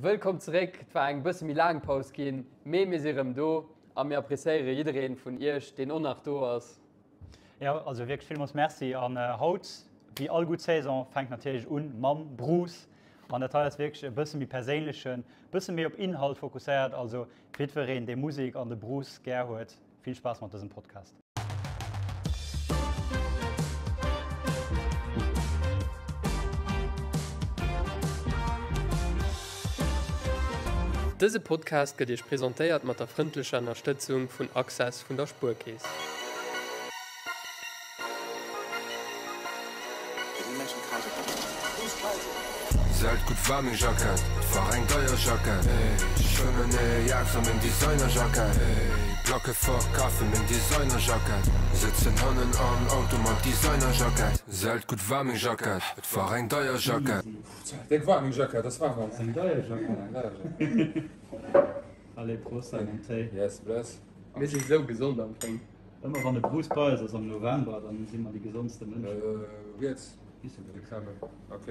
Wëllkomm zeréck! Et war eng bësse méi laang Paus ginn, mee mir si rëm do a mir appreciéiere jiddereen vun iech, deen och nach do ass. Jo, also wierklech villmools Merci. An haut, wéi all gutt Saison, fänkt natierlech un mam Bruce. An dat hei ass wierklech e bësse méi perséinlechen, bësse méi op Inhalt fokusséiert. Also jiddwereen, dee Musek an de Bruce gär huet, vill Spaass mat dësem Podcast. Dëse Podcast gëtt Iech presentéiert mat der frëndlecher Ënnerstëtzung vun Access vun der Spuerkeess. Säit gutt war meng Jackett, et war eng deier Jackett Ech schwëmmen e Jacks a meng Designer-Jackett Placke verkafe meng Designer-Jackett Sëtzen hannen am Auto mat Designer-Jackett Säit gutt war meng Jackett, et war eng deier Jackett. Déck war meng Jackett, ass waarm haut. Eng deier Jackett. Eng deier Jackett. Allez, Prost hei mam Téi. Yes, bless. Mir si sou gesond am Fong. Ëmmer wann de Bruce bei eis ass am November, dann si mer déi gesondste Mënschen. Riets. Ok.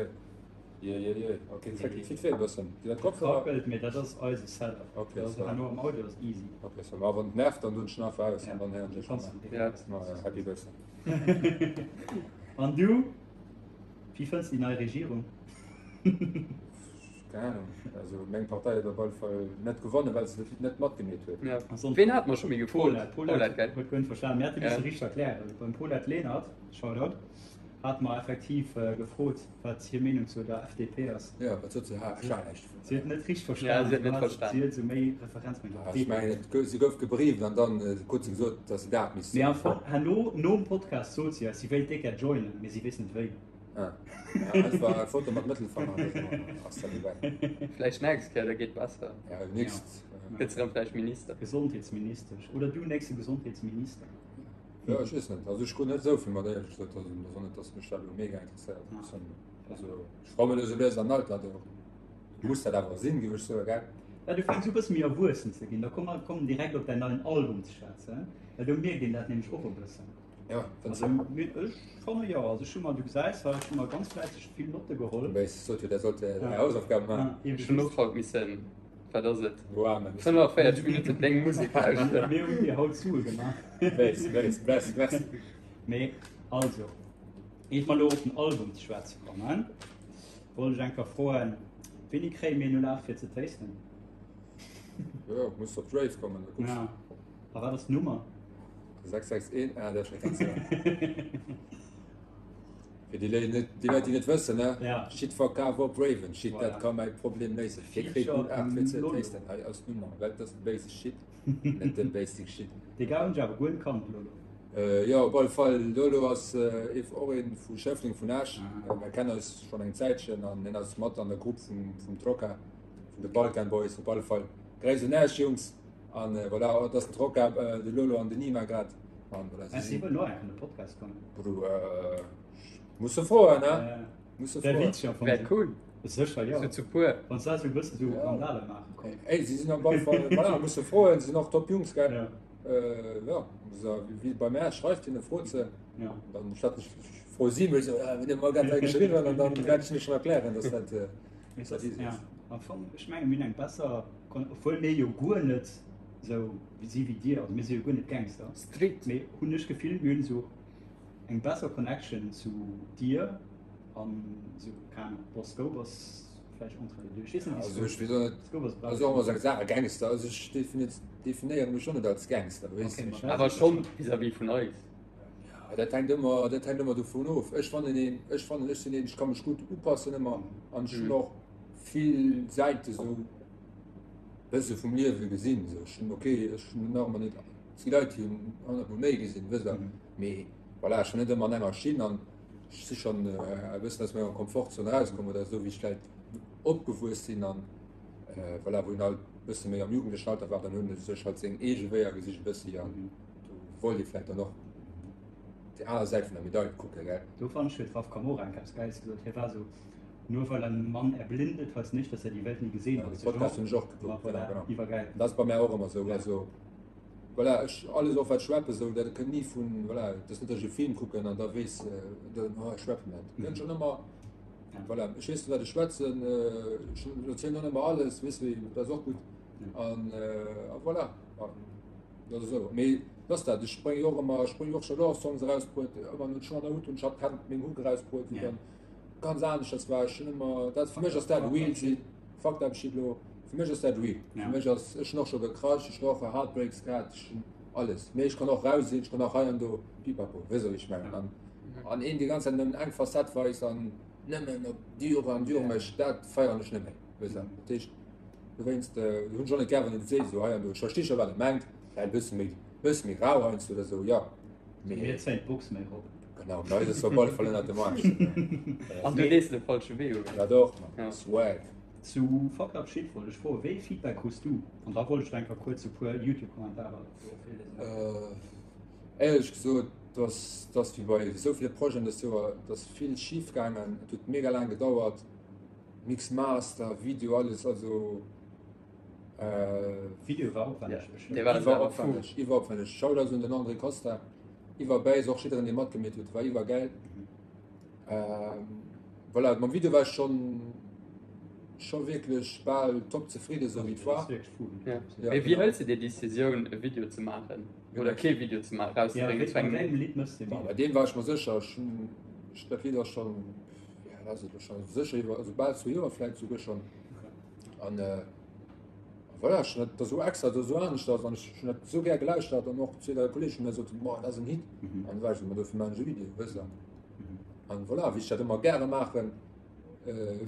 Je, je, je. Ok, dat zitt wéi e bëssen. Déi dat Kopfhörer. Wackelt, mee dat ass eise Setup. Ok, Dat ass herno am Audio ass easy. Ok, ça va. Wann et nervt, dann doen ech en einfach aus an dann héieren ech Kanns mech. du direkt. Ma happy bëssen. An du? Wéi fënns de déi nei Regierung? Keng Ahnung. Also meng Partei huet op alle Fall net gewonnen, well se dat net matgemeet huet. Ja. Ween hat mer scho méi gefrot? Paulette, Paulette gell? Huet guer net verstanen. Mir hate misse richteg erklären. Beim Paulette Lenert, Shoutout, hate mer effektiv gefrot, wat hir Meenung zu der FDP ass. Ja, wat sot se? Ha, ech war näischt dovun. Si huet net richteg verstanen. Ja, si huet net verstanen. Si huet esou méi Referenz mat der FDP. Ech mengen, et si gouf gebrieft an dann krut se gesot, datt se dat misst soen. Mee am Fong, herno, nom Podcast sot si eis, si wéilt déck gär joinen, mee si weess net wéi. Ah. Ja, einfach eng Foto mat Mëttelfanger oder so, ass dat dobäi. Vläicht nächst Kéier, da geet besser. Ja, nächst. Ja. Gëtt se rëm vläicht Minister. Gesondheetsministesch. Oder du nächste Gesondheetsminister. Ja, ech weess net. Also ech krut net esou vill mat, éierlech gesot. Also et ass och net, dass mech dat elo mega interesséiert. Ja. Also ech komme elo sou lues an Alter, do muss dat awer sinn, géif ech soen, gell? Ja, du fänks u bësse méi erwuessen ze ginn. Da komme mer kommen direkt op däin neien Album ze schwätzen, well do mierkt een dat nämlech och e bëssen. Ja, also, ech fanne jo, also ech hu mer, du gesäis hei, ech hu mer ganz fläisseg vill Notte geholl. Wéi sot jo, der sollt ja. Hausaufgaben maachen. Ja, ech hunn och haut missen, wat ass et, 45 Minutten deng Musek lauschteren. Mir hunn dir haut Sue gemaach. Wéis, wéis, bless, merci. Mee also, iert mer elo op den Album ze schwätze kommen, wollt ech eng Kéier froen, wéini kréie mir en 08 fir ze tasten? Jo, muss op d'Rave kommen, da kucks. Ja. A wat ass d'Nummer? 661, ah, dat ass schon ganz Fir déi Leit, net, déi Leit, déi net wëssen, ne? Ja. Shit verkaf op Raven, shit, Voilà. dat ka mäi Problem léisen. Fir kritt Feature 08 fir ze Lolo. tasten. Hei ass d'Nummer, well dat ass de basic shit, net de basic shit. Dee Gars hunn ech awer guer net kannt, Lolo. Äh, jo, op alle Fall, Lolo ass äh, ef- och een vu Schëffleng, vun Esch. Ah. Äh, Mir kennen eis schon eng Zäitchen an hien ass mat an der Grupp vum, vum Troca, vun de Balkan Boys, op alle Fall. Gréiss un Esch, Jungs! An voilà, et ass den Troca, de Lolo an den Nima grad. An voilà, si si wëllen och eng an de Podcast kommen. Bro, muss se froen, ne? Muss se froen. Wär cool. Sécher, jo. Sou zu puer. Wann se esou e bësse sou Randale maachen, komm. Ey, si sinn op alle Fall, voilà, muss se froen, si sinn och top Jungs, gell? Ja. Jo, wéi bei mär, schreift hinne, frot se. Ja. Dann statt ech froe si mech, wenn dir mol grad hei geschriwwen, an dann wäert ech hinne schonn erklären, dass dat. Ja, am Fong, ech menge mir hunn eng besser Kon obwuel mir jo guer net sou si wéi dir, also mir si jo guer net Gangster, Street. mee hunn ech d'Gefill mir hunn sou eng besser Connection zu dir an sou, keng Ahnung, bon Scope ass vläicht entre les deux, ech weess net wéi Also ech Scope, weess och net, Scope ass also och ëmmer sou eng Saach, Gangster, also ech definéiere mech och net als Gangster, weess Okay, de. ma dat Awer ass schonn vis-à-vis vun eis. Ja, dat hänkt ëmmer, dat hänkt ëmmer dovun of. Ech fannen een, ech fannen, ech sinn een, ech ka mech gutt upassen ëmmer an ech hunn och vill Säite sou bësse vum Liewe gesinn. Sou ech hunn, okay, ech hunn nach ëmmer net, et gi Leit, déi hunn honnertmol méi gesinn, wësst Der. Mee voilà, ech war net ëmmer an enger Schinn an ech si schonn e bëssen aus menger Komfortzon erauskomm oder esou, wéi ech vläicht opgewuess sinn an voilà, wou een halt e bësse méi am jugendlechen Alter war, dann hunn e sech halt seng eege Wéier gesicht e bëssi an do wollt ee vläicht dann och déi aner Säit vun der Medail kucken, gell. Do fannen ech huet Raf Camora eng eppes Gäiles gesot, hie war esou, Nur weil ein Mann erblindet, heißt nicht, dass er die Welt nie gesehen Ja, hat. de Podcast hunn ech och gekuckt, Ma voilà, genau, genau. iwwergäil. Dat ass bei mär och ëmmer esou, also voilà, ech alles och wat ech rappen esou, dat kënnt ni vun, voilà, et ass net, datt ech e Film kucken an da weess, oh ech rappen dat. Kënnt schonn ëmmer. Voilà, ech weess, wat ech schwätzen, ech erzielen och net ëmmer alles, weess wéi, dat ass och gutt. An a voilà, an dat ass esou. Mee dat ass dat, ech brénge jo och ëmmer, ech brénge jo och scho elo Songs erausbruet, ëmmer no Chant Hood hunn ech hat kennt meng Hook erausbruet, wou dann ganz aneschters war. Ech hunn ëmmer, dat fir mech ass dat real sinn, fuck that shit elo, fir mech ass dat real. Fir mech ass, ech hunn och scho gecrushed, ech hunn och Heartbreaks gehat, ech hunn alles. Mee ech kann och rau sinn, ech kann och hei an do pipapo, weess der wéi ech mengen. An an een déi ganz Zäit nëmmen eng Facette weist an nëmmen op dur an dur mécht, dat feieren ech net méi, weess der. Dat heescht, Dowéinst hunn ech och net gär, wann een et seet esou hei an do. Ech versti scho, wat e mengt, vläicht e bësse méi, bësse méi rau heiansdo oder esou, jo. Mee. Mir zéien d'Box méi erop. Genau, bei eis ass se op alle Fall ënnert dem Eis. An du lees de falsche Wee un. Dat och, Mann. Swag. Zu Fucked Up Shit wollt ech froen, wéi ee Feedback krus du? An da wollt ech nach eng Kéier kuerz e puer Youtube-Kommentarer do virliesen. Éierlech gesot, dass dass wéi bei esou ville Projeten dëst Joer, et ass vill schif gaangen, et huet mega laang gedauert. Mix Master, Video alles also Video war opwänneg bestimmt. Iwwer opwänneg, iwwer opwänneg. Shoutouts un den André Costa, iwwer Base och jidderen dee matgemeet huet, war iwwer gäil. Voilà, mam Video war ech schonn scho wierklech bal top zefridde sou wéi et war. Mee wéi hëls de déi Decisioun e Video ze maachen oder kee Video ze maachen, erauszebréngen zu engem Lidd? Bei deem war ech mer sécher, ech hunn dat Lidd ass schonn Ja, dat ass elo scho sécher iwwer, also bal zwou Joer vläit souguer schonn. An äh, voilà, ech hunn dat da sou extra, da sou aneschters an ech hunn dat sou gär gelauschtert an och zwee, dräi Kolleegen hunn mir soten, boah, dat ass en Hit. Mhm. An da war ech sou, ma dofir maachen ech e Video, wësst der. Mhm. An voilà, wéi ech dat ëmmer gäre maachen, äh,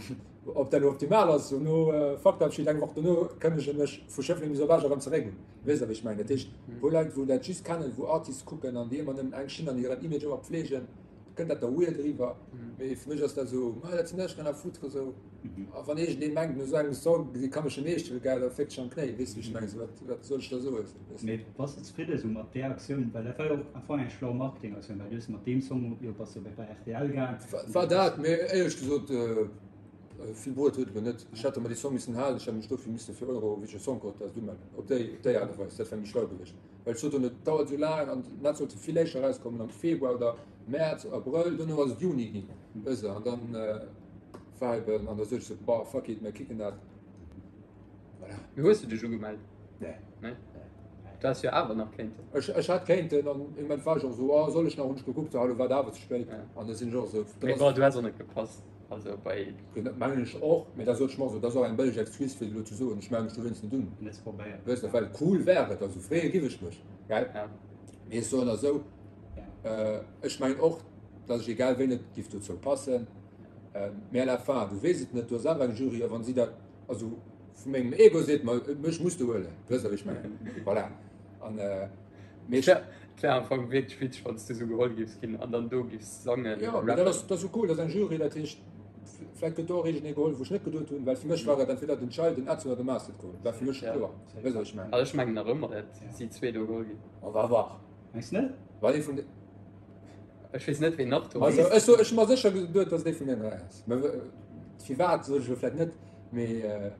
ob dat elo optimal ass, sou no äh, Fucked Up Shit eng Woch dono kënnege mech vu Schëffleng bis op Esch erëm zeréck un. Wësst der, wéi ech mengen? Dat heescht, wou Leit, wou dat just kennen, wou Artists kucken an déi ëmmer nëmmen eng Schinn an hiren Image ëmmer pflegen, kënnt dat da weird eriwwer, mee fir mech ass dat esou, ma dat sinn ech, rien à foutre esou. A wann iergendee mengt no esou engem Song, si ka mech net eescht huelen, gell, da féckt sech am Knéi, weess de wéi ech mengen, esou wat wat soll ech da soen, esou weess de. Mee bass de zefridde esou mat där Aktioun, well dat war jo och am Fong eng schlau Marketingaktioun, well du hues mat deem Song jo bass jo bei rtl gaang. War dat, mee éierlech gesot vill bruet huet et elo net. Ech hätt mer dee Song missen halen, ech hätt mech dofir misse fir Eurovision Song Contest umelden, op déi op déi Aart a Weis, dat wär méi schlau gewiescht. Well ech sot dunn, et dauert esou laang an dat sollte vill éischter erauskommen, am Februar oder Mäerz, Abrëll, duerno ass et Juni ginn, wësst Der. An dann war eben, an da sot ech sou, bah, fuck it, mir kicken dat. Voilà. Mee hues du dech ugemellt? Nee. Nee? Du häss jo awer nach kéinten. Ech, ech hätt kéinten an im Moment war ech och esou, oh, soll ech nach, hunn ech gekuckt, so, hallo, war et awer ze spéit. An da sinn ech och esou, Mee bon, du häss och net gepasst. Also bei. Dat mengen ech och, mee da sot ech mer och esou, dat ass och eng bëlleg Excuse fir elo ze soen, ech melle mech dowéinst net un. Net probéiert. Wësst Der, well cool wär et, also freeë giff ech mech, gell? Ja. Mee ech soen esou, ech mengen och, datt ech egal wéi net giff dozou passen, mee à la fin, du weess et net, du hues awer eng Jury a wann si dat, also vu mengem Ego seet mer, mech muss de huelen, wësst Der wéi ech mengen? Voilà. An. Mee et wär am Fong wierklech witzeg, wann s du sou geholl giffs ginn an dann do giffs sangen. Jo, mee dat ass, dat ass jo cool, dat ass eng Jury, dat heescht, vläicht gëtt do och iergendee geholl, wou ech net geduet hunn, well fir mech war et entweder den Child, den Edson oder de Master geholl, war fir mech kloer, weess wat ech mengen. Also ech mengen nach ëmmer, dat si zwee do geholl ginn. On va voir. Mengs net? War ee vun de. Ech weess net, ween nach do ass. Also ech so, ech hu mer sécher geduet, datt et ee vun den 3 ass. Mä firwat, sot ech elo vläicht net, mee.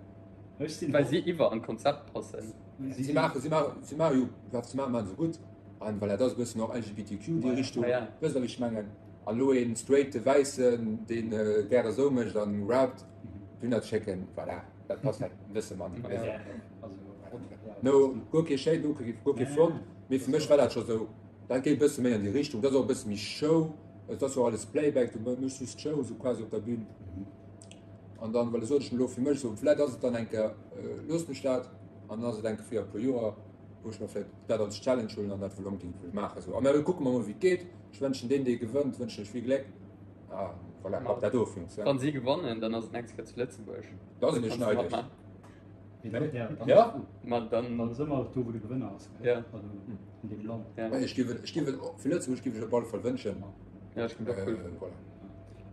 Ech sinn. Well si iwwer an d'Konzept passen. Si maachen, si maachen, si maachen jo, wat se maachen, maachen se gutt. An voilà, dat ass e bëssen och LGBTQ, déi Richtung, wësst Der, wéi ech mengen? An elo een straighte Wäissen, dee gäre esou mécht an rappt, dunner schécken, voilà, dat passt halt e bësse manner, weess Der. No, guer kee Shade, guer kee, guer kee Front, mee fir mech war dat scho sou, dat geet e bësse méi an déi Richtung. Dat ass och e bësse méi Show, et ass jo alles Playback, du méchs just d'Show esou quasi op der Bühn. An dann, well sot ech mir elo fir mech esou, vläit ass et dann eng Kéier, loossen ech dat an dann ass et eng Kéier fir e puer Joer, wou ech mer vläit dat als Challenge huelen an dat wëll onbedéngt wëll maachen esou. A mä kucke mer mol wéi et geet. Ech wënschen deem dee gewënnt, wënschen ech vill Gléck a voilà, mat dat of Jungs. Wann si gewannen, dann ass et nächst Kéier zu Lëtzebuerg. Da sinn ech neideg. Ja? Ma dann. Dann ass ëmmer do wou de Gewënner ass, gell? Ja. Also an deem Land. Ja. Ech géif et, ech géif et, fir Lëtzebuerg géif ech op alle Fall wënschen. Ja, ech géif och cool. Voilà.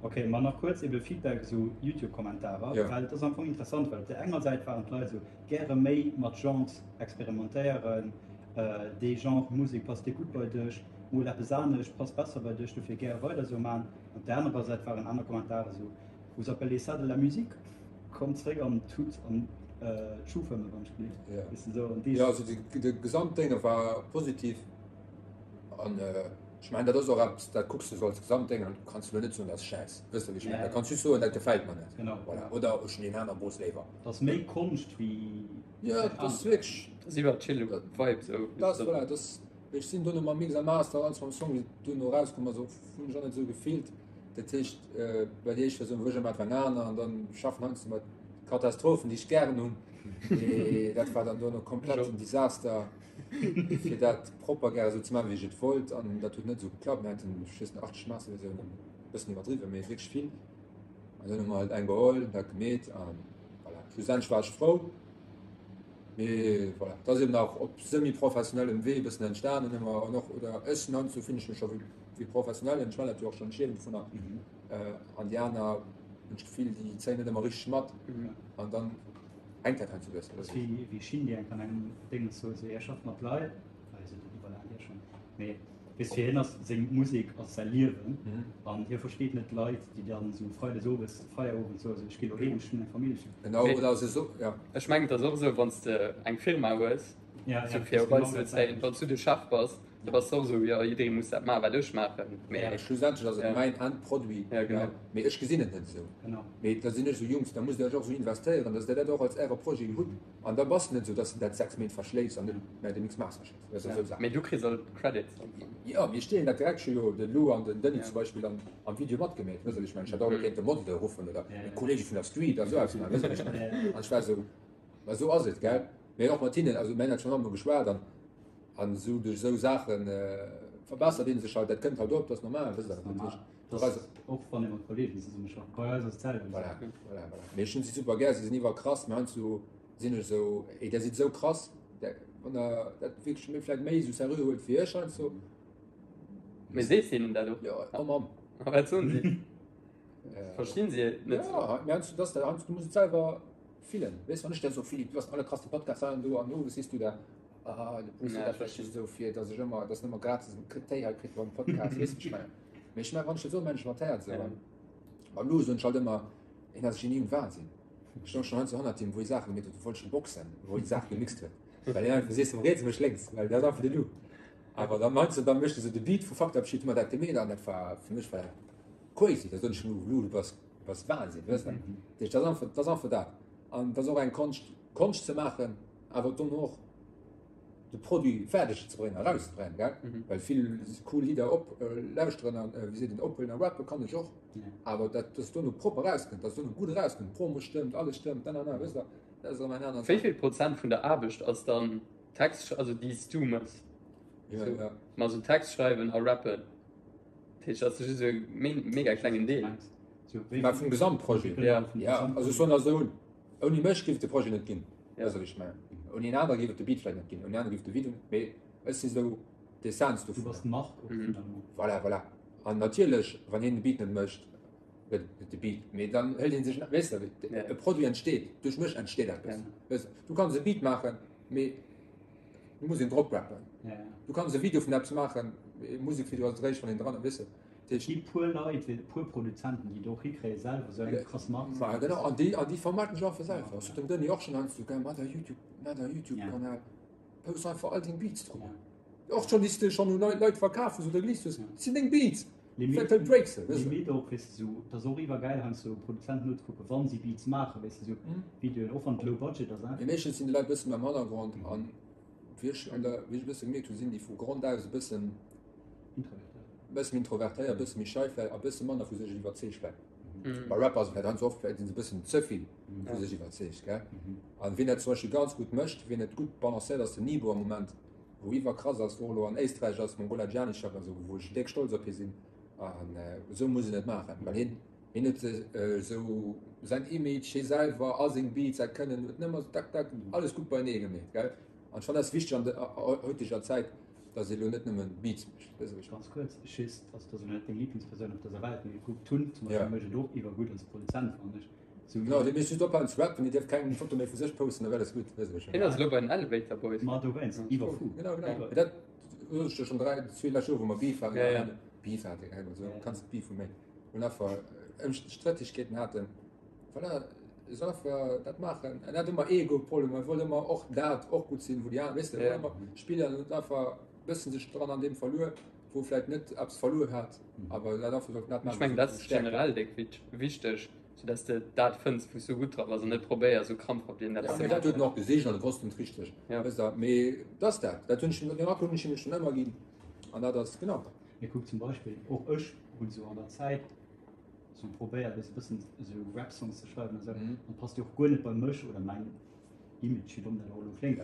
Ok, ma nach kuerz ebe Feedback esou Youtube-Kommentarer, Ja. well et ass am Fong interessant, well op der enger Säit waren d'Leit esou gäre méi mat Genres experimentéieren, dee Genre Musek passt dir gutt bei dech, mol eppes anescht passt besser bei dech, dofir gäre weider esou man. Op der anerer Säit waren aner Kommentare esou, Vous appelez ça de la musique? Komm zréck an d'Tut an d'Schuhfëmme wann ech gelift. Ja. Weess de esou an dee. Ja, also de, de Gesamtdénge war positiv an. Ech mengen, dat ass och eppes, dat kucks de sou als Gesamtdéng an du kanns elo net soen, dat ass schäiss. Wësst der, wéi ech mengen? Da kanns just soen, dat gefält mer net. Genau. Voilà. Oder ech hunn deen aner Booss léiwer. Dat ass méi Konscht wéi. Jo, dat ass wierklech. Dat ass iwwer chill Vibe sou. Dat ass, voilà, dat ass, ech sinn dono mam Mix a Master an alles mam Song, wéi duerno erauskomm ass, hunn ech och net esou gefillt. Dat heescht, bei déi éischt Versioun wou ech ëmmer war en aner an dann schaffen heiansdo mat Katastrophen, déi ech gären hunn. Mee dat war dann dono komplett en Desaster. fir dat propper gäre sou ze maachen, wéi ech et wollt, an dat huet net esou geklappt. Mir haten, ech weess net, 80 Masterversiounen, e bëssen iwwerdriwwen, mee wierklech vill. An dann hu mer halt eng geholl, dat gemeet an voilà. Schlussendlech war ech frou, mee voilà, dat ass eben nach op semi-professionellem Wee e bëssen entstanen ëmmer an och, oder ech sinn heiansdo fillen ech mech scho wéi wéi Professionellen, ech maachen dat jo och schonn, ech liewen dovunner, an déi aner hunn ech d'Gefill, déi zéien net ëmmer richteg mat an dann Hänkt dat heiansdo e bëssen. Ass wéi wéi Shindy eng an engem Déngens sou, sou hie schafft mat Leit, ah hie seet dat iwwer laang hier schonn, mee weess fir hien ass seng Musek ass säi Liewen an hie versteet net d'Leit déi dann sou freides owes Feierowend soen, sou ech gi lo heem, ech hunn eng Famill, ech hunn. Genau, oder se so, ja. Ech mengen et ass och esou wann s de eng Firma hues, Ja, sou ja, fir dat op ass eis genau ze dat bezéien, selwecht. wann s du de Chef bass, da bass de och esou, jo jidderee muss dat maachen wat ech maachen, mee. Schlussendlech ass et Ja. mäin Endproduit, Ja, genau. gell, mee ech gesinn et net esou. Genau. Mee da sinn ech esou, Jungs, da musst der iech och esou investéieren, dass der dat och als äre Projet hutt. An da bass de net esou, dass de dat 6 Méint verschléifs an net mä de Mix Master schécks, weess de, esou Saachen. Mee du kriss all d'Credits am Fong. Jo, mee ech deelen dat direkt, ech hu jo de Lou an den Denis Ja. zum Beispill am, am Video matgemeet, weess de, wéi ech mengen. Ech hätt och elo kéinte Modele ruffen oder meng Kollege vun der Street a sou eppes maachen, weess de, wéi ech mengen. An ech war esou, ma esou ass et, gell. Mee och mat hinnen, also mir hunn dat schonn emol geschwat an, an esou duerch esou Saache verbessert ee sech halt, dat kënnt halt op, dat ass normal, wësst der. Dat ass normal. Dat ass och wann ee mat Kollegen zesummeschafft, bei eis ass et d'selwecht. Voilà, voilà, voilà. Mee ech hunn si super gär, si sinn iwwer krass, mee heiansdo sinn ech esou, ey, där sidd esou krass, där, wann der dat wierklech méi, vläicht méi esou seriö huelt wéi ech heiansdo. Mee sees de hinnen dat och? Jo, oh Mamm. A wat soen si? Verstinn si et net? Jo, mee heiansdo, dat ass dat, heiansdo, du muss et selwer fillen, weess, wann ech der soe, Philippe, du bass den allerkrasste Podcast hei an do an owes sees du der, ah, de Bruce seet dat vläicht just esou fir, dass ech ëmmer, dass en ëmmer gratis en Téi hei kritt beim Podcast, weess wéi ech mengen. Mee ech mengen, wann ech dat soen, mengen ech mat Häerz esou. An beim Lou soen ech halt ëmmer, hien ass e Genie um Wahnsinn. Ech stoung schonn heiansdo hannert him, wou hie Saache gemeet huet, wou wollt ech en boxen, wou hie Saache gemixt huet, well hien einfach sees, vum riets mécht lénks, well dat ass einfach de Lou. Awer dann heiansdo, da mécht e sou de Beat vu Fucked Up Shit, hu mer dat gemeet an dat war, fir mech war dat crazy. Da soen ech, Lou, Lou, du bass, du bass Wahnsinn, weess de. Dat heescht, dat ass einfach, dat ass einfach dat. An dat ass och eng Konscht, Konscht ze maachen, awer dono och de Produit fäerdeg ze bréngen, erauszebréngen, gell? Well vill cool Lidder op lauschteren an, wéi seet een, ophuelen a rappe kann ech och, awer dat, dass dono propper erauskënnt, dass dono gutt erauskënnt, Promo stëmmt, alles stëmmt, nanana, wësst Der, dat ass erëm eng aner Wéi Saach. vill Prozent vun der Aarbecht ass dann Text, also déi s du mëss? Ja, ja. Ma sou Text schreiwen a rappen, dat heescht, dat ass just e mega klengen Deel. Mä vum Gesamtprojet? Ja. Ja, also ech soen der esou, Ouni mech géif et de Projet net ginn, weess der wéi ech mengen. Ouni en anere géif et de Beat vläicht net ginn, ouni en anere géif et de Video net, mee ech si sou d'Essenz Du dovunner. bass d'Mark och finalement. Voilà, voilà. An natierlech, wann hien de Beat net mécht, gëtt et net de Beat, mee dann hëlt ee sech, weess der, e Produit entsteet, duerch mech entsteet eppes, weess der. Du kanns e Beat maachen, mee du muss een drop rappen. Du kanns e Video vun eppes maachen, e Musekvideo ass et eréischt, wann een dran, weess de. Et gi puer Leit, e puer Produzenten, déi et och hikréien, selwer esou eng krass Mark ze Ma genau, an déi, an déi vermaarten sech einfach selwer. Ech sot dem Denis och schonn heiansdo, gell, Maach däi YouTube, maach däi YouTube-Kanal, post einfach all deng Beats drop. Och schonn, déi s de schonn un Leit verkaf hues oder geleast hues, dat sinn deng Beats. Limit, Vläicht breaks se, weess de. Limit och, weess de, esou, et ass och iwwergäil heiansdo Produzenten nozekucken, wa si Beats maachen, weess de, esou Videoen, och wann et low budget ass, Mee meeschtens sinn déi Leit e bësse méi am Hannergrond an wéi ech an der, wéi ech e bësse gemierkt hunn, sinn déi vu Grond aus e bëssen, Bëssen introvertéiert, bësse méi schei vläicht a bësse manner vu sech iwwerzeegt vläicht. Bei Rapper ass et vläicht heiansdo oft, vläicht sinn se bëssen ze vill vu sech iwwerzeegt, gell. An wien dat zum Beispill ganz gutt mécht, wien et gutt balancéiert, ass den Nibo am Moment, wou iwwerkrass ass, wou och elo an Éisträich ass, mam Gola Gianni schafft an esou, wou ech déck stolz op hie sinn. An esou muss een et maachen, well hien, hien huet esou säin Image, hie selwer a seng Beats, säi Kënnen, huet nëmmer esou tak tak alles gutt beienee gemeet, gell. An ech fannen dat ass wichteg an der heuteger Zäit, dass ee lo net nëmmen Beats mécht. Weess de wéi ech Ganz kuerz, just, also dat ass elo net deng Lieblingspersoun op dëser Welt, mee Goop Tun zum Beispill mécht et och iwwergutt als Produzent, fannen ech. Sou Genau, dee misst just ophalen ze rappen, dee dierf keng Foto méi vu sech posten, da wär alles gutt, weess de wéi ech Hien mengen. ass elo bei den Elevator Boys. Ma dowéinst, iwwerfou. Genau, genau. Mee dat sot ech der schonn 3, zwee lescht Joer, wou mer Beef haten, Ja, ja. Beef haten, keng Ahnung, esou kanns de Beef hu méi, wou mer einfach Ëmstrittegkeeten haten. Voilà, e soll einfach dat maachen. En hat ëmmer Ego-Problemer, e wollt ëmmer och dat och gutt sinn, wou déi aner, weess de, e wollt ëmmer spillen an huet einfach e bëssen sech dran an deem verluer. Wou vläit net eppes verluer hat, awer dat einfach sollt dat maachen. Ech mengen, dat ass generell déck wichteg, sou dass de dat fënns, wou s du gutt dra bass an net probéiers sou krampfhaft iergendeppes ze maachen. Ja, mee dat huet en och gesicht an e wosst net richteg, weess de. Mee dat ass dat, dat hunn ech him, deen Rappel hunn ech him schonn ëmmer ginn an dat ass genau. Mee kuck zum Beispill, och ech hunn sou an der Zäit sou probéiert, weess e bëssen sou Rap-Songs ze schreiwen a sou, an passt jo och guer net bei mech oder mäin Image, wéi domm dat och elo kléngt,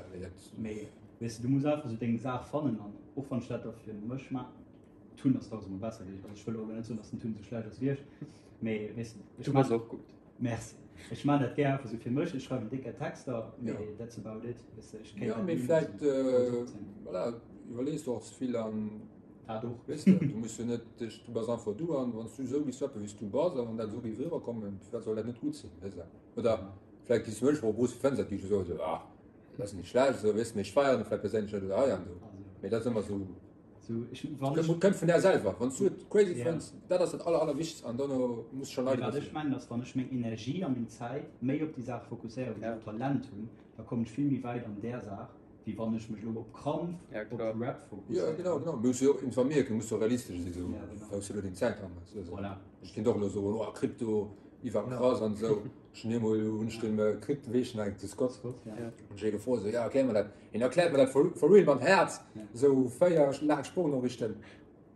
mee weess de, du muss einfach sou deng Saach fannen an och wann ech dat da fir mech ma Tun ass dausendmol besser wéi ech, also ech wëll och elo net soen, dass den Tun sou schlecht ass wéi ech, mee weess de, ech Du bass och gutt. Merci. Ech maan dat gär einfach sou fir mech, ech schreiwen décker Texter, mee that's about it, weess de, ech kéint dat ni vläit voilà, iwwerlees du och ze vill an dat och. Weess de, du muss jo net dech, du bass einfach du an wann s du esou giss rappen wéi s du bass a wann dat esou géif eriwwerkommen, firwat soll dat net gutt sinn, weess de, oder? Vläicht gis mech och Bruce Fenster déi esou esou ah dat ass nicht schlecht esou weess mee ech feieren et vläicht perséinlech net oder hei an do mee dat ass ëmmer esou kënnt vun där selwer wann s du et crazy fënns dat ass dat aller allerwichtegst an dono muss scho Leit Wat ech mengen ass wann ech meng Energie a meng Zäit méi op déi Saach fokusséieren wou ech och Talent hunn da kommen ech vill méi wäit an där Saach wéi wann ech mech elo op Krampf op Rap fokusséieren. Jo genau genau muss jo informéiert ginn muss jo realistesch sinn esou wou s du elo deng Zäit dran hues esou ech kéint och elo soen oh Krypto iwwer krass an esou. Ech hunn eemol hunn ech dem Krypto, wéi heescht en eigentlech, de Scott, hunn ech ee gefrot, esou, ja erklär mer dat. Hien erkläert mer dat for, for real mam Häerz, esou 4 laang Sprochnoriichten.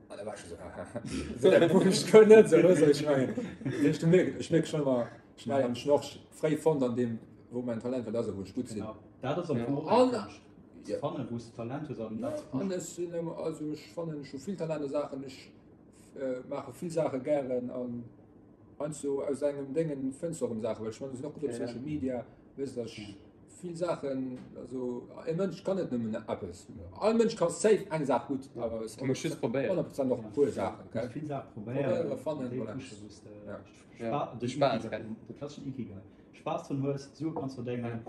An da war ech scho sou, haha, esou dat wosst ech guer net, esou, weess de, wéi ech mengen. Dat heescht, du mierks, ech mierke schonn ëmmer schnell an ech hunn och fréi fonnt an deem, wou mäin Talent wat ass a wou ech gutt sinn. Genau, dat ass am Fong och eng Konscht, ze fannen, wou s de Talent hues an dat ze pushen. An ech sinn ëmmer, also ech fannen, ech hu vill Talent a Saachen, ech maache vill Saache gären an Heiansdo aus engem Déngen fënns de och erëm Saachen, well ech mengen, mir sinn och gutt op Social Media, weess de, ech vill Saachen, also e Mënsch kann net nëmmen eppes, all Mënsch ka safe eng Saach gutt, awer es Du muss just probéieren. 100 Prozent och e puer Saachen, gell? Vill Saache probéieren, Probéieren, fannen, déi voilà. pushen, wou s de Ja. Spa de Spaass Ikigai, de klasseschen Ikigai, Spaass drun hues, Sue kanns verdéngen,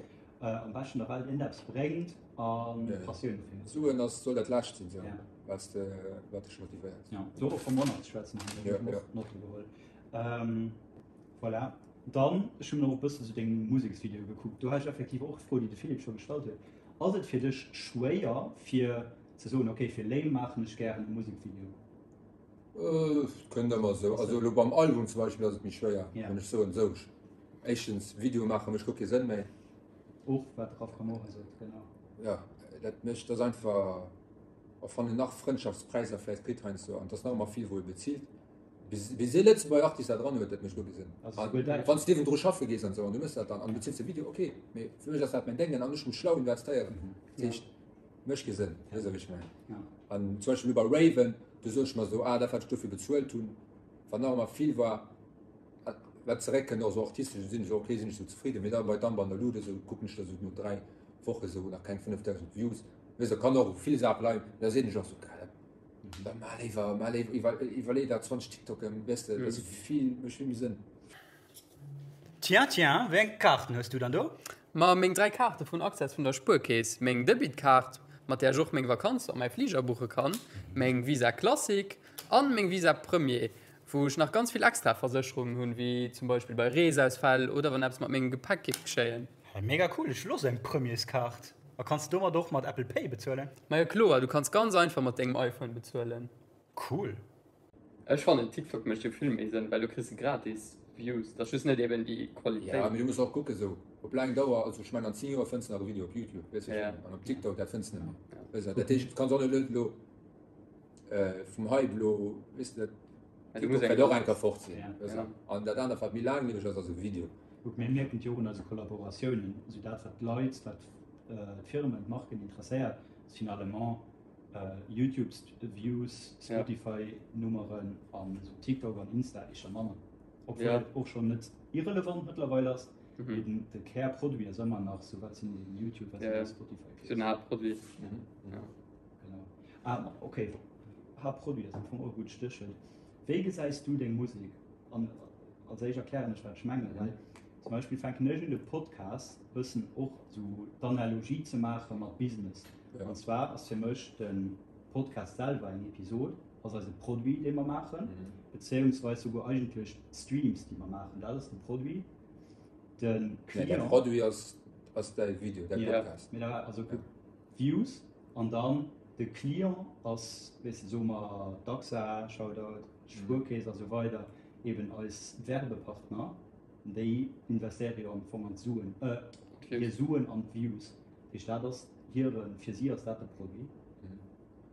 am beschten der Welt iergendeppes bréngt a Passioun dofir hues. Suen ass, soll dat Lescht sinn, sou, wat s de, wat dech motivéiert. Ja, do och vum Monat schwätzen, hunn ech Ja, ja. och Notte geholl. Ähm, voilà. Dann, ech hunn och e bësse sou deng Museksvideoe gekuckt. Do hat ech effektiv och d'Fro, déi de Philippe scho gestallt huet. Ass et fir dech schwéier, fir ze soen, okay, fir Lame maachen ech gären e Musekvideo? Äh, kënnt ëmmer esou. Also elo beim Album zum Beispill ass et méi schwéier, Ja. wann ech soen, sou, ech, éischtens, Videoe maache mécht guer kee Sënn méi. Och wat de Raf Camora sot, genau. Ja, dat mécht, dat ass einfach, och wann en nach Frëndschaftspräisser vläicht kritt heiansdo, an et ass nach ëmmer vill, wou e bezilt, Bis bis ee Lëtzebuerger Artist dat dran huet, dat mécht guer kee Sënn. Also souguer däitsch. Wann s de niewendru schaffe gees an esou an du méchs dat dann an du bezills de Video, ok, mee fir mech ass dat mäin Déngen an ech muss schlau investéieren. Dat heescht, mécht kee Sënn, weess de wéi ech mengen? An zum Beispill elo bei Raven, do sot ech mer esou, ah dat wat ech dofir bezuelt hunn, wat nach ëmmer vill war, wat zeréckkënnt och esou artistesch, sinn ech ok, sinn ech esou zefridden. Mee da bei Dumb an der Luut esou kucken ech da esou no 3 Woche esou nach keng 5.000 Views, weess de, kann och u vill Saache leien, mee da sinn ech och esou, geil, Da mar léiwer, mar léiwer, iwwer, iwwerlee der 20 TikToken, weess de, dat ass vill, mécht vill méi Sënn. Tiens, tiens, wéi eng Kaarten hues du dann do? Ma meng 3 Kaarte vun Access vun der Spuerkeess, meng Debitkaart, mat där ech och meng Vakanz a mäi Fliger buche kann, meng Visa Classic an meng Visa Premier, wou ech nach ganz vill extra Versécherungen hunn, wéi zum Beispill bei Reesausfäll oder wann eppes mat mengem Gepäck géif geschéien. Hey, mega cool, ech hunn och sou eng Premierskaart. A kanns de domat och mat Apple Pay bezuelen? Majo kloer, du kanns ganz einfach mat dengem iPhone bezuelen. Cool. Ech fannen TikTok mecht jo vill méi Sënn, well do kriss de gratis Views, dat ass just net eben déi Qualitéit. Ja, mee du muss och kucken sou op laang Dauer, also ech mengen an 10 Joer fënns de nach e Video op Youtube, weess wéi ech mengen, an op TikTok dat fënns de net méi, weess de, dat heescht du kanns och net elo vum Hype elo, weess de, dat TikTok wäert och eng Kéier fort sinn, weess de, an dat anert wat méi laanglieweg ass, ass e Video. Kuck, mir mierken et jo och un eise Kollaboratiounen, esou dat wat d'Leit, wat d'Firmen, d'Marken interesséiert, ass finalement Youtube Views, Spotify Nummeren an esou TikTok an Insta éischter manner. Obwuel et och schonn net irrelevant mëttlerweil ass, mee den de Kärproduit ass ëmmer nach esou wat sinn den Youtube, wat sinn déi Spotify Views. Den Haaptproduit. Genau. Ah, okay, Haaptproduit ass am Fong och e gutt Stéchwuert. Wéi gesäis du deng Musek? An als éischt erklären ech, wat ech mengen, well zum Beispill fänken ech un de Podcast bëssen och esou d'Analogie ze maache mat Business. An zwar ass fir mech de Podcast selwer eng Episod, ass eise Produit, dee mer maachen, bezéiungsweis souguer eigentlech d'Streams, déi mer maachen, dat ass de Produit. De Client. Nee, däi Produit ass, ass däi Video, däi Podcast. Jo, mee da, also Views an dann. De Client ass, weess de, soe mer d'AXA, Shoutout, d'Spuerkeess a sou weider, eben eis Werbepartner, déi investéiere jo am Fong an d'Suen, hir Suen an d'Views. Dat heescht, dat ass hiren, fir si ass dat de Produit.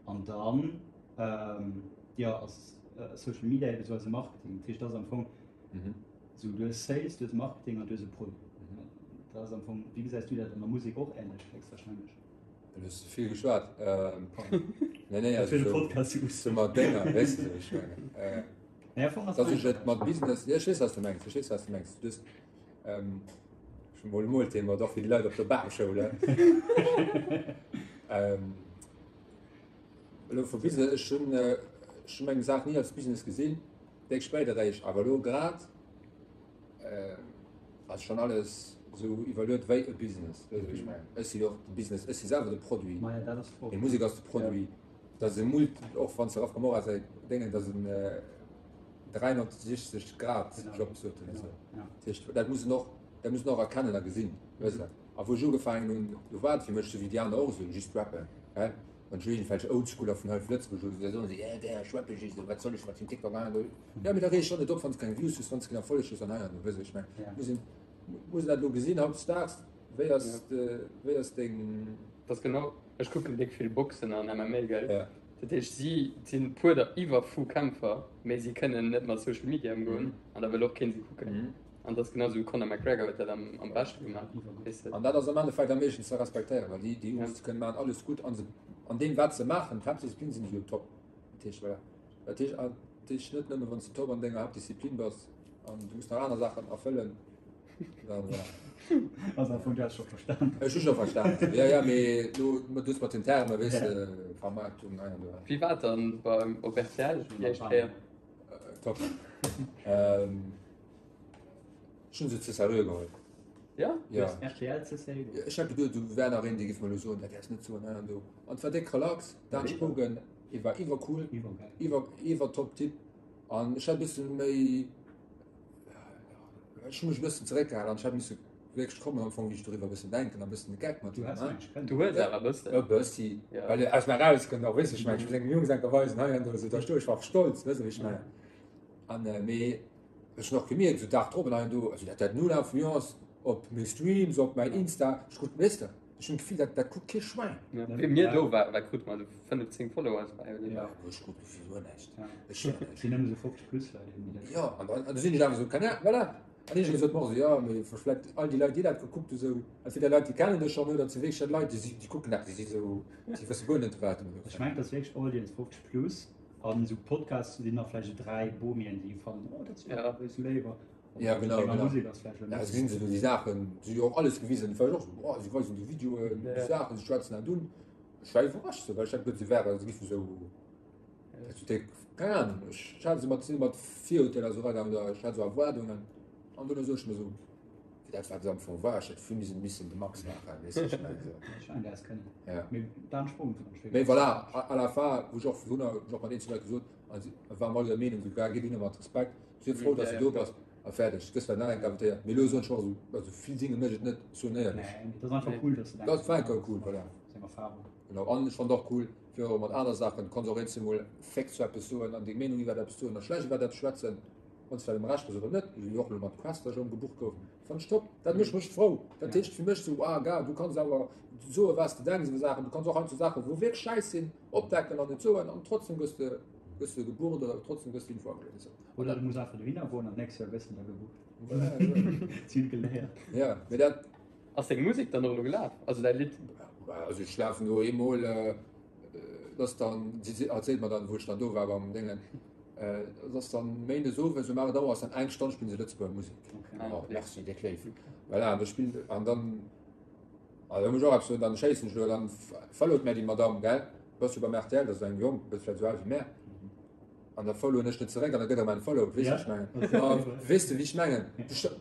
An dann, jo, ass Social Media eben esou eise Marketing. Dat heescht, dat ass am Fong esou, du hues Sales, du hues Marketing an du hues e Produit. Dat ass am Fong, wéi gesäis du dat an der Musek och änlech héchstwahrscheinlech? Du hues vill geschwat. Nee, nee, also so, so mat Dénger, weess de, ech mengen. Äh, Nee, am Fong ass dass ech et mat Business, ja, ech weess, was du mengs, ech weess, was du mengs. Du hues, ähm, schon mol mol Thema, doch fir déi Leit op der Bamschoul. ähm, elo vu Business, ech hunn, ech hunn meng Saach ni als Business gesinn, déck spéit eréischt, awer elo grad, äh, ass schon alles sou iwwerluet wéi e Business, weess wéi ech mengen. Ech si och de Business, ech si selwer de Produit. Maja, dat ass d'Fro. Meng Musek ass de Produit. Dat ass e Mult, och wann s de Raf Camora säi Déngen, dat ass en 360 Grad Job sot en esou. Dat heescht, dat muss en och, dat muss en och erkennen a gesinn, weess de. A wou ech ugefaangen hunn, do war et fir mech sou wéi déi aner och esou, just rappen, hä. Wann ech iergendwelch Oldschooler vun hei vu Lëtzebuerg hu, da soen se, yeah, der, ech rappe just, wat soll ech mat dem TikTok an do. Ja, mee da reeg dech och net op, wann s de keng Views hues, wann s de keen Erfolleg hues an hei an do, weess de, ech mengen, muss een, muss een dat elo gesinn hautdesdaags, wéi ass de, wéi ass deng. Dat ass genau, ech kucken déck vill Boxen an MMA, gell? Ja. Dat heescht, si sinn puer der iwwerfu Kämpfer, mee si kënnen net mat Social Media ëmgoen an da wëll och keen si kucken. An dat ass genau esou, Conor McGregor huet dat am, am beschte gemaach, weess de. An dat ass am Endeffekt am meeschten ze respektéieren, well déi, déi ja. kënnen maachen alles gutt an se, an deem wat se maachen, d'Haaptdisziplin sinn se jo top. Dat heescht, voilà. Dat heescht, an dat heescht net nëmme wann s de top an denger Haaptdisziplin bass an du muss nach aner Saachen erfëllen, dann voilà. Also am Fong, du has scho verstan. Ech hu scho verstan, ja, ja, mee lo, du hues mat den Termen, weess de, Vermarktung, hei an do. Wéi war et dann beim, op rtl déi éischt Kéier? Top. Ähm, ech hunn se ze seriö geholl. Ja? Ja. Du hues rtl ze seriö geholl? Ech hat geduet, do wär nach een, dee géif mer elo soen, dat däerfs net soen, hei an do. An et war déck relax. Dan Spogen, e war iwwercool, iwwer, iwwer top Typ. An ech hat e bësse méi, ech hu mech e bëssen zeréckgehalen an ech hat misse wierklech kommen am Fong, wéi ech doriwwer e bëssen denken a bëssen de Geck mat him. Du hues awer e bëssen. E bëssi, well aus mer erauskënnt och, weess de, ech mengen, ech muss engem Jungs enker weisen, hei an do, esou, da stoe ech och stolz, weess de, wéi ech mengen. An mee ech hunn och gemierkt, esou Dag drop an hei an do, also dat hat null Influence op meng Streams, op mäin Insta, ech krut, weess de, ech hunn d'Gefill, dat dat kuckt kee Schwäin. Ja, wéi mir do waren, wat krute mer, esou 5, 10 Followers bei, oder? Ja, ech krut gefill guer näischt. Ech hunn näischt. Sinn nëmme esou 50 plus Leit eben, déi dat. Jo, an dann, an du sinn ech awer esou, keine Ahnung, voilà. An ech gesot, ma jo, mee vläit all déi Leit, déi dat gekuckt hu sou, entweder Leit, déi kennen dech schonn, oder et si wierklech Leit, déi si, déi kucken dat, déi si sou, déi wësse guer net, wat. Ech mengen, et ass wierklech Audience 50 plus an esou Podcasts sinn nach vläicht esou 3 Bomien, déi fannen, oh, dat ass jo Ja. e bësse léiwer. Ja, genau, Enger genau. Musek ass vläicht elo Ja, net se gesinn se do déi Saachen, se hu jo och alles gewisen, et war jo och sou, oh, si weisen déi Videoen, déi Ja. Saachen, se schwätzen dat un. Ech war iwwerrascht sou, well ech hat geduet, se wären, se géife sou. Keng Ahnung, ech hat se mat, sinn mat Virurteeler esou eragaangen oder ech hat esou Erwaardungen an dunn esou ech mir esou, fir dat wat et am Fong war, ech hätt vill missen missen de Max maachen, weess de, ech mengen esou. Ech mengen, dat ass kënnen. Ja. Mee Dan Sprung fand ech wierklech. Mee voilà, à la fin, wou ech och vun hunn ech och mat eenzel Leit gesot an si waren all der Meenung, esou, geil, gitt hinne mat Respekt, sief frou, dass du do bass a fäerdeg, gëss vläicht nach eng Kéier invitéiert, mee elo soen ech och esou, also vill Dinge mécht et net, soen éierlech. Nee, mee dat ass einfach cool, dass de Dat war einfach cool, voilà. Seng Erfahrung. Genau, an ech fand och cool, fir och mat aner Saachen, du kanns och eenzel mol féx zu eppes soen an deng Meenung iwwert eppes soen a schlecht iwwert eppes schwätzen, wann s de vläicht am Recht bass oder net, wéi och elo mat Quest, dass ech gebucht gouf, fand ech top, dat mécht mech frou, dat heescht fir mech sou, ah gar, du kanns awer soe wat s de denks iwwer Saachen, du kanns och heiansdo Saachen, wou wierklech schäiss sinn, opdecken an et soen an trotzdem gëss de, gëss de gebucht oder trotzdem gëss de informéiert esou. Oder du muss einfach dohinner goen an d'nächst Joer gëss de da gebucht. Voilà, voilà. Si hunn geléiert. Ja, mee dat. Ass deng Musek dann och elo gelaf? Also däi Lidd? Also ech lafen do eemol, dat ass dann, si erzielt mer dann, wou ech dann do war beim Déngen, dat ass dann méindes owes um 8 Auer ass dann eng Stonn spillen se Lëtzebuerger Musek. Oh merci, déck léif. Voilà, an da spillen, an dann, also da muss ech och eppes soen, dann schéissen ech elo, dann followt mär déi Madamm, gell, bass jo beim rtl, dat ass eng Jong, bëss vläicht esou al wéi mär. An da followen ech net zeréck an da gëtt erëm en Follow, weess wéi ech mengen? A weess de wéi ech mengen?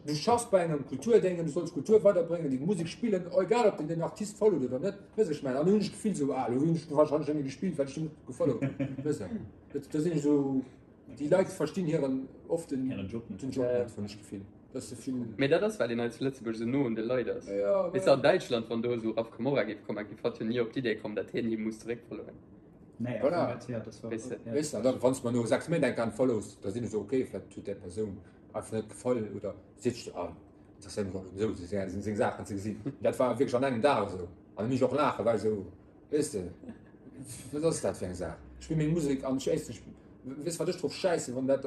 Du schaffs bei engem Kulturdéngen, du solls Kultur weiderbréngen, déi Musek spillen, egal ob den den Artist followt oder net, weess wéi ech mengen? An du hunn ech d'Gefill esou, ah elo hunn ech wahrscheinlech net méi gespillt, well ech den net gefollowt hunn, weess de? Dat da sinn ech esou, déi Leit verstinn hiren oft den Hiren Job net. den Job net, hunn ech d'Gefill, dass se vill. Mee dat ass well een hei zu Lëtzebuerg esou no un de Leit ass. Jo, Weess de, an Däitschland, wann do esou Raf Camora géif kommen, géif hatt jo ni op d'Idee kommen, datt hien him muss zeréckfollowen. Nee, Voilà. ja, das war, Weess de. ja. Weess de, an dann, wann s de mer no 6 Méint eng Kéier unfollows, da sinn ech esou, okay, vläicht huet där Persoun einfach net gefall oder seet sech, ah, interesséiert mech och net esou, seng, seng Saachen ze gesinn. Dat war wierklech an engem Dag esou. An da muss ech och laachen, well esou, weess de, wat ass dat fir eng Saach? Ech spill meng Musek an ech éisst, ech, weess wat ech drop schäissen, wann dat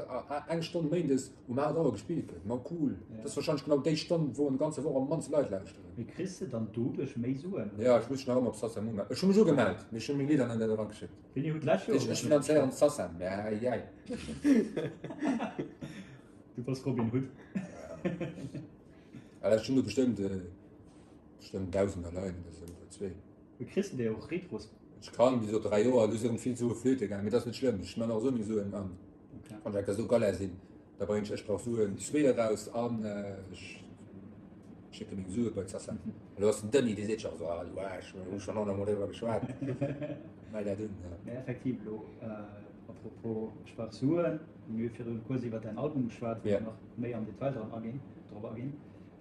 eng Stonn méindes um 8 Auer gespillt gëtt. Ma cool, dat ass warscheinlech genau déi Stonn, wou an der ganzer Woch am mannste Leit lauschteren. Mee kriss de dann doduerch méi Suen? Jo, ech muss mech nach ëmmer op SACEM umellen. Ech hu mech ugemellt, mee ech hu meng Lidder nach net erageschéckt. Wéini hutt d'lescht Joer Ech, ech finanzéieren d'SACEM, mä jäi. Du bass Robin Hood. Well ech hunn do bestëmmt, bestëmmt Dausender leien oder esou, oder zwee. Mee kriss de déi och retros? Ech kann, wéi gesot, 3 Joer, elo si erëm vill Sue flöte gaangen, mee dat ass net schlëmm, ech man och esou meng Suen an wann ech enker esou Galère sinn, da bréngen ech Ech brauch Suen zwee eraus an ech schécke meng Sue bei d'SACEM. Elo ass den Denis, dee seet scho esou, ah du Aarsch, mir hu schonn honnertmol driwwer geschwat, mell dat un. Mee effektiv elo, apropos Ech brauch Suen, mir hu virdrun kuerz iwwer däin Album geschwat, wou mir nach méi am Detail dran aginn, drop aginn.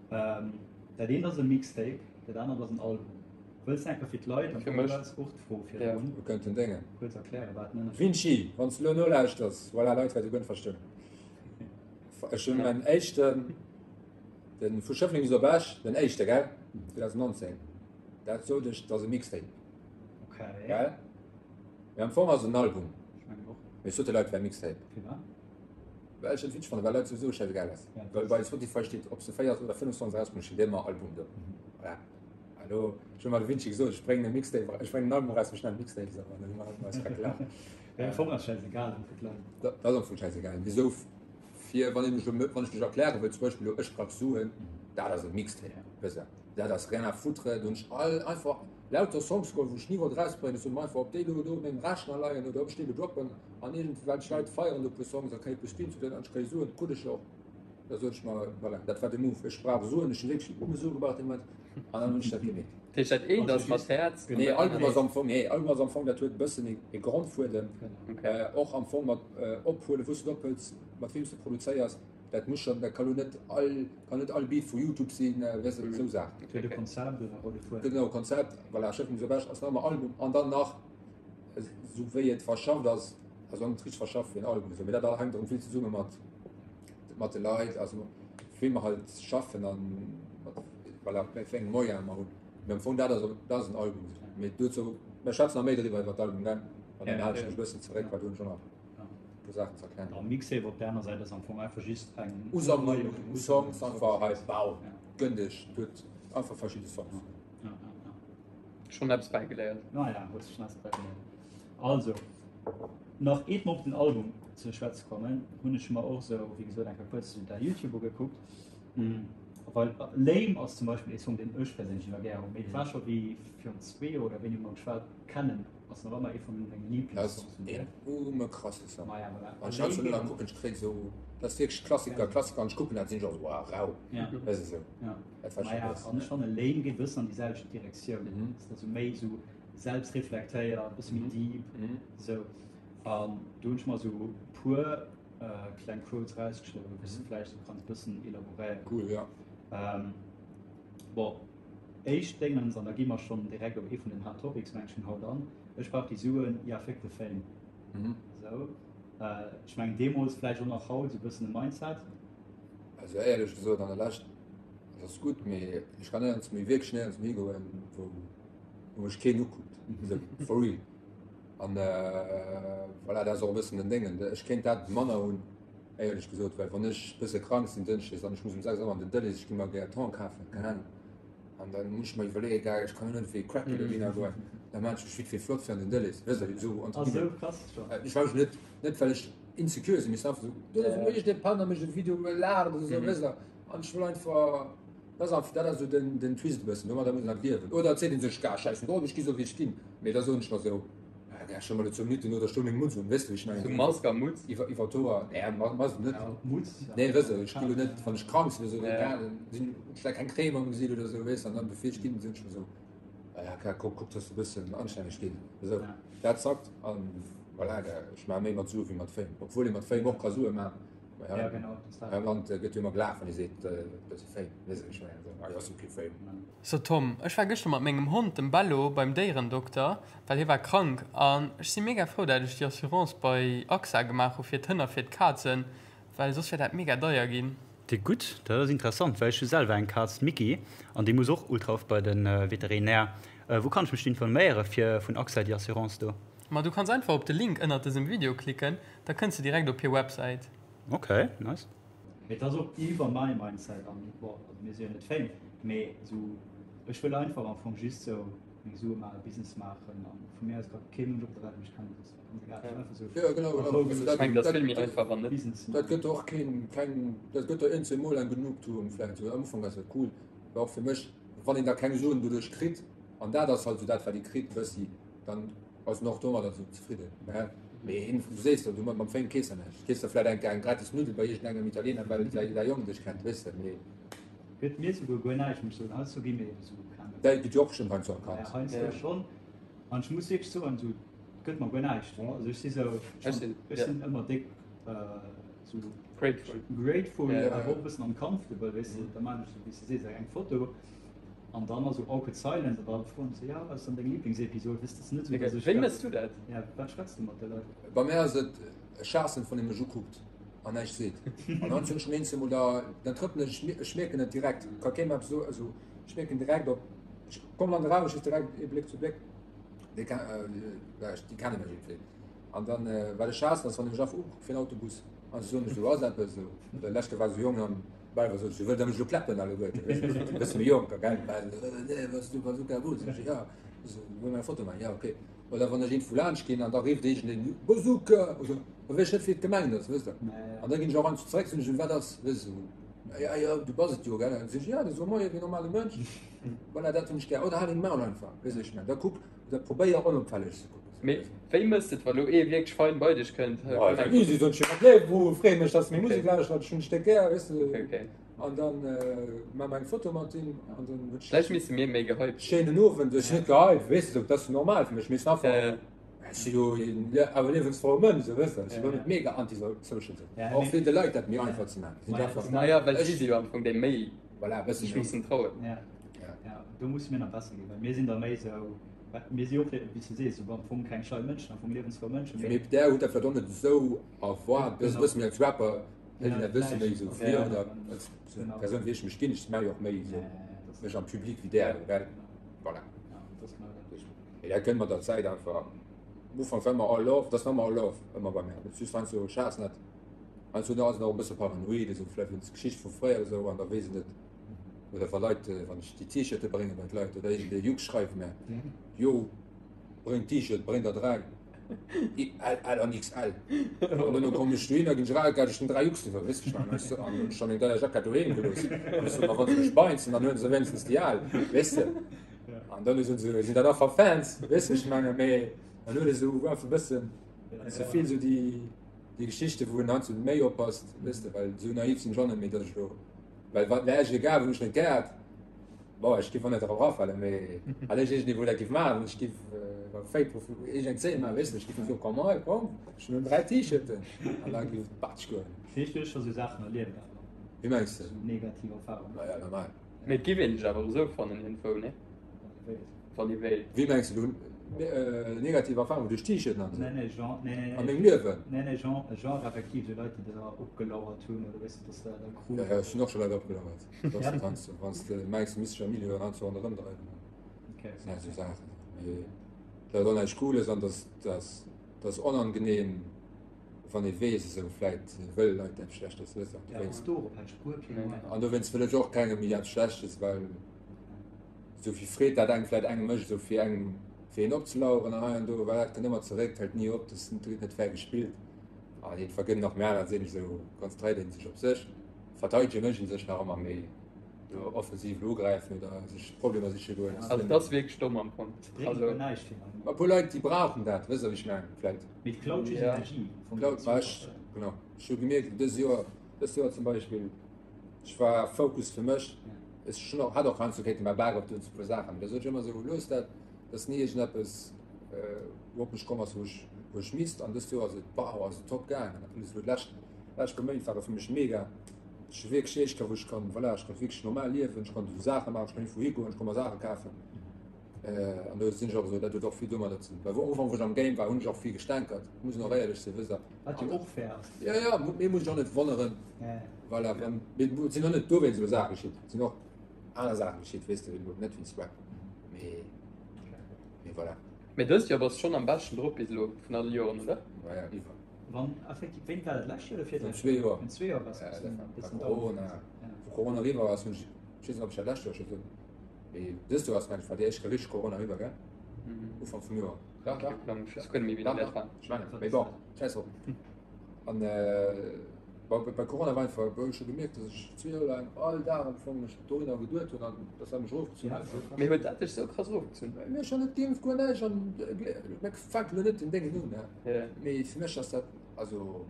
Dat eent ass e Mixtape, dat anert ass en Album. Wëlls de enker fir d'Leit, an Fir mech. du has och d'Fro virdrun, Mir kënnten déngen. kuerz erklären, wat den Ënnerscheed Vinci, wann s de elo nolauschters, voilà, Leit wäerte guer net verstoen. Ech hunn mäin éischten, de vu Schëffleng bis op Esch, den éischte, gell, 2019, dat sot ech, dat ass e Mixtape, Okay. gell? Mee am Fong ass et en Album. Ech mengen och. Mee ech sot de Leit, et wär e Mixtape. Firwat? Well ech et witzeg fannen, well Leit souwisou schäisegal ass. Well bei Spotify steet, ob se 4 oder 5 Songs erausbréngen, steet ëmmer Album do. Voilà. Elo, ech hu mar de Vinci gesot, ech bréngen e Mixtape, ech bréngen en Album eraus, mech nennen Mixtapes, awer dann hu mer eis grad gelacht. Mee am Fong ass schäisegal dann fir d'Leit. Dat ass am Fong schäisegal. Mee sou fir, wann ee mech elo, wann ech mech erkläre wëll, zum Beispill elo Ech brauch Suen, dat ass e Mixtape, wësst Der. Dat ass rien à foutre, do hunn ech all einfach lauter Songs geholl, wou ech ni wollt erausbréngen, ech sot mer einfach, ob déi elo do op mengem Rechner leien oder ob ech déi elo droppen an iergendwelch Leit feieren do e puer Songs a kréie e puer Streams oder an ech kréie Suen, krut ech och. Da sot ech mer, voilà, dat war de Move, ech brauch Suen, ech hu wierklech nëmme Sue gebraucht dee Moment an dann hunn ech dat gemeet. Dat heescht, dat eent ass mat Häerz an Nee, dat Album anert ass am Fong, nee, Album ass am Fong, dat huet e bëssen e Grondfuedem, och am Fong mat ophuelen, wou s de et ophëls, mat weem s de produzéiers. Dat muss schon, dat ka lo net all, kann net all Beat vu Youtube sinn, weess de, esou Saachen. Fir de Konzept oder roude Fuedem. Genau, Konzept, voilà, Schëffleng bis op Esch ass nach ëmmer Album an dann nach, esou wéi et verschafft ass, also net richteg verschafft wéi en Album esou, mee dat hänkt erëm vill zesumme mat, mat de Leit, also wéi mer halt schaffen an mat, voilà, wéi eng Moyene mer hunn. Mee am Fong dat ass, dat ass en Album esou. Mee dozou, mer schwätzen nach méi driwwer iwwer d'Album, gell? An dann halen ech mech e bëssen zeréck, well do hunn ech och nach. puer Saachen ze erklären. An Mixtape op der aner Säit ass am Fong einfach just eng Usammlung u Songs, einfach hei bau, gönn dech, huet einfach verschidde Songs. Ja, ja, ja. Schon eppes bäigeléiert. Naja, hues schon eppes bäigeléiert. Also, nach eet mer op den Album ze schwätze kommen, hunn ech mer och sou, wéi gesot, eng Kéier kuerz däi YouTube ugekuckt. Well Lame ass zum Beispill ee Song, deen ech perséinlech iwwer gär hunn, mee et war scho wéi virun zwee Joer oder wéini hu mer geschwat, kennen ass nach ëmmer ee vun mengen Lieblingssongs vun dir. Dat ass een krasse Song. Maja, voilà. Wann ech dat elo kucken, ech kréien esou, dat ass wierklech Klassiker, Klassiker, an ech kucken dat, sinn ech och esou, wow, rau, weess de esou. Ja. Dat war scho Maja, krass. an ech fanne Lame geet e bëssen an déi selwecht Direktioun. Ass da sou méi sou selbstreflektéiert, e bësse méi deep, esou. An do hunn ech mer esou puer kleng Quotes rausgeschriwwen, wou s de vläicht esou kanns e bëssen elaboréieren. Cool, ja. Bon. Éischt Déngens, an da gi mer schonn direkt op ee vun den Hard Topics, meng ech, vun haut an, Ech brauch déi Suen, ja féck de Fame. Esou, ech mengen deemools, vläicht och nach haut, esou e bëssen de Mindset. Also éierlech gesot, an der Lescht, et ass gutt, mee ech kann néierens méi, wierklech néierens méi higoen, wou wou mech keen ukuckt, esou for real. An voilà, dat ass och e bëssen den Déngen, ech kéint dat manner hunn, Éierlech gesot, well wann ech bësse krank sinn dënschdes an ech muss um 6 Auer an den Delhaize, ech gi mer gär Thon kafen, keng Ahnung, an da muss ech mer iwwerleeën, gell, ech kann jo net wéi e Cracky dohinner goen, da maan ech mech vite fait flott fir an den Delhaize, weess de, esou Ah sou, krass schon. Ech war net, net well ech insecure sinn, mee es ass einfach esou, do ass iergendee Panne mécht e Video, e laacht oder esou, weess de, an ech wëll einfach, dat ass einfach, dat ass esou den, den Twist e bëssen, domadder muss een halt liewen. Oder et seet ee sech, gah, schäissen drop, ech gi sou wéi ech ginn, mee da soen ech mer esou, Ja, schon mal zwou Minuten oder Stonn eng Mutz un, weess de wéi ech mengen? Sou Mask a Mutz? Iwwer, iwwer d'Hoer, nee, Mask net. Mutz? Nee, weess de, ech gi lo net, wann ech krank sinn oder sou, ja, dann sinn, hunn ech da keng Crème am Gesiit oder sou, weess de, an dann bevir ech ginn, sinn ech mer sou, ah ja, ka, kuck, kuck, dass de e bëssen anstänneg ginn, esou. Dat zackt an voilà, da, ech maache méi mat Sue wéi mat Fame, obwuel ee mat Fame och ka Sue maachen. Hei Ja, genau, das am Land gëtt jo ëmmer gelaacht, wann ee seet, dat ass e Fame. Weess ech mengen, esou, ah jo, ass jo kee Fame. So Tom, ech war gëschter mat mengem Hond, dem Bello, beim Déierendokter, well hie war krank. An ech si mega frou, dat ech déi Assurance bei AXA gemaach hu fir d'Hënn a fir d'Kazen, well soss wär dat mega deier ginn. Déi gutt, dat ass interessant, well ech hu selwer eng Kaz, d'Micky, an déi muss och ultra oft bei de Veterinär. Wou kann ech mech informéiere fir vun AXA déi Assurance do? Ma du kanns einfach op de Link ënnert dësem Video klicken, da kënns de direkt op hir Websäit. Ok, nice. Mee et ass och iwwer mäi Mindset an bon, also mir si jo net Fame, mee esou ech wëll einfach am Fong just sou meng Sue maachen, Business maachen an vu mir aus ka kee Mënsch op der Welt mech kennen, dat ass mir ganz egal, ech wëll einfach sou Jo, genau, a Rou gelooss Ech mengen, dat ass vill méi einfach wann net. Business Dat gëtt och keen, keng, dat gëtt der eenzel mol eng Genugtuung vläicht, sou am Ufank ass dat cool, war och fir mech, wann een da keng Suen doduerch kritt, an dat ass halt sou dat wat ee kritt bëssi, dann ass en och domadder sou zefridden. Mä mee een, du sees jo, du mam Fame kees der näischt. Kees der vläit eng eng gratis Nuddel bei iergendengem Italiener, well säi säi Jong dech kennt, weess de, mee. Gëtt mir souguer guer näischt, muss ech soen. Heiansdo gi mir eben esou keng. Däi gëtt jo och bestëmmt heiansdo erkannt. Ja, heiansdo schonn. An ech muss wierklech soen, esou, et gëtt mer guer näischt. Also ech si sou, Ech sinn, ech ja. sinn ëmmer déck esou. Grateful. Grateful, Ja. awer och e bëssen uncomfortable, weess de. Da maachen ech sou, wéi s de sees, eng Foto. An dann ass sou awkward silence an dann froen se, ja, wat ass dann deng Lieblingsepisod? Weess, dat ass net sou, dass ech Wéi mëss du dat? Ja, wat schwätz du mat de Leit? Bei mär ass et e Schaassen, wann ee mech ukuckt an näischt seet. An dann hunn ech schonn eenzel mol da, dann trëppelen ech, ech mierken et direkt, ka kee mer eppes soen, also ech mierken direkt ob, ech kommen an de Raum, ech weess direkt ee Bléck zu Bléck, déi déi kenne mech iergendwéi. An dann, wat ech haassen, ass wann ee mech einfach ukuckt fir en Autobus an se soen mech esou, ass eppes esou? Oder lescht Kéier war esou Jong an Bal war sot ech, wëllt der mech elo kläppen alleguerten? E bësse méi jonker, gell? Bal, Nee, was du Bazooka Boots? Sot ech, ja, so, wëll mer eng Foto maachen? Ja, okay. Oder wann ech iergendwou laanscht ginn an da rifft iergendeen, Bazooka! Oder da weess ech net, wéi et gemengt ass, wësst der? An da ginn ech och einfach zeréck, soen ech, wat ass? Wësst der? Ja, ja, du bass et jo, gell? Dann sot ech, ja, da so moie wéi e normale Mënsch. Voilà, dat hunn ech gär. Oder hal deng Maul einfach, wësst der, wéi ech mengen? Da kuck, oder probéier onopfälleg ze kucken. Mee wéi mëss de et, wa lo ee wierklech fein bei dech kënnt? Easy, soen ech him, nee, wou freeë mech, dass de meng Musek lauschtert, ech hunn dech déck gär, weess de. An dann maache mer eng Foto mat him an dann huet Vläicht misste mir méi gehypt ginn. Schéinen Owend. Ech sinn net gehypt, weess de, dat ass jo normal fir mech, mee et ass einfach, ech si jo een awer liewensfroue Mënsch, esou, weess de, ech si lo net mega anti-social, esou, och fir de Leit dat méi einfach ze maachen. Sinn einfach. Naja, well si si jo am Fong déi méi Voilà, e bësse sech mussen trauen. Ja, do musse mir nach besser ginn, well mir sinn da méi esou. Mir si och, wéi s du sees, am Fong keng schei Mënschen, am Fong liewensfrou Mënschen. Mee där hutt dat vläicht och net esou erwaart. Dat ass e bësse méi als Rapper, hëlt een dat e bësse méi esou vir oder als Persoun, wéi ech mech ginn. Ech maache jo och méi esou mech am Public wéi där, gell? Voilà. Mee dat kënnt mat der Zäit einfach. Am Ufank war ëmmer all love, dat ass nach ëmmer all love, ëmmer bei mär. Et ass just heiansdo, ech haassen dat heiansdo, da ass een och e bësse paranoid, esou vläicht wéinst Geschicht vu fréier oder esou an da weess een net, Oder wa Leit, wann ech déi T-Shirte brénge bei d'Leit oder iergendee Juck schreift mär, Jo, bréng T-Shirt, bréng der 3, L, L an XL. An duerno kommen ech dohinner, ginn ech eraus, gett ech den 3 Jucks iwwer, weess de, ech mengen, ech an hunn ech da meng deier Jackett doheem gelooss. An ech soen, ma wa se mech beinzen, dann huelen se wéinstens déi al, weess de. An dann soen se, sinn dat einfach Fans, weess de, ech mengen, mee dann huet ee sou einfach e bëssen ze vill sou déi, déi Geschichte wou en heiansdo méi oppasst, weess de, well sou naiv sinn ech och net méi, datt ech elo. Well wat wär ech egal, wann ech net gäert, bon, ech giff och net drop erafalen, mee wann ech iergendee wou dat giff maachen, ech giff beim Fake Profil iergend eng Zeen maachen, weess de, ech giff soen, komm hei, komm, ech hunn 3 T-Shirten an da giff et batsch goen. Vläicht hues scho sou Saachen erlieft awer. Wéi mengs de? Sou negativ Erfahrungen. Ma ja, normal. Mee et giff een dech awer och esou fannen iergendwou, nee? Wann ee wéilt. Wéi mengs de du negativ Erfahrungen duerch T-Shirten an esou? Nee, nee, genre, nee, nee, A mengem Liewen? Nee, nee, genre, genre effektiv esou Leit, déi der opgelauert hunn oder weess de, dass der da krut. Ja, ja, ech hunn och scho Leit opgelauert. Dat ass heiansdo, wann s de mengs, du misst dech am Milieu heiansdo ronderëm dreiwen. Okay. Dat sinn halt esou Saachen. Mee dat och näischt Cooles an dass, dass, dass onangenehm, wann ee weess, esou vläit wëlle Leit eppes Schlechtes, weess de. Ja, dorop hat ech guer keng Meinung. An dowéinst wëll ech och kengem méi eppes Schlechtes, well. Esou vill Freed dat engem vläit engem mécht, esou fir engem fir een opzelaueren an hei an do, well dat kënnt ëmmer zeréck, hält ni op, dat gëtt net fair gespillt an een vergënnt nach méi aner sinn, esou konzentréiert een sech op sech, verteidege mécht een sech nach ëmmer méi elo offensiv elo ugräifen oder sech Problemer siche goen. Also dat ass wierklech domm am Fong. Also näischt fir E puer Leit déi brauchen dat, wësst der wéi ech mengen vläit. Mee et klaut just Energie vum Klaut, ma ech, genau, ech hu gemierkt dës Joer, dëst Joer zum Beispill, Ech war Focus fir mech. Ech hunn och, hat och heiansdo kéinte mäi Bak op doen zu puer Saachen, mee da sot ech ëmmer esou, looss dat, et ass ni iergendeppes wou op mech komm ass, wou ech, wou ech misst. An dëst Joer ass et, wow, ass et top gaangen. En plus elo d'lescht. Lescht puer Méint ware fir mech mega. Ech hu wierklech Deeg gehat, wou ech kann, voilà, ech konnt wierklech normal liewen, ech konnt esou Saache maachen, ech konnt iergendwou higoen, ech konnt mer Saache kafen. An do sinn ech och esou, dat huet och vill domadder ze dinn. Well am Ufank, wou ech am Game war, hunn ech och vill gestänkert, muss een och éierlech sinn, wësst Der. Wat jo och fair ass. Jo, jo, mee muss ech och net wonneren. Voilà, wann, mee et sinn och net dowéinst elo Saache geschitt, et sinn och aner Saache geschitt, weess de, elo net wéinst Rap, mee, mee voilà. Mee dëst Joer bass de schonn am beschten drop bis elo vun alle Joren, oder? Maja, iwwer. Wann effektiv, wéini war dat, lescht Joer oder virlescht Joer? Virun zwee Joer. Virun zwee Joer bass de e bëssen down. Corona, wou Corona eriwwer ass, hunn ech, ech weess net, ob ech dat lescht Joer scho sot, mee dëst Joer ass mengen ech, war déi éischt richteg Corona eriwwer, gell? Ufank vum Joer. Dach, dach. Ech weess guer net méi, wéini dat war. Ech mengen, mee bon, schäiss drop. An bei, bei Corona war einfach, wou ech scho gemierkt, dass ech zwee Joer laang all Dag am Fong mech dohinner geduet hunn an dass dat mech erofgezunn huet. Mee huet dat dech sou krass erofgezunn? Mee ech hunn net geimpft, guer näischt an mir fänken elo net den Déngen un, ne? Mee fir mech ass dat, also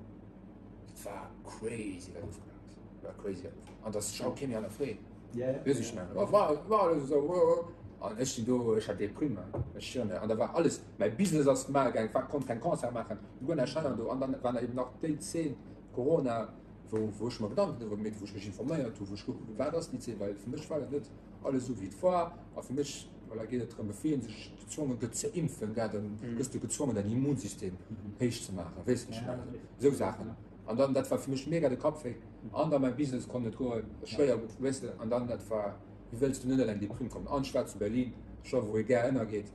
dat war crazy wat ofgelaf ass, dat war crazy wat ofgelaf an dass sech haut kee méi hannerfreet, weess ech mengen, oh war, war alles esou, oh oh an ech sinn do, ech hat Deprime, ech schwören der, an da war alles, mäi Business ass mal gaang, war, konnt keng Concert maachen, guer näischt hei an do an dann war eben nach déi Zeen, Corona, wou wou ech mer Gedanken driwwer gemeet hunn, wou ech mech informéiert hunn, wou ech gekuckt hunn, wat ass déi Zeen, well fir mech war dat net alles esou wéi et war a fir mech, voilà, geet et drëm, bevir een sech gezwonge gëtt ze impfen, gell, dann gëss du gezwongen däin Immunsystem héich ze maachen, weess de, wéi ech mengen, esou Saachen. An dann, dat war fir mech mega de Kappwéi an dann mäi Business konnt net goen, schwéier, weess de, an dann dat war, wéi wëlls du net an eng Deprime kommen? An ech war zu Berlin scho wou ee gär ënnergeet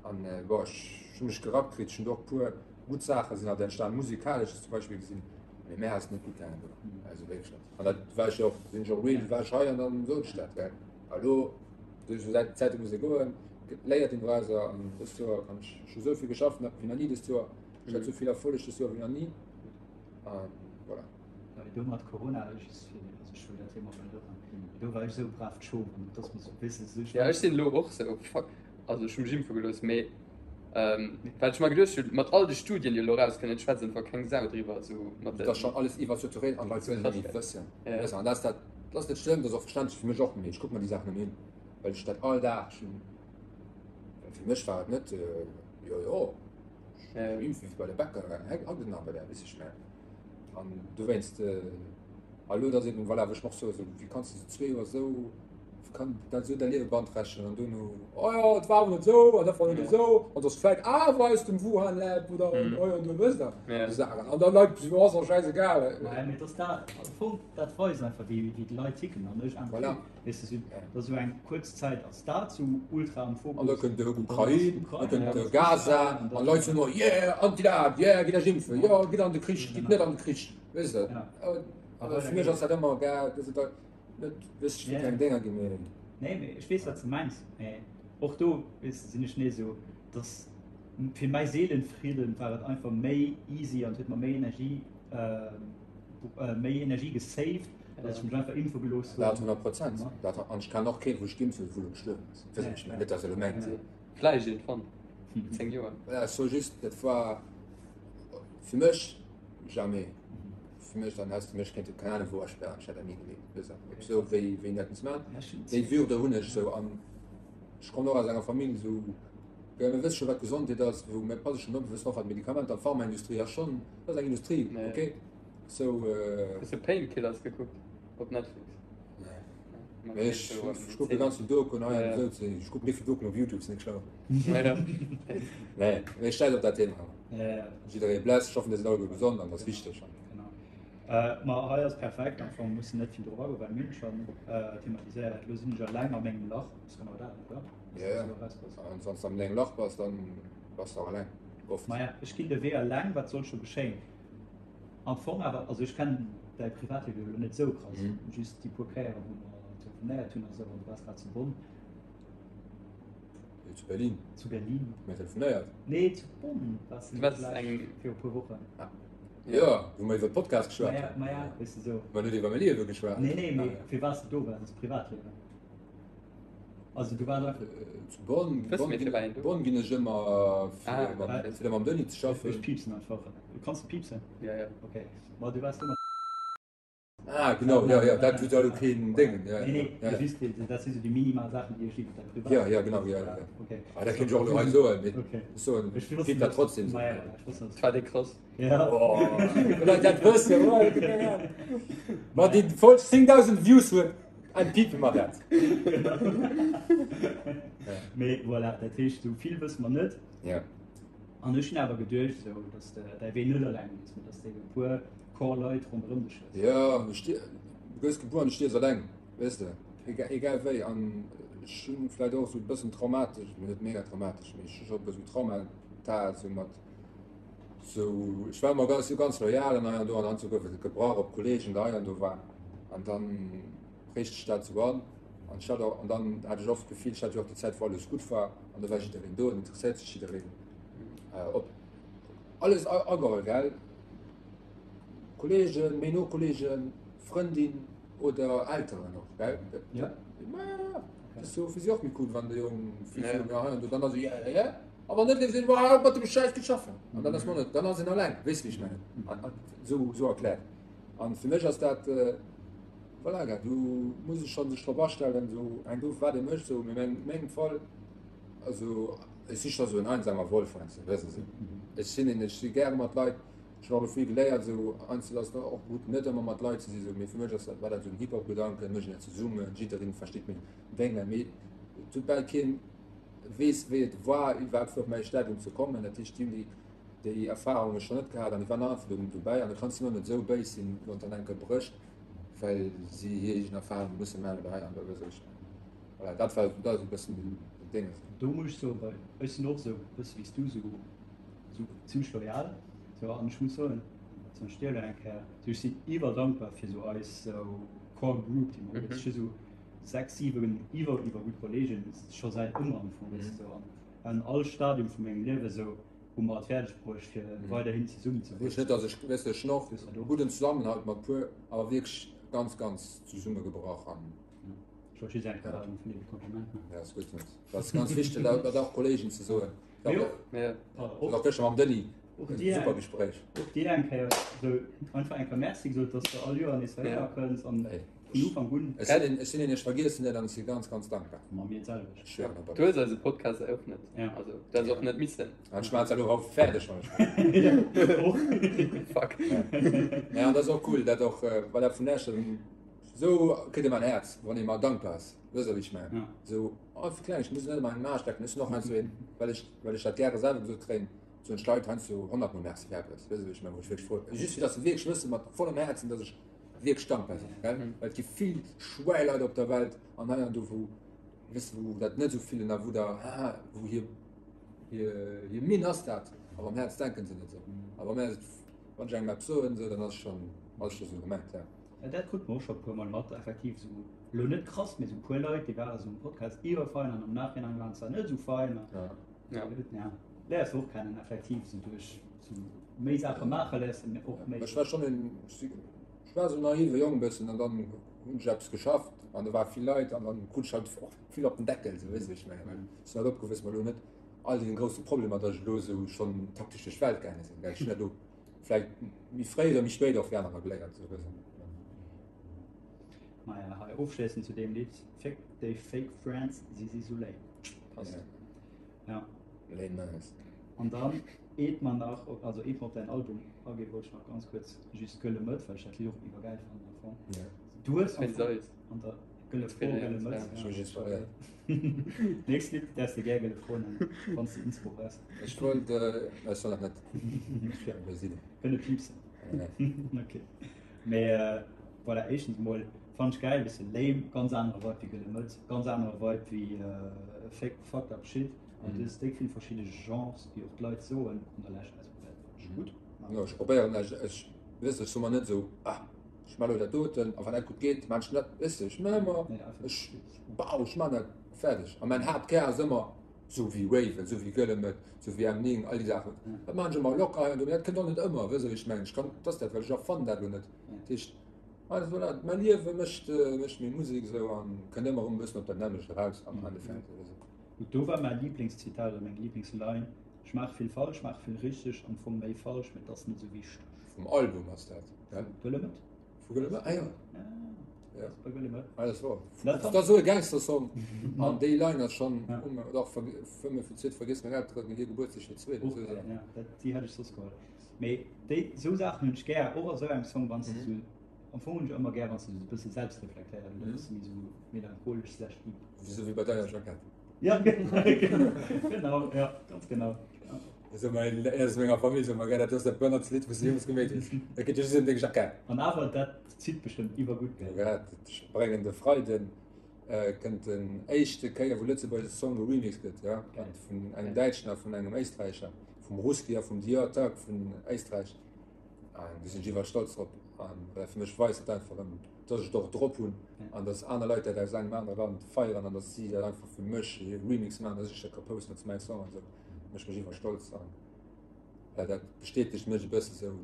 an bon, ech hu mech gerappt kritt, ech hunn do och puer Gutt Saache sinn alt entstan, musikalesch zum Beispill gesinn, mee mär ass net gutt gaangen do, also wierklech net. An dat war ech jo och, sinn ech och real, war ech hei an dann sot ech dat, gell. A lo, duerch esou Säit, Zäite muss ee goen, léiert een dorausser an dëst Joer kann ech, ech hu esou vill geschafft wéi nach ni dëst Joer, ech hat esou vill Erfolleg dëst Joer wéi nach ni a voilà. Well do mat Corona, just fir, also ech wëll dat Thema och net opmaachen, mee do war ech esou brav d'Schof an et ass mer sou e bësse sou. Ja, ech sinn elo och sou, fuck, also ech hu mech impfe gelooss, mee well ech mer geduecht hunn, mat all de Studien, déi elo erauskënnen, et schwätzt einfach keng Sau driwwer, sou mat den. Et ass schonn alles iwwersaturéiert an d'Leit wëllen net méi wëssen. An dat ass dat, dat ass net schlëmm, dat ass och verständlech fir mech och, mee ech kucke mer déi Saachen net méi un, well ech dat all Dag, ech hunn, well fir mech war et net, jo jo, ech impfe wéi bei de Bäcker, hackt et nach bei där, weess ech mengen. An dowéinst, a lo, dat ass eben, voilà, wou ech mer och soen, esou, wéi kanns de sou zwee Joer esou, wéi kann dat esou däi Liewe beanträchtegen an duerno, oh jo, et war awer net esou an dat war net esou an et ass vläicht awer aus dem Wuhan Lab oder oh jo, du wësst der, esou Saachen. An da Leit, jo, ass och schäisegal. Maja, mee et ass dat, am Fong, dat weist einfach, wéi déi Leit ticken an ech einfach, Voilà. weess de, sou, dat ass esou eng kuerz Zäit ass dat sou ultra am Fokus. An da kënnt de Ukrain, da kënnt de Gaza, an d'Leit soen, oh yeah, anti-dat, yeah, gitt iech impfen, jo, gitt an de Krich, gitt net an de Krich, weess de. A fir mech ass dat ëmmer, gell, dat ass net, weess ech, keng Dénger ginn, mee. Nee, mee ech weess, wat s de mengs, mee och do, weess de, sinn ech nees esou, dass fir mäi Seelenfridden war et einfach méi easy an et huet mer méi Energie, méi Energie gesaved, dass ech mech einfach impfe gelooss hunn. Dat 100 Prozent. Dat, an ech kennen och keen, wou ech geimpft hunn, wou elo gestuerwen ass. Weess ech net, net dass elo mengt. Vläicht iergendwann, an 10 Joer. Voilà, ech soe just, dat war fir mech jamais. Fir mech, dann häss de mech kéinte keng Ahnung wou asperren, ech hätt dat ni geleeft. Weess de, esou wéi wéi een dat muss maachen. Déi Würde hunn ech esou an ech kommen och aus enger Famill esou, jo mir wësse scho wat Gesondheet ass, wou mir passe schonn op, mir wëssen och wat Medikamenter, d'Pharmaindustrie ass schonn, dat ass eng Industrie, okay. So, äh, Hues du Painkillers gekuckt op Netflix? Nee. Mee ech, ech kucke ganz vill Dokuen hei an esou, ech kucken méi vill Dokuen op Youtube, sinn net schlau. Nee, mee schäiss op dat Thema. Jidderee bless, ech hoffen dir sidd alleguer gesond an dat ass wichteg. Genau. Ma hei ass perfekt, am Fong mussen net vill drop agoen, well mir hunn schonn thematiséiert. Elo sinn ech eleng a mengem Lach, ass genau dat, oder? Ja, ja. An wann s de an dengem Lach bass, dann bass de och eleng, oft. Maja, ech ginn de Wee eleng, wat soll scho geschéien? Am Fong awer, also ech kennen däi Privatliewe jo elo net esou krass, just déi puer Kéieren, wou mer telefonéiert hunn a sou, an du waars grad zu Bonn. Nee, zu Berlin. Zu Berlin. Hu mir telefonéiert? Nee, zu Bonn waars du net eng viru puer Wochen. Ah. Jo, wou mer iwwer Podcast geschwat hunn. Maja, maja, weess de sou. Mer net iwwer mäi Liewe geschwat. Nee, nee, mee fir wat s de do waars, ass Privatliewen. Also du waars einfach. Zu Bonn, Bonn, ginn, Bonn ginn ech ëmmer fir, ah, fir mam Denis ze schaffen. Ech piipsen einfach. Kanns du piipsen? Ja, ja. Okay. Ma du waars do mat. Ah, genau, ja, ja, dat huet elo keen Déngen. Ja, Nee, nee, ja, ja. just déi, dat si sou déi minimal Saachen, déi ech iwwer däi Privat. Ja, ja, genau, ja, ja. Okay. Ah, dat kéint ech och elo hei soen, mee Okay. ech soen, Ech wosst kritt dat net. trotzdem. Ma ja, ech wosst net. Dat war déi krass. Ja. Oh, Leit dat wëssen, oh, Ma déi Folg 10.000 Views huet, entpiepe mer dat. Mee voilà, dat heescht, sou vill wësse mer net. Ja. An ech hunn awer geduecht, sou, dass de däi Wee net eleng gees, mee dass de e puer Core Leit ronderëm dech hues. Jo, du stier, du gëss gebuer an du stierfs eleng, weess de, egal, egal wéi. An ech hunn vläicht och esou e bëssen traumatesch, mee net mega traumatesch, mee ech hu scho e bëssen Traumata esou mat esou, ech war ëmmer ganz, esou ganz loyal an hei an do an dann esou gouf et gebrach op Kollegen, der hei an do war an dann réicht sech dat esou an. An ech hat och, an dann hat ech oft d'Gefill, ech hat jo och déi Zäit wou alles gutt war an do war jiddereen do, an interesséiert sech jiddereen op alles ageholl, gell, Kollegen, méi no Kollegen, Frëndin oder Elteren och, gell. Ja. Ma ja, dat ass jo fir si och méi cool, wann de Jong vill ja. hei an do, dann ass ja, ja, ja. Awer net sinn, wa mat dem Schäiss gutt schaffen. An dann ass man net, dann ass een alleng, weess wéi ech mengen. Sou, sou erkläert. An fir mech ass dat, Voilà, gell, do muss ech schonn sech drop astellen, esou hänkt of wat ee mécht, esou, mee an mengem Fall, also ech si scho sou en einsamer Wolf heiansdo, weess de, ech sinn een, ech si gäre mat Leit, ech hunn och elo vill geléiert, esou einzel ass och gutt, net ëmmer mat Leit ze sinn, esou, mee fir mech ass dat, war dat esou en Hip-Hop-Gedanken, mécht een dat zesummen, jiddereen versteet meng Déngen, mee et huet bal keen weess wéi et war iwwerhaapt fir op mäi Stadium ze kommen, dat heescht déi hunn déi déi Erfahrunge schonn net gehat an déi waren einfach do dobäi an da kanns du och net esou béis sinn, wann dann eng Kéier brécht. well si hir eegen Erfahrung musse maachen oder hei an do oder esou. Voilà, dat war dat ass e bëssen den Ding. Do muss ech soen, well ech sinn och esou e bësse wéi s du, esou esou zimmlech loyal, esou an ech muss soen, zum Beispill elo eng Kéier, esou ech sinn iwwerdankbar fir esou eis esou Core Group, déi mer hunn. Ech hu esou 6, 7 iwwer iwwergutt Kollegen scho säit ëmmer am Fong, weess de, esou an an all Stadium vu mengem Liewe esou hu mer et fäerdeg bruecht fir weiderhin zesummen ze Heescht net, dass ech, weess de, ech hunn och e gudden Zesammenhalt mat puer, awer wierklech ganz, ganz zesummegebrach an. Ech wollt just eng Kéier vun dir e Kompliment maachen. Ja, ass gutt, dat ass ganz wichteg, dat dat och Kollegen ze soen. Mee och, Ja. Och och gëschter mam Denis, och dir super Gespréich. Och dir eng Kéier esou einfach eng Kéier Merci gesot, dass de all Joer nees heihinner kënns an vun Ufank un. Ech sinn een, ech sinn een, ech vergiessen net an ech si ganz, ganz dankbar. Ma mir d'selwecht. Ech schwören op Du hues eise Podcast eröffnet. Ja. Also, du häss och net missen. An ech maachen et elo haut fäerdeg, wann ech Och. Fuck. Ja, an dat ass och cool, dat och, voilà, vun Esch, esou kritt ee mer en Häerz, wann ee mer dankbar ass. Wësst Der, wéi ech mengen? Ja. Esou, oh, fir Klengegkeet, muss net ëmmer engem Aarsch lecken. Ech sinn och heiansdo een, well ech, well ech dat gäre selwer gesot kréien, soen ech Leit heiansdo honnertmol Merci fir eppes. Wësst Der, wéi ech mengen? Wou ech wierklech frou, just fir datt se wierklech wëssen, mat vollem Häerzen, datt ech wierklech dankbar sinn, gell? Well et gi vill Schwäileit op der Welt an hei an do, wou, wëss de, wou dat net esou fillen a wou der, haha, wou hir, hir, hir Minn ass dat, awer am Häerz denken se net esou. A wa mär, wann ech engem eppes soen, esou, dann ass schonn, ass scho sou gemengt, ja. Ja, dat krut mer och scho e puermol mat, effektiv esou, elo net krass, mee esou e puer Leit, déi ware sou am Podcast iwwerfein an am Nachhinein waren se dann net esou fein. Ja. Ja. Ja, léiers de och kennen, effektiv, sou duerch sou méi Saache maache léiers de och méi. Ech war schonn en, ech war esou naive Jong e bëssen an dann hunn ech eppes geschafft an do ware vill Leit an dann krut ech halt och vill op den Deckel, sou weess de wéi ech mengen. Well ech sinn halt opgewuess mat elo net all deene grousse Problemer, datt ech elo esou schonn taktesch duerch d'Welt gaange sinn, well ech hunn dat elo vläicht méi fréi oder méi spéit och wéi anerer geléiert, sou e bëssen. Maja, hei ofschléissend zu deem Lidd, Fick déi fake friends, si si sou lame. Passt. Ja. Ja. Lame ass. An dann, eet mer nach, also eet mer op däin Album aginn, wollt ech nach ganz kuerz just Gëlle Mëtt, well ech dat Lidd och iwwergäil fannen am Fong. Ja. Du hues am Wéi Fong soll an der Gëlle Fro, Gëlle Mëtt. Ech hu just verléiert. Nächst Lidd däerfs de gär Gëlle Fro nennen, wann s de Inspo brauchs. Ech wollt, ech soll dat net. Kënne piipsen. Okay. Mee voilà, éischtens emol fannen ech gäil, bësse lame, ganz anere Vibe wéi Gëlle Mëtz, ganz anere Vibe wéi Fake Fucked Up Shit. An du hues déck vill verschidde Genres, wéi och d'Leit soen an der Lescht. Also dat fannen ech gutt. Jo, ech probéieren, ech, ech, weess de, ech soe mer net esou, ah, ech man elo dat doten a wann dat gutt geet, man ech dat, weess de, ech man ëmmer, ech, bau, ech man dat fäerdeg. A mäin Haaptkär ass ëmmer Sou wéi Raven, sou wéi Gëlle Mëtt, sou wéi M9, all déi Saachen. Dat maachen ech ëmmer locker hei an do, mee dat kënnt och net ëmmer, wësst Der wéi ech mengen? Ech kann, dat ass dat, well ech erfannen dat elo net. Dat heescht, also voilà, mäi Liewe mécht, mécht meng Musek esou an kënnt ëmmer erëm e bëssen op dat nämmlecht eraus am Endeffekt oder sou. Gutt, do war mäi Liblingszitat oder meng Liblingsline, Ech maache vill falsch, maache vill richteg, am Fong méi falsch, mee et ass net esou wichteg. Vum Album ass dat, gell? Gëlle Mëtt? Vu Gëlle Mëll? Ah jo. Ja. Bei Gëlle Mëll. Ah, das war. Dat ass esou e Gangster-Song. An déi Line ass schonn, dach, fëmmen fir d'Zweet, vergiss meng Elteren, hir Gebuertsdag fir d'Zweet. Och, ja, dat, déi hätt ech soss geholl. Mee déi, esou Saachen hunn ech gär, och a sou engem Song, wann s de sou, am Fong hunn ech ëmmer gär, wann s de sou e bësse selbstreflektéiert oder e bësse méi sou melancholesch slash deep. Esou wéi bei deiner Jackett. Ja, genau, ja, ganz genau. Ja. So mein, aus menger Famill so, gell, dat ass dat bönnertst Lidd, wou du jemals geméit hues. Dat geet just ëm deng Jackett. An awer, dat zitt bestëmmt iwwergutt, gell? Ja, ech bréngen de Freiden äh, kënnt den éischte Kéier, wou Lëtzebuerger Song geremixed gëtt, ja, an vun engem Däitschen a vun engem Éisträicher, vum Ruski a vum Dior Tag vun Éisträich. An do sinn ech iwwer stolz drop. An well fir mech weist dat einfach erëm, dass ech et och drop hunn an dass aner Leit dat aus engem anere Land feieren an dass si dat einfach fir mech e Remix maachen, dass ech dat ka posten als mäi Song an esou. Mécht mech iwwer stolz an well dat bestätegt mech e bësse sou,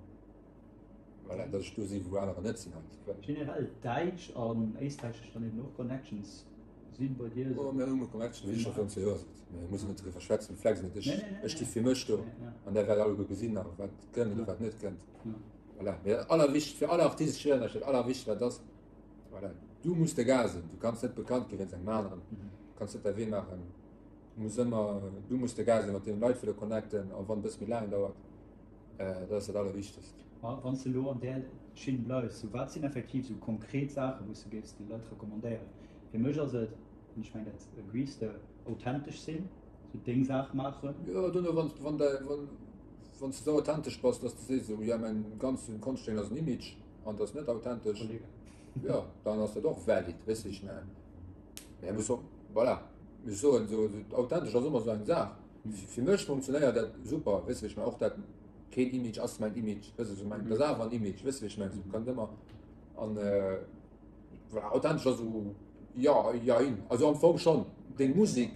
voilà, dass ech do si wou anerer net sinn halt. Generell däitsch an éisträichesch dann eben och Connections sinn bei dir? Oh, mir hunn Connections, wéi ech scho virun 10 Joer sot. Mir mussen net driwwer schwätzen, flex net. Ech, ech sti fir mech do an där wäert alleguer gesinn nach wat kënnt oder wat net kënnt. Voilà. Mee dat allerwichtigst fir alle Artisten, ech schwéieren lech, dat allerwichtigst wat ass, voilà, du muss de Gas sinn. Du kanns net bekannt gi wéinst engem aneren, du kanns net däi Wee maachen. Du muss ëmmer, du muss de Gas sinn, mat deem Leit wëlle connecten, a wann e bësse méi laang dauert, dat ass dat allerwichtigst. A wann s de elo an där Schinn bleifs, sou wat sinn effektiv sou konkret Saachen, wou s de géifs de Leit recommandéieren? Fir mech ass et, an ech mengen dat agrees de, authentesch sinn, sou deng Saach maachen. Jo, dono wann, wann däi, wann, wann s de sou authentesch bass, dass de sees, sou jo mäin ganzen Konschtdéng ass en Image an dat ass net authentesch, jo dann ass dat och valid, weess de wéi ech mengen? Mä muss och, voilà, ech soen esou, authentesch ass ëmmer esou eng Saach. Fir mech funktionéiert dat super, weess de wéi ech mengen? Och dat keen Image ass mäin Image, weess de, sou mäin, dat ass awer en Image, weess de wéi ech mengen? Sou kann ëmmer an voilà, authentesch ass esou, jo, jein, also am Fong schonn, deng Musek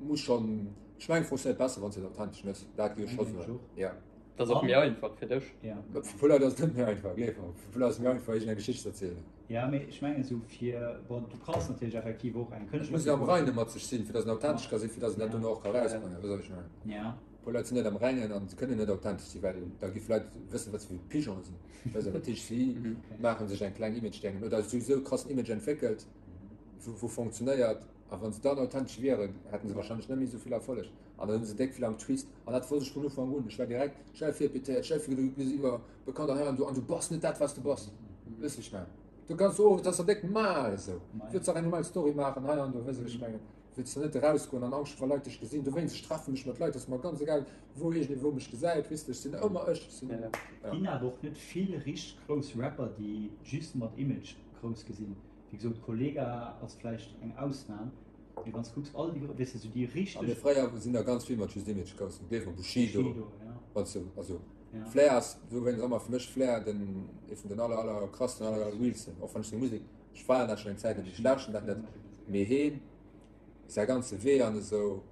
muss schonn, ech mengen funktionéiert besser wann s de et authentesch méchs, dat géif ech scho soen, jo. Dat ass och méi einfach fir dech. Fir puer Leit ass et net méi einfach, gleef mer, fir puer Leit ass et méi einfach iergendeng Geschicht ze erzielen. Ja, mee ech mengen esou fir, bon, du kanns natierlech effektiv och eng Et muss een am Reine mat sech sinn, fir datt en authentesch ka sinn, fir datt en dat dono och ka erausbréngen, weess wat ech mengen? Ja. E puer Leit sinn net am Rengen an se kënnen net authentesch sinn, well da gi Leit wëssen, wat se fir Pigeonen sinn, weess de, dat heescht si maache sech eng kleng Image-Dengen oder si hu sou e krassen Image entwéckelt, wou wou funktionéiert a wann se dann authentesch wieren, hätten se wahrscheinlech net méi esou vill Erfolleg an dann hu se déck vill am Twist an dat wosst ech vun Ufank un, ech war direkt schnell virpitéiert, schnell vir, du gëss iwwer Bekannt an hei an do an du bass net dat was du bass. Wëss wéi ech mengen? Du kanns och, dat ass der déck mal esou. Wëlls dach eng normal Story maachen hei an do, wëss wéi ech mengen? Wëlls der net erausgoen an Angscht wa Leit dech gesinn. Dowéinst, ech treffe mech mat Leit, ass mer ganz egal wou iergendee wou mech gesäit, weess de, ech sinn ëmmer ech. Ech sinn, ja. Ginn awer och net vill richteg grouss Rapper déi just mat Image grouss gi sinn. Wéi gesot Kollegah ass vläicht eng Ausnam, mee wann s de kucks all déi, weess de, sou déi richteg. A mee fréier sinn der ganz vill mat just Image grouss ginn, gleef mer, Bushido, Bushido, ja. Wann s de, also. Flair ass dowéinst ëmmer fir mech Flair den ee vun den aller aller krassten aller aller realsten och wann ech seng Musek ech feiern dat schon eng Zäit net ech lauschten dat net mee heen säi ganze Wee an esou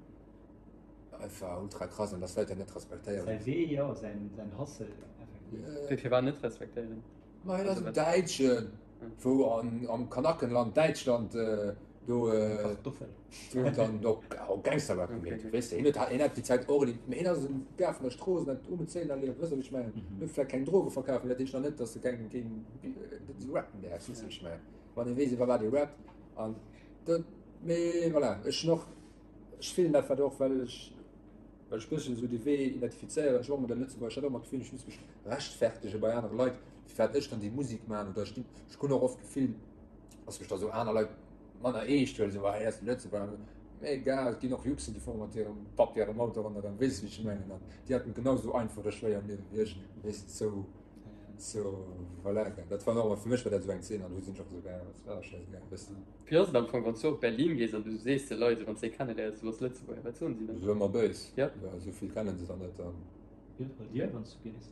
einfach ultra krass an dass Leit dat net respektéieren. Säi Wee jo, säin säin Hustle effektiv. Wéi firwat net respektéieren? Ma hien ass en Däitschen wou an am Kanackenland Däitschland do Kartoffel do dann och Gangsterrap gemeet huet, weess de. Hien huet hien hat déi Zäit och erlieft, mee hien ass en Gars vun der Strooss an hat um Zéien erlieft, weess de wéi ech mengen. Hien huet vläicht keng Droge verkaf, mee dat heescht nach net, datt e keng keng rappen däerf, weess de wéi ech mengen. Wann ee weess iwwer wat ee rappt an dat, mee voilà, ech hunn och ech fillen dat wat och well ech well ech bëssen esou de Wee identifizéieren, ech war ëmmer den Lëtzebuerger, ech hat ëmmer d'Gefill ech muss mech rechtfertege bei anere Leit, firwat ech dann déi Musek maachen oder ech ginn, ech hunn och oft d'Gefill, dass mech da sou aner Leit manner eescht huelen, esou, ah, hie ass de Lëtzebuerger, mee egal, et ginn och Juxen, déi fuere mat hirem Papp hirem Auto ronderëm, weess de wéi ech mengen, an déi haten genau esou einfach oder schwéier am Liewe wéi ech, weess de, sou, sou, voilà, dat war och fir mech war dat esou eng Zeen an do sinn ech och esou, ja, dat war schäisegal, weess de. Wéi ass et am Fong, wann s du op Berlin gees an du sees de Leit, wann s de kenneléiers, du bass Lëtzebuerger, wat soen si dann? Se ëmmer béis. Ja. Ja, esou vill kennen se dann net. An. Wéi ass et bei dir, wann s du gees?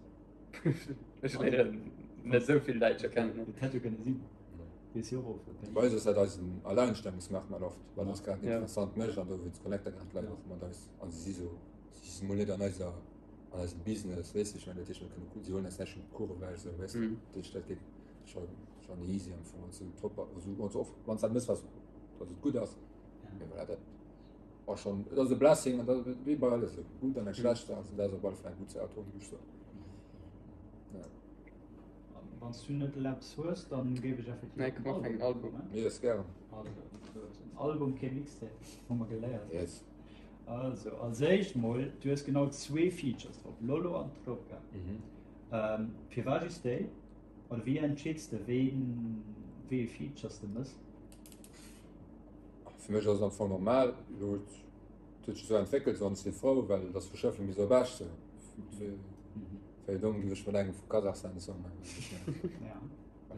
Ech léieren net esou vill Däitscher kennen. Et hätt jo kënne sinn. Gees jo och op Berlin. Bei eis ass dat eisen Alleinstellungsmerkmal oft, well eis grad interessant mécht an dowéinst connecte grad d'Leit och mat eis an si si sou, si si mol net an eiser, an eisem Business, weess de, ech mengen, dat heescht, mir kënne, si huelen eis näischt vum Kuch ewech, esou, weess de, dat heescht, dat geet scho. Schon easy am Fong, wann du top, also wann du oft, wann du dat mëss, was, dass et gutt ass. Mee voilà, dat war schon, dat ass e Blessing an dat wéi bei alles esou, gutt an eng schlecht Saach, dat ass op alle Fall eng gutt Saach, géif ech soen. Ja. Wann s du net eppes hues, dann géif ech effektiv Nee, komm, op den fänk Album. Album. Mir ass gären. Also, den Album, kee Mixtape, hu mer geléiert. Yes. Also, als éischt mol, du hues genau zwee Features drop, Lolo an Troca. Mhm. Ähm, firwat just déi? Oder wéi entscheeds de, ween, wéi ee Features de mëss? Fir mech ass et am Fong normal, elo et huet sech esou entwéckelt, esou an CV, well et ass vu Schëffleng bis op Esch sou. Wéi domm géif ech mat engem vu Kasachstan e Song maachen. Ja,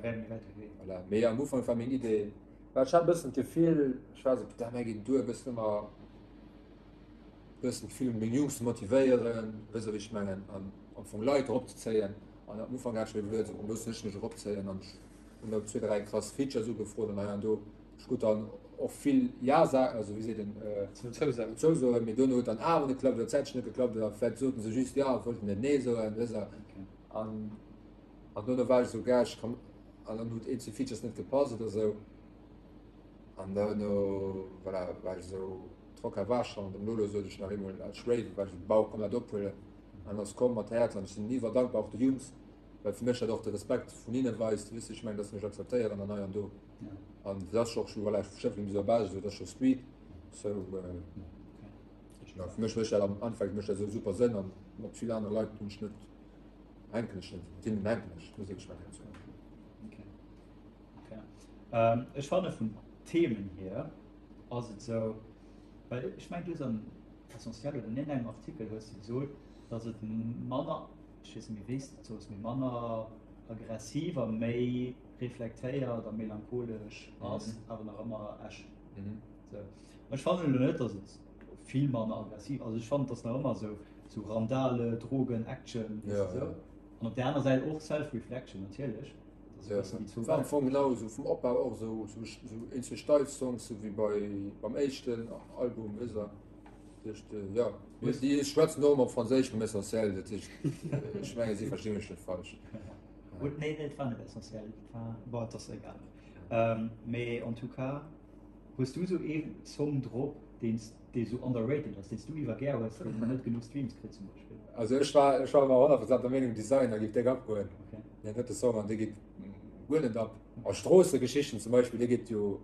wär méi wäit ewech. Voilà, mee am Ufank war meng Idee, well ech hat e bëssen d'Gefill, ech war esou, putain, mär ginn duer, e bëssen ëmmer e bëssen d'Gefill, meng Jungs ze motivéieren, weess de wéi ech mengen, an am Fong Leit eropzezéien. An am Ufank hat ech mir iwwerluet, esou, loossen ech mech eropzéien an ech hunn da zwee, dräi krass Features ugefrot an hei an do. Ech krut dann och vill Ja-Sa-, also wéi seet een, Zousoen. Zousoen, mee duerno huet dann awer net geklappt oder zäitlech net geklappt oder vläicht soten se just Ja a wollten net Nee soen, weess der. An, an duerno war ech esou, gell, ech kann, an dann huet eenzel Features net gepasst oder esou. An duerno, voilà, war ech esou, Trocker war schonn, dem Lolo sot ech nach eemol als Rave, war ech esou, Bau, komm dat ophuelen. An ass komm mat Häerz an ech sinn iwwer dankbar och de Jungs, well fir mech dat och de Respekt vun hinne weist, weess de, ech mengen, dass se mech akzeptéieren an hei an do. An dat ass och scho, voilà, Schëffleng bis op Esch, esou, dat ass scho Street, so, ja, fir mech mécht dat am Endeffekt mécht dat esou super Sënn an mat vill anere Leit hunn ech net, hänken ech net, mat hinnen hänken ech, muss ech mengen, so. Okay. Okay. Ähm, ech fanne vun Themen hier ass et sou, well ech meng du hues am Essentiel oder an iergendengem Artikel hues du gesot, datt et manner, ech weess net méi wéi s de et soos, mee manner aggressiv a méi reflektéiert a melancholesch ass, awer nach ëmmer Esch. Sou. Ech fannen elo net, datt et vill manner aggressiv, also ech fannen, et ass nach ëmmer sou, sou Randale, Drogen, Action, weess de sou. An op där aner Säit och Self-Reflection natierlech. Dat ass e bëssen déi zwou War am Welten. Fong genau esou vum Opbau och esou, esou, esou eenzel steif Songs, sou wéi bei, beim éischten Album, weess der. Dat heescht, jo, mee déi schwätzen och ëmmer op Franséisch beim Essentiel, dat heescht, ech mengen, si versti mech net falsch. Gut, nee, nee, et war net essentiell, et war, bon, et ass egal. Ähm, mee en tout cas, hues du sou ee Song drop, deen dee sou underrated ass, deen s du iwwer gär hues, deen awer net genuch Streams kritt zum Beispill? Also ech war, ech war ëmmer 100 Prozent der Meenung, Designer géif déck abgoen. Okay. Deen drëtte Song an dee geet guer net ab. A Stroossegeschichten zum Beispill, dee geet jo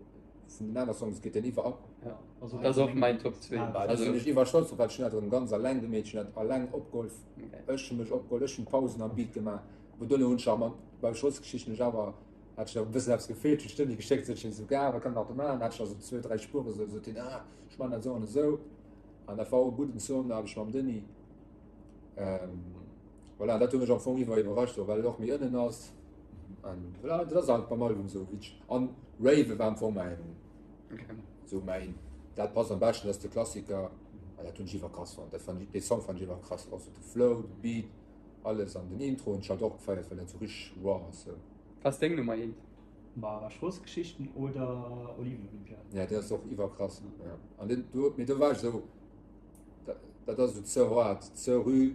vun den aner Songs geet deen iwwer ab. Ja, Also, dat ass och mäin Top 2. Ah, Also Also, sinn ech iwwer stolz drop, well ech hunn dat erëm ganz alleng gemeet, ech hunn dat alleng opgeholl, okay. ech hunn mech opgeholl, ech hunn d'Pausen am Beat gemaach. Bon duerno hunn ech awer mat bei Stroossegeschichten hunn ech awer, hat ech nach e bëssen eppes gefeelt, hunn ech d'Deni geschéckt, sot ech him esou, Gars, wat kann een nach do maachen? Hat ech nach esou zwou, dräi Spuere sou, sot hien, ah, ech maachen dat esou an esou. An dat war och e gudden Song, da hat ech mam Denis. Ähm, voilà, dat huet mech am Fong iwwer iwwerrascht, well et och méi ënnen ass. An voilà, dat ass halt beim Album sou wéi an Rave war am Fong mäin Okay. sou mäin dat passt am beschten, dat ass de Klassiker. An dat hunn ech iwwer krass fonnt. Dat fand ech, dee Song fand ech iwwer krass. Och sou de Flow, de Beat, alles an den Intro hunn ech halt och gefeiert, well dat sou richteg raw ass sou. Was ass deng Nummer eent? Ma Stroossegeschichten oder Olivenolympiade? Ja, dat ass och iwwer krass. Ja. An den, do, mee do war ech sou, dat, dat ass sou ze hard, ze rü.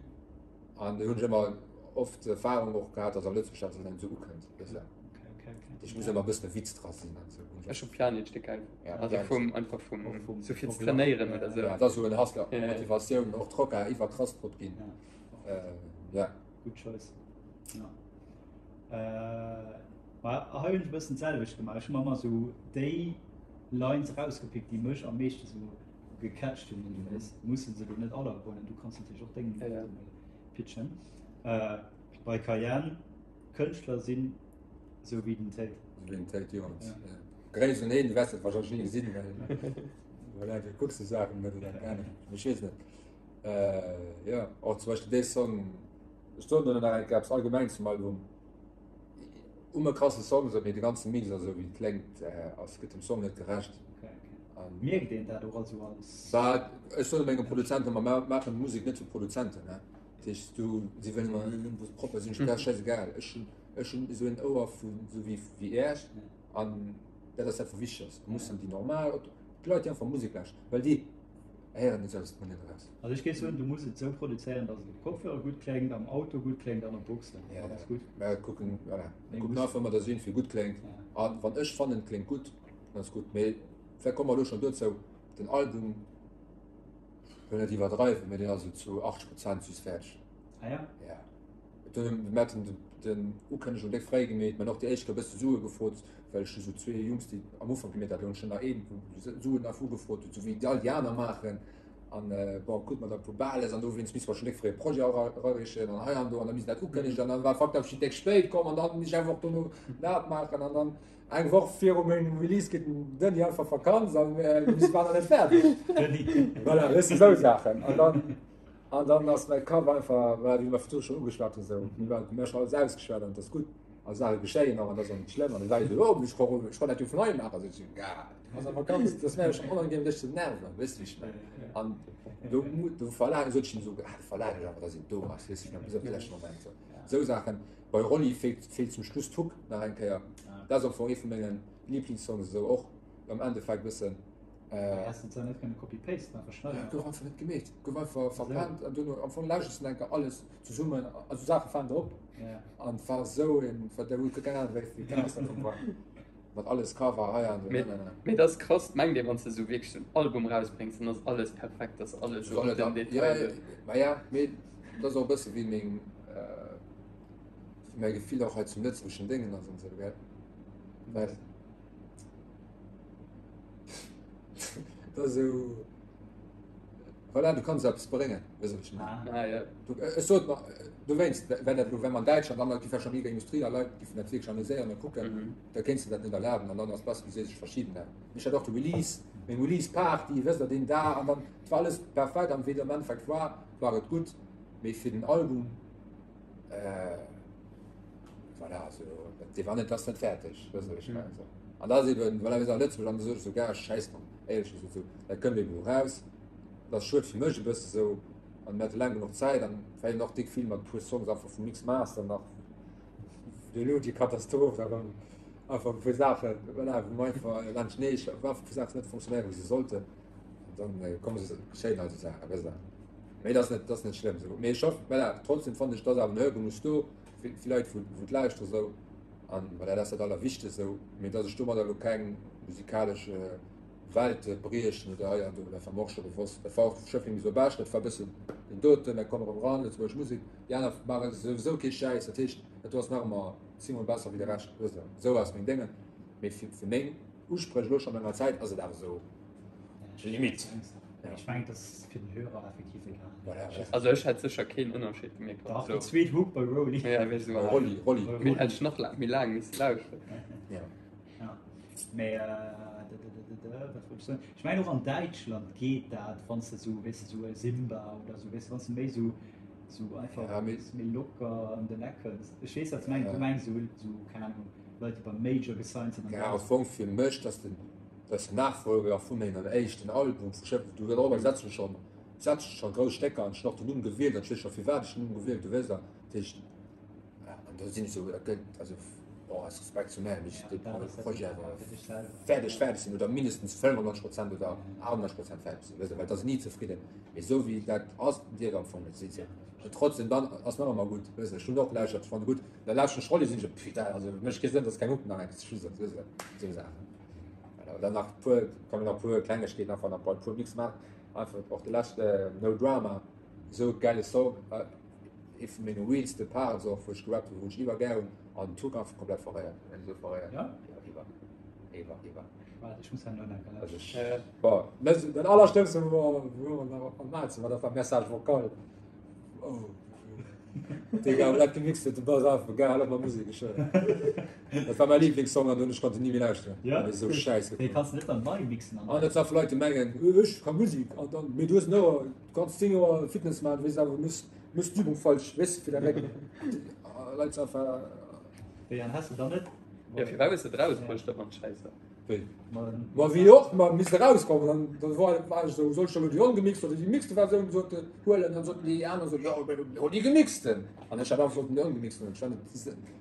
An do hunn ech ëmmer oft d'Erfahrung och gehat, dass am Lëtzebuerg dat net esou ukënnt. Weess de? Okay, okay, okay. Ech muss ëmmer e bëssen e Witz dra sinn an esou. Ech hu Pianic déck geil. Ja, Also Pianic. vum, einfach vum, Och vum- sou fir ze vum trainéieren Ja, oder ja. sou. Ja, dat ass sou en Hustler, Ja, ja. Motivatioun, och Trocker iwwer krass drop ginn. Ja. Äh, ja. Good choice. Ja. Äh, ma hei hunn ech e bëssen d'selwecht gemaach. Ech hu mer ëmmer sou déi Lines erausgepickt, déi mech am meeschte sou gecatcht hunn. Du weess, musse se lo net all ergoen. Du kanns natierlech och deng Ja, ja. pitchen. Äh, bei Cayenne, Kënschtler sinn sou wéi den Tate. Sou wéi den Tate Jones. Ja. Ja. Gréisst un een, du wäers dat wahrscheinlech ni gesinn, well voilà, du kucks déi Saachen net oder keng Ahnung. Ech weess net. Äh, ja, och zum Beispill dee Song, ech soen der nach eng Kéier eppes allgemeng zum Album. Um e krasse Song, sou, mee de ganze Mix a sou wéi et kléngt, ass, gëtt dem Song net gerecht. Okay, okay. An Mierkt een dat och also als. Bah, ech soen mengem Produzent ëmmer, mer maachen Musek net fir Produzenten, ne. Dat heescht, du, si wëllen ëmmer, hm, muss propper sinn, ech dat schäisegal. Ech hunn, ech hunn esou en Ouer vu sou wéi, wéi Äerch an dat ass dat, wat wichteg ass. Mussen déi normal, d'Leit, déi einfach Musek lauschteren, well déi héieren net selbst net eraus. Also ech géif soen, du muss et esou produzéieren, datt et op Kopfhörer gutt kléngt, am Auto gutt kléngt an op Boxen. Ja, Dann ass gutt. Mä kucken, voilà. Mee Kucken muss- einfach ëmmer, datt et iergendwéi gutt kléngt. Ja. An wann ech fannen, et kléngt gutt, dann ass gutt. Mee vläicht komme mer elo schonn dozou, den Album, ech wëll net iwwerdreiwen, mee deen ass esou zu 80 Prozent just fäerdeg. Ah ja? Ja. Dunn mir haten den Ukënnegung déck fréi gemeet, mä och déi éischt Kéier e bësse Sue gefrot, well ech hu sou zwee Jungs, déi am Ufank gemeet haten, hunn ech nach een, wou Suen nach ugefrot huet, sou wéi all déi aner maachen. An bon, krut mer da e puer Bales an dowéinst misste mer schonn déck fréi e Projet erareechen an hei an do an da misst dat ukënnegt an dann war Fakt, ech sinn déck spéit komm an dann misst ech eng Woch dono dat maachen an dann eng Woch viru mengem Release geet den Denis einfach Vakanz an mir waren nach net fäerdeg. Voilà, weess de, sou Saachen. An dann An dann ass mäi Kapp einfach, voilà, wéi mer virdru schonn ugeschwat hunn, esou, mir waren, mir hu schonn alles ausgeschwat an et ass gutt a Saache geschéien och an dat ass och net schlëmm. An da war ech esou, oh, ech kann, ech kann dat jo vun hei maachen. Sot si, ja, du bass a Vakanz, dat ass mir awer schonn onangenehm dech ze nerven, weess de wéi ech mengen. An do, do verlaange, sot ech him esou, ah, do verlaange ech awer, dass een do ass, weess de, bis op de leschte Moment. Esou, esou Saachen. Bei Rolli feelt, feelt zum Schluss d'Hook nach eng Kéier. Dat ass am Fong ee vu menge Liblingssongs esou och am Endeffekt e bëssen. Äh, Häss de zwar net kënne copy-pasten a verschnëllen. Gouf einfach net gemeet, gouf einfach verpennt an duerno am Fong lauschters de enker alles zesummen, also Saache falen der op an et war esou een, wat der huet keng Ahnung wéi wéi krass dat war, mat alles Cover hei an do, Mee mee dat ass krass, mengt ee wann s de esou wierklech en Album rausbréngs, dann ass alles perfekt, ass alles esou op den Detail esou. Ma ja, mee dat ass och e bësse wéi meng, wéi mäi Gefill och hei zum lëtzebuergeschen Déngen ass an esou, gell, well. Dat ass esou, voilà, du kanns eppes bréngen, weess de wat ech mengen? Ah, ja. Du, ech sot mer, dowéinst, wenn dat elo, wenn mer an Däitschland, an da gi vläicht méi Industrie a Leit giffen dat wierklech analyséieren a kucken, mm. da kéints de dat net erlaben an dann ass besser, du sees ech verschiben dat. Ech hat och de Release, meng Release-Party, wësst der, deen Dag an dann, et war alles perfekt an wéi et am Endeffekt war, war et gutt, mee fir den Album, Äh, voilà, also, dee war net, ass net fäerdeg, wësst der, wéi ech mengen, so. An da ass eben, voilà, mir sinn a Lëtzebuerg an da sot ech sou, Gars, schäiss drop, éierlech gesot, sou, dat kënnt eben elo raus, dat ass schued fir mech e bësse sou, an mir hate laang genuch Zäit an war eben och déck vill mat e puer Songs einfach vum Mix Master nach, elo déi Katastroph da rëm, einfach e puer Saachen, voilà, wou mer einfach laanscht, nee, wou einfach e puer Saachen net funktionéieren, wéi se sollten, an dann komme se, geschéien halt esou Saachen, wësst der. Mee dat ass net, dat ass net schlëmm esou. Mee ech hoffen, voilà, trotzdem fannen ech, dass awer en Hörgenuss do fir fir Leit, wou wou d'lauschteren esou. An voilà, dat ass dat Allerwichtegst esou. Mee dass ech domadder elo keng musikalesch Welte briechen oder hei an do, dat war mer och scho bewosst. Dat war och Schëffleng bis op Esch, dat war e bëssen den doten, da komm erëm eran, lëtzebuergesch Musek. Déi aner maache souwisou kee Schäiss, dat heescht, dat do ass nach ëmmer zéngmol besser wéi de Rescht, wësst Der. Esou ass meng Déngen. Mee fir fir meng Uspréch elo schonn no enger Zäit ass et awer esou. Limit. Ech mengen, dat ass fir den Hörer effektiv egal. Voilà. Also ech hätt sécher keen Ënnerscheed gemierkt. Dach, déi zweet Hook bei Rolli. Ja, wéi esou. Rolli, Rolli. Mee hätt ech nach méi laang misse lauschteren. Ja. Ja. Mee, wat wollt ech soen? Ech mengen och an Däitschland geet dat, wann s de esou, weess de, esou e Simba oder esou, weess de, wann s de méi esou, esou einfach Ja, mee. méi locker ëm den Eck kënns. Ech weess, wat s de mengs. Du mengs esou, esou, keng Ahnung, Leit, déi beim Major gesigned sinn an Ja, am Fong fir mech, dass den. Dat ass den Nachfolger vu mengem éischten Album vu Schëffleng. Do dorobber setzen ech schonn, setzen ech schonn grouss Stécker an ech hunn och den Numm gewielt an ech weess scho firwat ech den Numm gewielt hu, weess der. Dat heescht, an do sinn ech esou, dat gëtt, also bon, aus Respekt zu mär, mee ech dee Projet awer fäerdeg, fäerdeg sinn oder mindestens 95 Prozent oder 98 Prozent fäerdeg sinn, weess der, well et ass ni zefridden. Mee esou wéi dat ass, dierf am Fong net sinn. An trotzdem, dann ass nach ëmmer gutt, weess der. Ech hunn och gelauschtert, ech fannen e gutt, da lauschteren ech Rolli, sinn ech esou, putain, also mécht kee Sënn, dass keng Hook nach eng Kéier zu Schluss ass, weess der, esou Saachen. Dann nach puer kann nach puer Klengegkeeten einfach nach puer Mix machen. Einfach och de leschte No Drama sou geile Song ee vun menge realste Parts och wou ech gerappt hunn, wou ech iwwer gär hunn an d'Hook einfach komplett verréiert. Esou verréiert. Ja? Ja, iwwer. Iwwer, iwwer. Waart, ech muss herno nach Also ech, bon, dat allerschlëmmste wou mer nach am Mazen war, dat war Message vocal. Oh. Digga, dat gemixt huet, du bass einfach geil, hal op mat Musek, ech schwören. Dat war mäi Lieblingssong an dunn ech konnt en ni méi lauschteren. Ja? Dat ass esou schäiss Wéi gefuer. kanns de net dann nei mixen an An et war vu Leit déi mengen, ech ka Musek an dann, mee du hues en Ouer, du kanns 10 Joer Fitness maachen, du weess awer, muss muss d'Übung falsch, weess de, fir der Réck. Leit sinn einfach. Wéi an häss de dann net? Ja, firwat hues de et erausbruecht, da wann et schäiss war? Wéi? Ma wéi och, ma misst erauskommen. An dann war, war ech esou, soll ech da lo déi ongemixte oder déi gemixte Versioun sote huelen? Dann soten déi aner esou, jo, hol déi gemixten. An ech hat einfach sollten déi ongemixten huelen. Ech war net,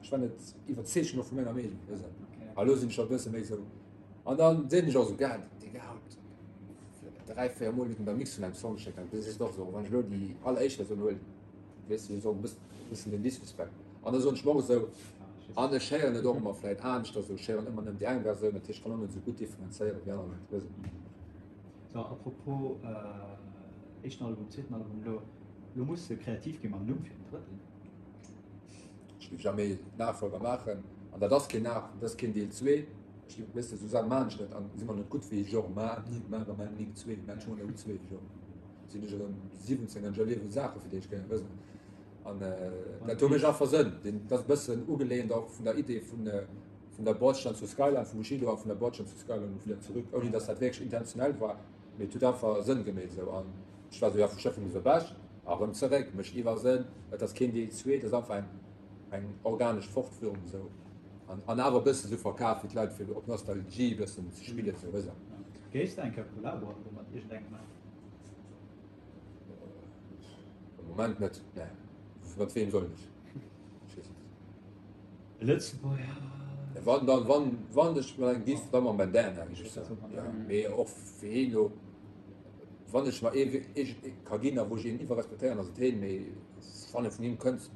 ech war net iwwerzeegt genuch vu menger Meenung, weess de. A lo sinn ech scho e bësse méi esou. An dann sinn ech och esou, Gad, Digga, haut 3, 4 Mol huet en der Mix vun engem Song geschéckt. An du sees och esou, wann ech elo déi alleréischt Versioun huelen, weess de, esou e bëssen den Disrespect. An da soen ech mer och esou, An ech héieren et och ëmmer vläit aneschters, ech héieren ëmmer nëmmen déi eng Versioun, dat heescht, ech kann och net esou gutt differenzéieren wéi aner Leit, weess et. So, apropos éischten Album, zweeten Album, elo, elo muss de kreativ gi mam Numm fir den drëtten. Ech géif jamais Nachfolger maachen an dat ass keen Nach, dat ass keen Deel 2. Ech géif, weess de, esou Saache maan ech net an si mer net gutt wéi genre ma ni ma ma ning 2, ma schon elo 2 genre sinn ech erëm 17 an ech erliewe Saache fir déi ech gär wëssen an dat huet mech einfach Sënn. Deen dat ass e bëssen ugeleent och vun der Idee vun vun der Bordstein zur Skyline vum Bushido a vun der Bordstein zur Skyline und wieder zurück, ouni datt dat wierklech intentionell war, mee et huet einfach Sënn gemeet esou an ech war esou, ja vu Schëffleng bis op Esch a rëm zeréck, mécht iwwer Sënn, et ass keen Deel zwee, et ass einfach eng eng organesch Fortführung esou an an awer e bëssen esou verkaf fir d'Leit fir op Nostalgie e bëssen ze spillen esou, wëss der. Géifs de eng Kéier Kollabo erëm mat iergendengem maachen? Am Moment net, nee. Mat weem soll ech? Ech weess net. E Lëtzebuerger. Wann dann wann wann ech mat engem giff, da mam Bandana géif ech soen. Ja, mee och fir heen elo, wann ech mer ee ee ka ginn a wou ech een iwwerrespektéieren, ass et heen, mee wann e vun him kënnt,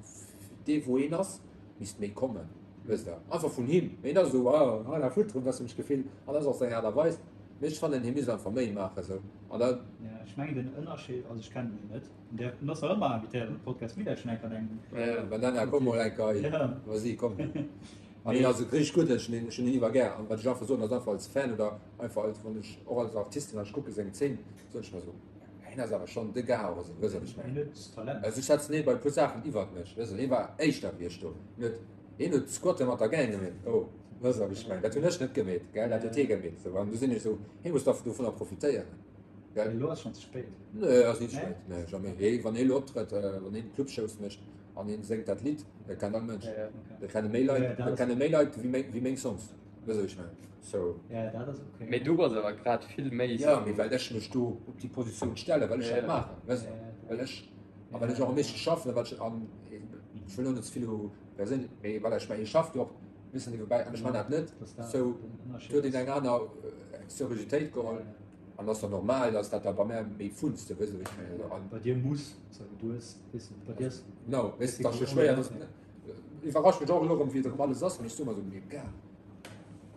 dee wou een ass, misst méi kommen, wësst der, einfach vun him. Mee hien ass esou, ah, ah, la foutre, wësst de, mech Gefill, an ass och seng Aart a Weis, mee ech fannen, hie misst einfach méi maachen esou an da. Ja, ech mengen den Ënnerscheed, also ech kennen hien net, Der ass nach ëmmer invitéiert an de Podcast Mille schon enker engem. Ja, Bandana, komm mol enker hei. Ja. Vas-y, komm. An hien ass richteg gutt, ech hunn hien iwwer gär. An wat ech einfach soen, ass einfach als Fan oder einfach als, wann ech och als Artiste, wann ech kucke seng Zeen, soen ech mer esou, hien ass awer schonn de Gars och esou, weess wat ech mengen. Hien huet Talent. Also ech setzen hie bei e puer Saachen iwwert mech, weess de, hie war éischter wéi ech do. Hien huet, hien huet Squatte mat der Gang gemeet, oh, weess wat ech mengen, dat hunn ech net gemeet, gell, dat huet hie gemeet, esou. An du sinn ech esou, hie muss da dovunner profitéieren. Gell? Elo ass schon ze spéit. Nee, ass net spéit. Nee, jamais. Hee, wann hee lo optrëtt, wann heen Clubshows mécht an heen séngt dat Lidd, dat kennt all Mënsch. Ja, ja, okay. Dat kenne méi Leit, Ja, dat dat ass- kenne méi Leit wéi meng, wéi meng Songs. Weess wat ech mengen? So. Ja, dat ass okay. Mee du bass awer grad vill méi Ja, mee well ech mech do op déi Positioun stellen, well ech Ja, dat ja. maachen, weess de? Ja, ja. Well ech, a well ech och am meeschte schaffen, a well ech, an ech wëll lo net ze vill u perséinlech, mee voilà, ech mengen, hie schafft jo och e bëssen niewebäi an ech man dat net. Dass dat So, den Ënnerscheed do huet een ass. eng aner Seriositéit geholl. Ja, ja. An ass da normal, dass dat da bei mär méi funzt, weess de wéi ech mengen? An Bei dir muss, also du hues, weess de, bei dir ass. No, weess de, dat ass jo schwéier, dat iwwerrascht mech och elo erëm, wéi et erëm alles ass, an ech soe mer esou, mee Gars,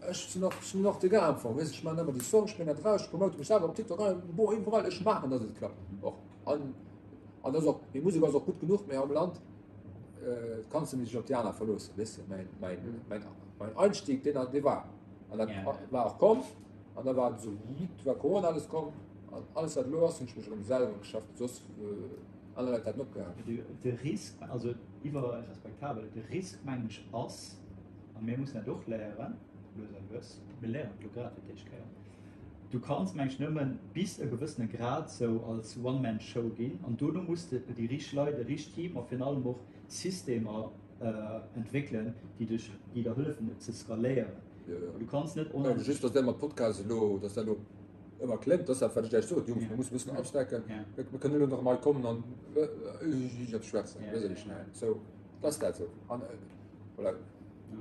ech sinn och, ech sinn och de Gars am Fong, weess de, ech maachen ëmmer déi Songs, ech bréngen dat eraus, ech promote mech selwer op TikTok, an bon, iwwerall, ech maachen, dass et klappt och. An, an ass och, meng Musek ass och gutt genuch, mee am Land kanns de dech op déi aner verloossen, weess de, mäin, mäin, mäin, mäin Einstieg, deen, dee war, an dat war och komm. An da war et esou, du war Corona alles komm an alles wat elo ass, hunn ech mech erëm selwer geschafft, soss aner Leit hätten opgehalen. De Risk, also iwwer respektabel, de Risk mengen ech ass, a mir mussen dat och léieren, lues a lues, mir léieren et elo grad fir d'éischt Kéier, du kanns mengen ech nëmmen bis e gewëssene Grad sou als One-Man-Show ginn an dono muss de déi richteg Leit, e richtegt Team a virun allem och Systemer entwéckelen, déi dech, déi der hëllefen et ze skaléieren. Ja. Du kanns net Ja, just dass der mat Podcast elo, dass dat elo ëmmer kléngt, dass dat wat ech lech sot, Jungs, mir musse bëssen upstecken. Ja. Mir kënnen elo nach emol kommen an äh, schwätzen, Ja, weess ja, ech ja. net. So, dat ass dat sou. An äh, voilà.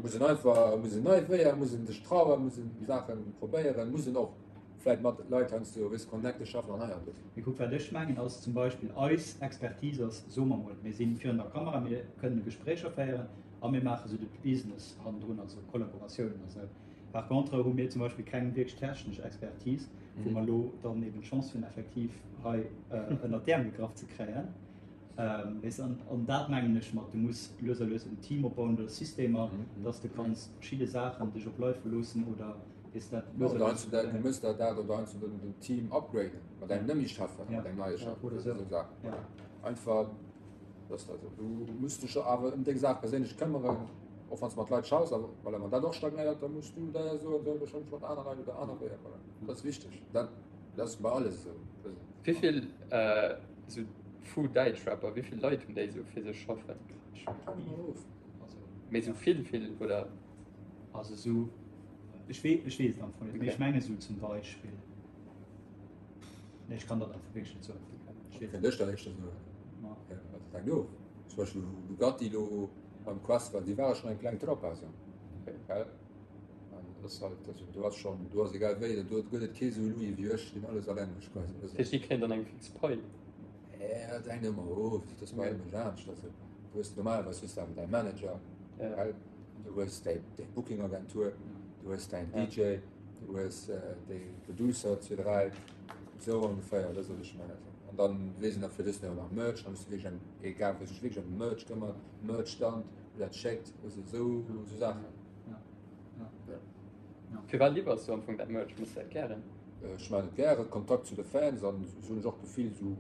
Muss een einfach, muss een nei Wéier, muss een sech trauen, muss een Saachen probéieren, muss een och vläit mat Leit heiansdo, weess, Connecte schaffen an hei an do. Mee kuck, wat ech mengen ass zum Beispill, eis Expertise ass, soe mer mol, mir si virun der Kamera, mir kënne Gespréicher féieren a mir maache sou de Business hannendrun, also Kollaboratiounen a sou. Par contre hu mir zum Beispill keng wierklech technesch Expertise, wou mer elo dann eben d'Chance hunn, effektiv hei ënnert d'Äerm gegraff ze kréien. Weess, an, an dat mengen ech mat, du muss lues a lues en Team opbauen oder Systemer, dass de kanns verschidde Saachen dech op Leit verloossen oder weess dat lues a Oder lues. heiansdo du muss der dat oder heiansdo den Team upgraden, mat engem net méi schaffen, mat engem neie schaffen, Oder sou. esou Saachen. Ja. Einfach. Das also, du musst dech awer ëm deng Saach perséinlech këmmeren, och wann s mat Leit schaffs, awer voilà, wann dat och stagnéiert, da muss du da soen, so, da schaff ech mat aner Leit oder aner Wéier, voilà. Dat ass wichteg. Dat, dat ass bei alles esou. Wéi vill esou fou däitsch Rapper, wéi vill Leit hunn déi esou fir sech schaffen? Mee esou vill, vill oder? Also esou, ech wee, ech weess et am Fong net, mee ech menge sou zum Beispill. Nee, ech kann dat einfach wierklech net soen. Ech weess net. Ech dat éischter soen. Ma. Ja, wat fänkt of? Zum Beispill Bugatti lo beim Quest war, déi ware schonn eng kleng Trupp also. Gell? An dat ass halt, also do ass schonn, do ass egal wéi, do gëtt et kee sou Louis wéi ech, deen alles alleng mécht quasi. Dat heescht, déi kréien dann eng fix Pai? Ja, dat hänkt ëmmer of, dat ass bei allem anescht. Also du hues normalerweis hues du awer däi Manager, gell? Du hues däi, däi Booking-Agentur, du hues däin DJ. Du hues déi Producer, zwee, dräi, esou ongeféier, dat ass wat ech mengen. An dann weess een nach fir dëst Joer nach Merch, da muss de wierklech eng, egal wou sech wierklech ëm de Merch këmmert, Merch-Stand. Dat schéckt, also esou esou Saachen. Firwat liwwers du am Fong dat Merch? Méchs du dat gären? Ech maachen et gären, Kontakt zu de Fans an esou hunn ech och d'Gefill, esou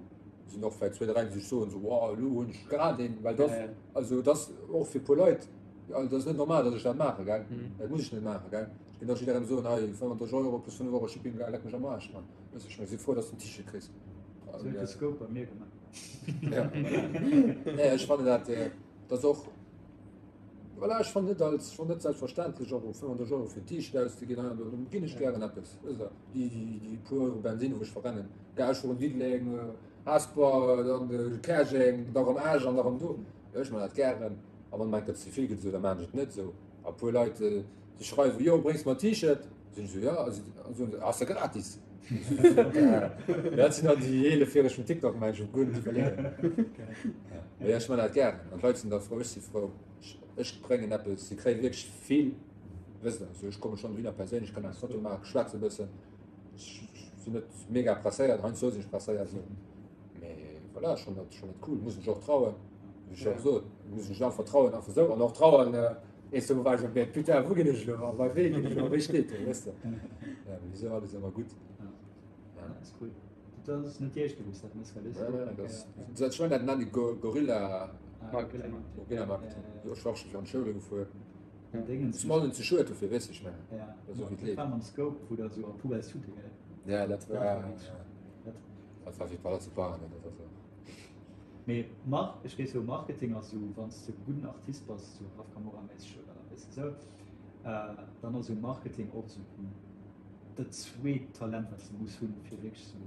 sinn och vläicht zwéi, dräi, déi sech soen, esou wow, elo hunn ech grad een, well dat ass, also dat ass och fir e puer Leit, also dat ass net normal, datt ech dat maache, gell, dat muss ech net maachen, gell. Ech kéint och jidderengem soen, hei 35 Euro plus 5 Euro Shipping, leck mech am Aarsch, Mann, weess ech, mä si frou, datt s de en T-Shirt kriss. Esou huet de Scope bei mir gemaach. Ja, voilà. Nee, ech fannen dat, dat ass och, voilà, ech fannen net als, ech fannen net selbstverständlech och 35 Euro fir en T-Shirt auszeginn, hei an do, do ginn ech gären eppes, weess der, déi, déi, déi puer Euro Bensinn, wou ech verrennen, gell, ech fueren Diddeleng, Hesper, dann Käerjeng, da rëm Esch an da rëm do, ech man dat gären, a wann et mer eng Kéier ze vill gëtt esou, da man ech et net esou. A puer Leit, déi schreiwen, jo, bréngs mer en T-Shirt, sinn ech esou, ja, a si soen, ass ja gratis. Dat sinn dann déi eelefjäreg vum TikTok, mengen ech, wou guer net iwwerleeën. Mee ech man dat gären an d'Leit sinn da frou, ech si frou, ech bréngen eppes, si kréie wierklech vill, wësst der, also ech komme schonn dohinner perséinlech, kann eng Foto maachen, schwätze e bëssen, ech sinn net mega presséiert, heiansdo sinn ech presséiert esou, mee voilà, ech fannen dat schonn net cool, muss mech och trauen, wéi ech och sot, muss mech einfach trauen, einfach esou an och trauen, Eens do war ech op der Putain, wou ginn ech elo a bei wee ginn ech elo, wéi steet do, weess de. Ja, mee esou alles ëmmer gutt. Ja, dat ass cool. Dat ass net déi éischt Kéier, wou s dat méchs, well ech. Nein, nein, dat dat ech mengen, dat nennen déi Gorilla. Marketing. Gorilla Marketing. Jo, ech war och scho fir an d'Schoule gefuer. Dingens. Ass mer net ze schued dofir, weess de, ech mengen. Ja. Esou wéi d'Leed. Dat war mam Scope, wou der esou a Poubelle Tute, gell? Ja, dat war. Dat war fir d'Palazzo Parano, dat ass och. Mee Mar ech géif soen Marketing ass esou wann s de gudden Artist bass, esou Raf Camora méisseg oder weess de esou, dann ass esou Marketing och esou dat zweet Talent wat s de muss hunn fir wierklech esou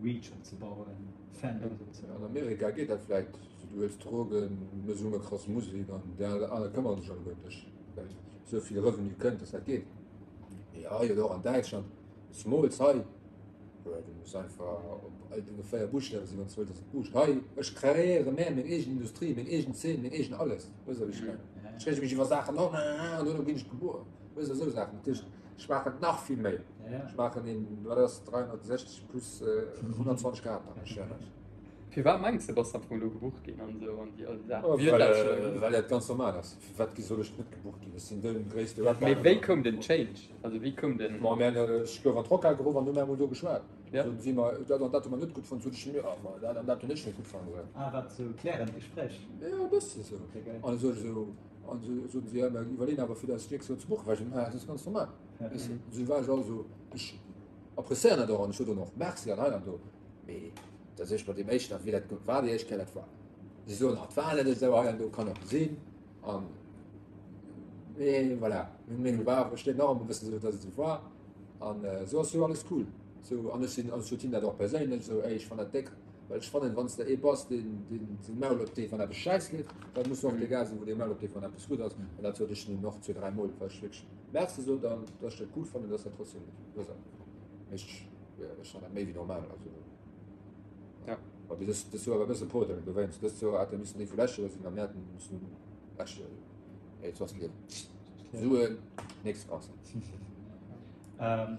Reach opzebauen, Fanbase opzebauen. An Amerika geet dat vläit, esou du huels Drogen, méchs elo krass Musek an déi aner këmmere sech alleguer ëm dech, well esou vill Revenu kënnt, dass dat geet. Mee hei oder och an Däitschland, zemools hei, Du muss einfach op all denge 4 Buschtawe sinn, wann s du wëlls, dass et buuscht. Hei, ech kreéiere mär meng eegen Industrie, meng eegen Zeen, meng eegen alles. Weess de, wéi ech mengen? Ech reege mech iwwer Saachen op, an duerno ginn ech gebuer. Weess de, esou Saachen. Dat heescht, ech maachen nach vill méi. Ech maachen een, wat ass 360 plus 120 Grad maachen ech, ja. Firwat mengs de, bass de am Fong elo gebucht ginn an esou an déi all déi Saachen? Wéi huet dat sech erginn? Well dat ganz normal ass. Firwat soll ech net gebucht ginn? Ech sinn de gréisste Rapper. Mee wéi koum den Change? Also wéi koum den. Ma mir hunn, ech gouf an d'Rockhal geruff an hu mir emol do geschwat. Soten si mer, dat an dat hu mer net gutt fonnt. Sot ech, jo, ma dat an dat hunn ech net gutt fonnt. Ah, wat esou klärend Gespréich? Jo, e bësse sou. An esou esou, an esou soten si, jo, mir iwwerleeën awer fir eis d'nächst Joer ze buchen. War ech esou, ma dat ass ganz normal. Weess de, esou war ech also, ech appreciéieren dat och an ech sot och nach Merci an hei an do. Mee dat ech mat deem éischten, wéi dat war déi éischt Kéier, dat war, si soen, ah, et war net esou hei an do, kann och sinn. An mee voilà, meng Meenung war awer, steet nach ëmmer e bëssen esou, datt et esou war. An esou ass jo alles cool. Sou, an ech sinn, an ech sot him dat och perséinlech esou, ey, ech fann dat déck, well ech fannen, wann s de ee bass, deen, deen säi Maul opdeet, wann eppes schäiss leeft, da muss och dee Gars sinn, wou dee Maul opdeet, wann eppes gutt ass. An dat sot ech him och zwee, dräi Mol, well ech wierklech Merci sot an datt ech dat cool fannen, datt dat trotzdem esou ass. Ech, ech fannen dat méi wéi normal, also. Ja. Ma bis dës, dës Joer war e bësse Poteren dowéinst. Dëst Joer hätte missen déi vu lescht Joer sinn a mir hätten missen lescht Joer sinn. Mee et ass d'Liewen. Suen, nächste Concert. Ähm,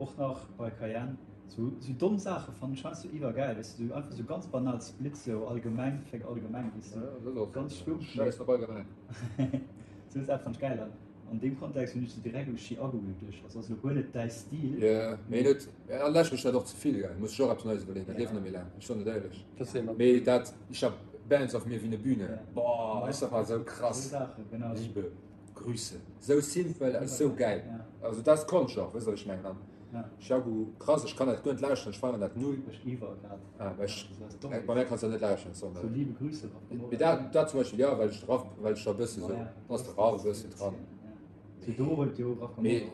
och nach bei Cayenne, sou, sou domm Saache fannen ech heiansdo iwwergäil, weess de, sou einfach sou ganz banal Splits, sou allgemeng, féck allgemeng, weess de, Ja, dat ass ganz stumpf, mee Schäiss op allgemeng. sou Saache fannen ech gäil an An deem Kontext hunn ech se direkt u Chiago geduecht. Also ass elo guer net däi Stil. Jo, mee net, an lech mech dat och ze vill, gell. Muss ech och eppes Neies iwwerleeën, dat leeft net méi laang, ech soen et éierlech. Mee dat, ich hab Bands auf mir wie ne Bühne, boah, ech sag mal esou krass, liebe Grüße, esou simpel, ass esou gäil. Also dat ass Konscht och, weess de wat ech mengen. An Chiago, krass, ech kann dat guer net lauschteren, ech feieren dat null. Ech iwwer grad. Ah, ech, bei mär kanns du dat net lauschteren, sorry. Sou liebe Grüße. Mee dat, dat zum Beispill, jo, well ech de Raf, well ech da e bësse sou, ass de Raf e bëssen dran. Mee.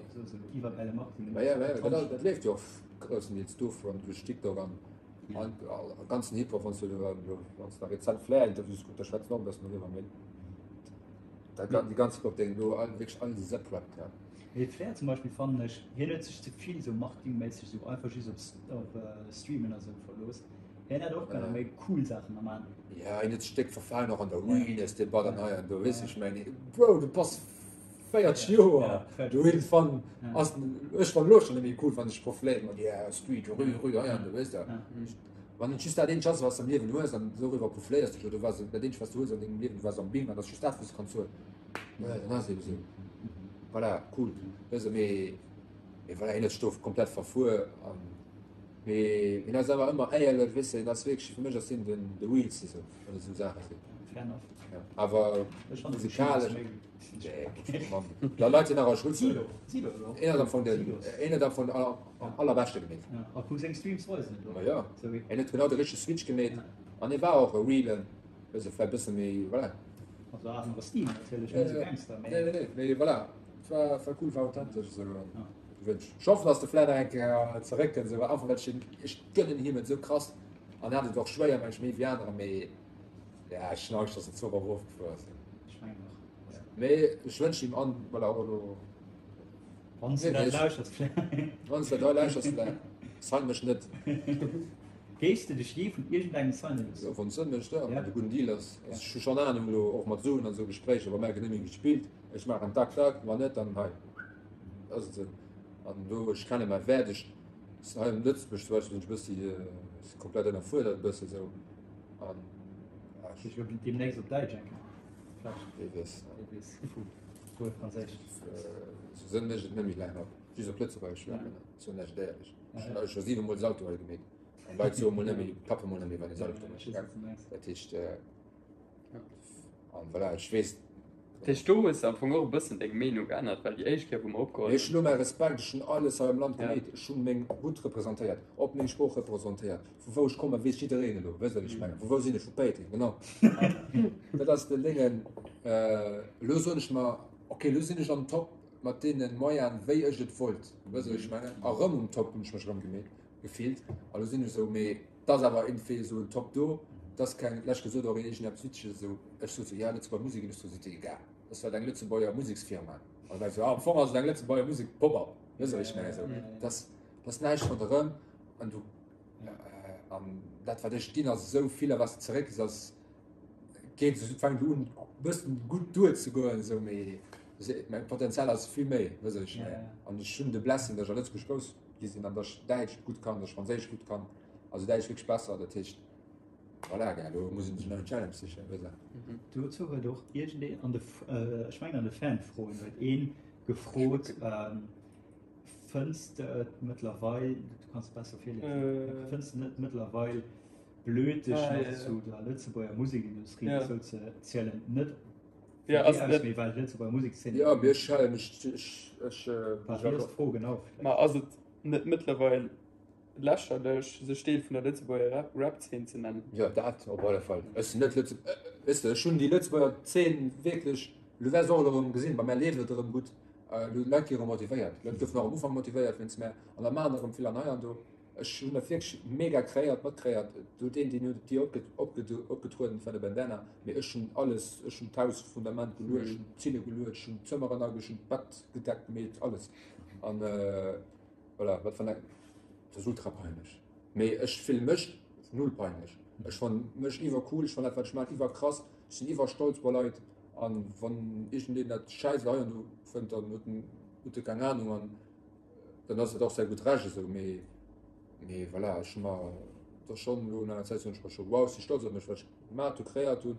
Ma ja, ma ja, dat, dat leeft jo och groussendeels dovun, duerch TikTok an, an ganzen Hip-Hop, wann s du, wann s du da rezent Flair-Interviews kucks, da schwätzen och e bëssen doriwwer, mee dat, déi ganz Hip-Hop-Déng do, all, wierklech all Sepp rappt, ja. Mee Flair zum Beispill fannen ech, hien huet sech ze vill sou marketingméisseg sou einfach just op, op Streamen a sou verlooss. Hien hätt och kënne méi cool Saachen nach maachen. Ja, hien huet sech déck verfalen och an der Realness-Debatt an hei an do, weess ech mengen, Bro, du bass 40 Joer, du iergendwann ass, ech fannen elo schonn net méi cool, wann sech profiléiert mat yeah, Street, Rue, Rue, hei an do, weess de. Wann et just dat eenzegt ass, wat s de am Liewen hues, an doriwwer profiléiers dech, oder wat dat eenzegt, wat s du hues an dengem Liewen, du waars am Bing an dat ass just dat, wou s de kanns soen, jo, dann ass et ebe sou. Voilà, cool. Weess de, mee, mee voilà, hien huet sech do komplett verfuer an, mee hien ass awer ëmmer éierlech, weess de, hien ass wierklech, fir mech ass hien den, de realste sou, wat esou Saache sinn. Fair enough. Ja, awer Ech fannen musikalesch. Da Leit sinn nach a Schutz. Een ass am Fong den, een huet am Fong am allerbeschte gemeet. A kuck seng Streams weisen et och. Ma jo, en huet genau de richtege Switch gemeet an e war och e realen, wësse vläicht bësse méi, voilà. Also anere Stil natierlech, net esou Gangster, mee. Nee, nee, nee, mee voilà, et war, war cool, war authentesch esou an gewënscht. Ech hoffen, dass de vläicht nach eng Kéier zeréckkënnt, esou, einfach well ech him, ech gënnen him et esou krass an en hat et och schwéier, meng ech, méi wéi anerer, mee. Ja, ech hunn Angscht, dass den Zuch och erofgefuer ass. Ech mengen och. Mee ech wënschen him an, voilà, och elo. Wann s du dat lauschters, Flair. Wann s du dat lauschters, Flair, sign mech net. Géifs de dech jee vun iergendengem signe loossen? Jo, wann et Sënn mécht, jo, wann et e gudden Deal ass. Also ech hu schonn Anung elo, och mat Suen an esou Gespréicher, wa mär gëtt net méi gespillt, ech maachen tak tak, wann net, dann hei ass et esou. An do, ech kenne mäi Wäert, ech hei am Lëtzebuerg zum Beispill sinn ech e bëssi, si komplett ënnerfuerdert e bësse esou. An ech huet demnächst op Däitsch eng Kéier. Wee weess. Wee weess. Puer Franséisch. Sou sënn ech et net méi laang op. Just op Lëtzebuergesch schwätzen, soen ech et éierlech. Ech hunn scho 7 mol Salto hei gemeet. An Leit soe mol net méi, klappe mol net méi, wann ee Salto mécht. Dat heescht, an voilà, ech weess. Dat heescht, do hues de am Fong och e bëssen deng Meenung geännert, well déi éischt Kéier, wou mer opgeholl hunn. Ech hunn elo mäi Respekt, ech hunn alles hei am Land gemeet, ech hunn meng Route representéiert, op meng Sprooch representéiert. Vu wou ech kommen, weess jiddereen elo, wësst der, wéi ech mengen. Vu wou sinn ech? Vu Péiteng, genau. Dat ass den Déngen. Elo soen ech mer, ok, elo sinn ech am Top mat deene Moyenen, wéi ech et wollt, wësst der, wéi ech mengen. A rëm um Top hunn ech mech erëm gemeet, gefillt. A lo sinn ech esou, mee 't ass awer iergendwéi esou en Top do, 't ass keng, lech gesot och iergendeppes Witzeges esou, ech sot esou, ja, Lëtzebuerger Musikindustrie, sot si, egal, dat ass halt eng Lëtzebuerger Museksfirma. An da war ech esou, ah, am Fong ass et eng Lëtzebuerger Musek Pop-up, wësst der, wéi ech mengen, esou, 't ass, 't ass näischt ronderëm an du, an dat wat ech ginn ass esou vill a wat s de zeréckkriss ass, geet esou, fänkt un bëssen gutt duerzegoen esou, mee mäin Potenzial ass vill méi, wësst der, wéi ech mengen. An ech hunn de Blessing, datt ech a Lëtzebuerg grouss gi sinn an datt ech Däitsch gutt kann, datt ech Franséisch gutt kann, also Däitsch wierklech besser, dat heescht, voilà, gell, elo muss een sech nach en Challenge sichen, wësst der. Dozou huet och iergendeen an de, ech mengen an de Fanfroen huet ee gefrot, Fënns de et mëttlerweil, du kanns et besser virliesen, fënns de net mëttlerweil blöd dech nach zu der Lëtzebuerger Musekindustrie dozou ze zielen, net vun dir aus, mee well d'Lëtzebuerger Musekszeen. Jo, mee ech halen mech, ech, ech. Wat ass d'Fro genau? Ma ass et net mëttlerweil lächerlech, sech Deel vun der Lëtzebuerger Rap-Zeen ze nennen? Jo, dat op alle Fall. Ech sinn net Lëtze, weess de, ech hunn déi Lëtzebuerger Zeen wierklech, elo wäers och elo erëm gesinn, bei mär leeft et erëm gutt, elo d'Leit gi erëm motivéiert. D'Leit goufen och am Ufank motivéiert wéinst mär an da maachen erëm vill an hei an do. Ech hunn dat wierklech mega kreéiert, matkréiert. Do deen, deen huet et dir opgetrueden, dat war de Bandana. Mee ech hunn alles, ech hunn d'Hausfundament geluecht, ech hunn d'Zille geluecht, ech hunn d'Zëmmeren agesch, ech hunn d'Bett gedeckt gemeet, alles. An voilà, wat wann eng, dat ass ultra peinlech. Mee ech fille mech null peinlech. Ech fann mech iwwercool, ech fann dat wat ech maachen iwwerkrass, ech sinn iwwerstolz bei Leit. An wann iergendeen dat schäiss hei an do fënnt, dann huet en huet e keng Anung. An dann ass et och säi gutt Recht esou, mee mee voilà, ech hu mer da schonn elo no enger Zäit soen ech mer scho wow, ech si stolz op mech, wat ech gemat hu, kreéiert hunn,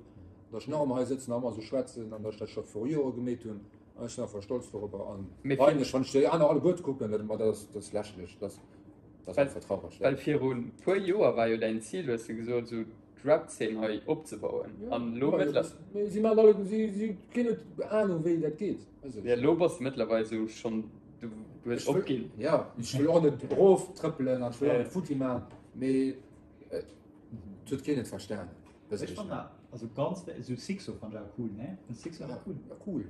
datt ech nach ëmmer hei sëtzen a ëmmer esou schwätzen an datt ech dat scho viru Jore gemeet hunn an ech sinn einfach stolz dorobber an peinlech, wann ech déi aner alleguerte kucken, dat ma dat ass dat ass lächerlech, dat ass dat ass einfach traureg. Well viru puer Joer war jo däin Zil, hues de gesot, esou d'Rap-Zeen hei opzebauen an elo mëttler. Mee si maachen alleguerten, si si keen huet Anung wéi dat geet. Ja, elo bass de mëttlerweil esou schonn, du hues opginn. Ja, ech wëll och net eroftrëppelen an ech wëll och net futti maachen, mee et huet keen et verstanen. Ech fannen dat, also ganz, esou Sixo fannen ech awer cool, ne? Fënns Sixo awer cool? Ja, cool.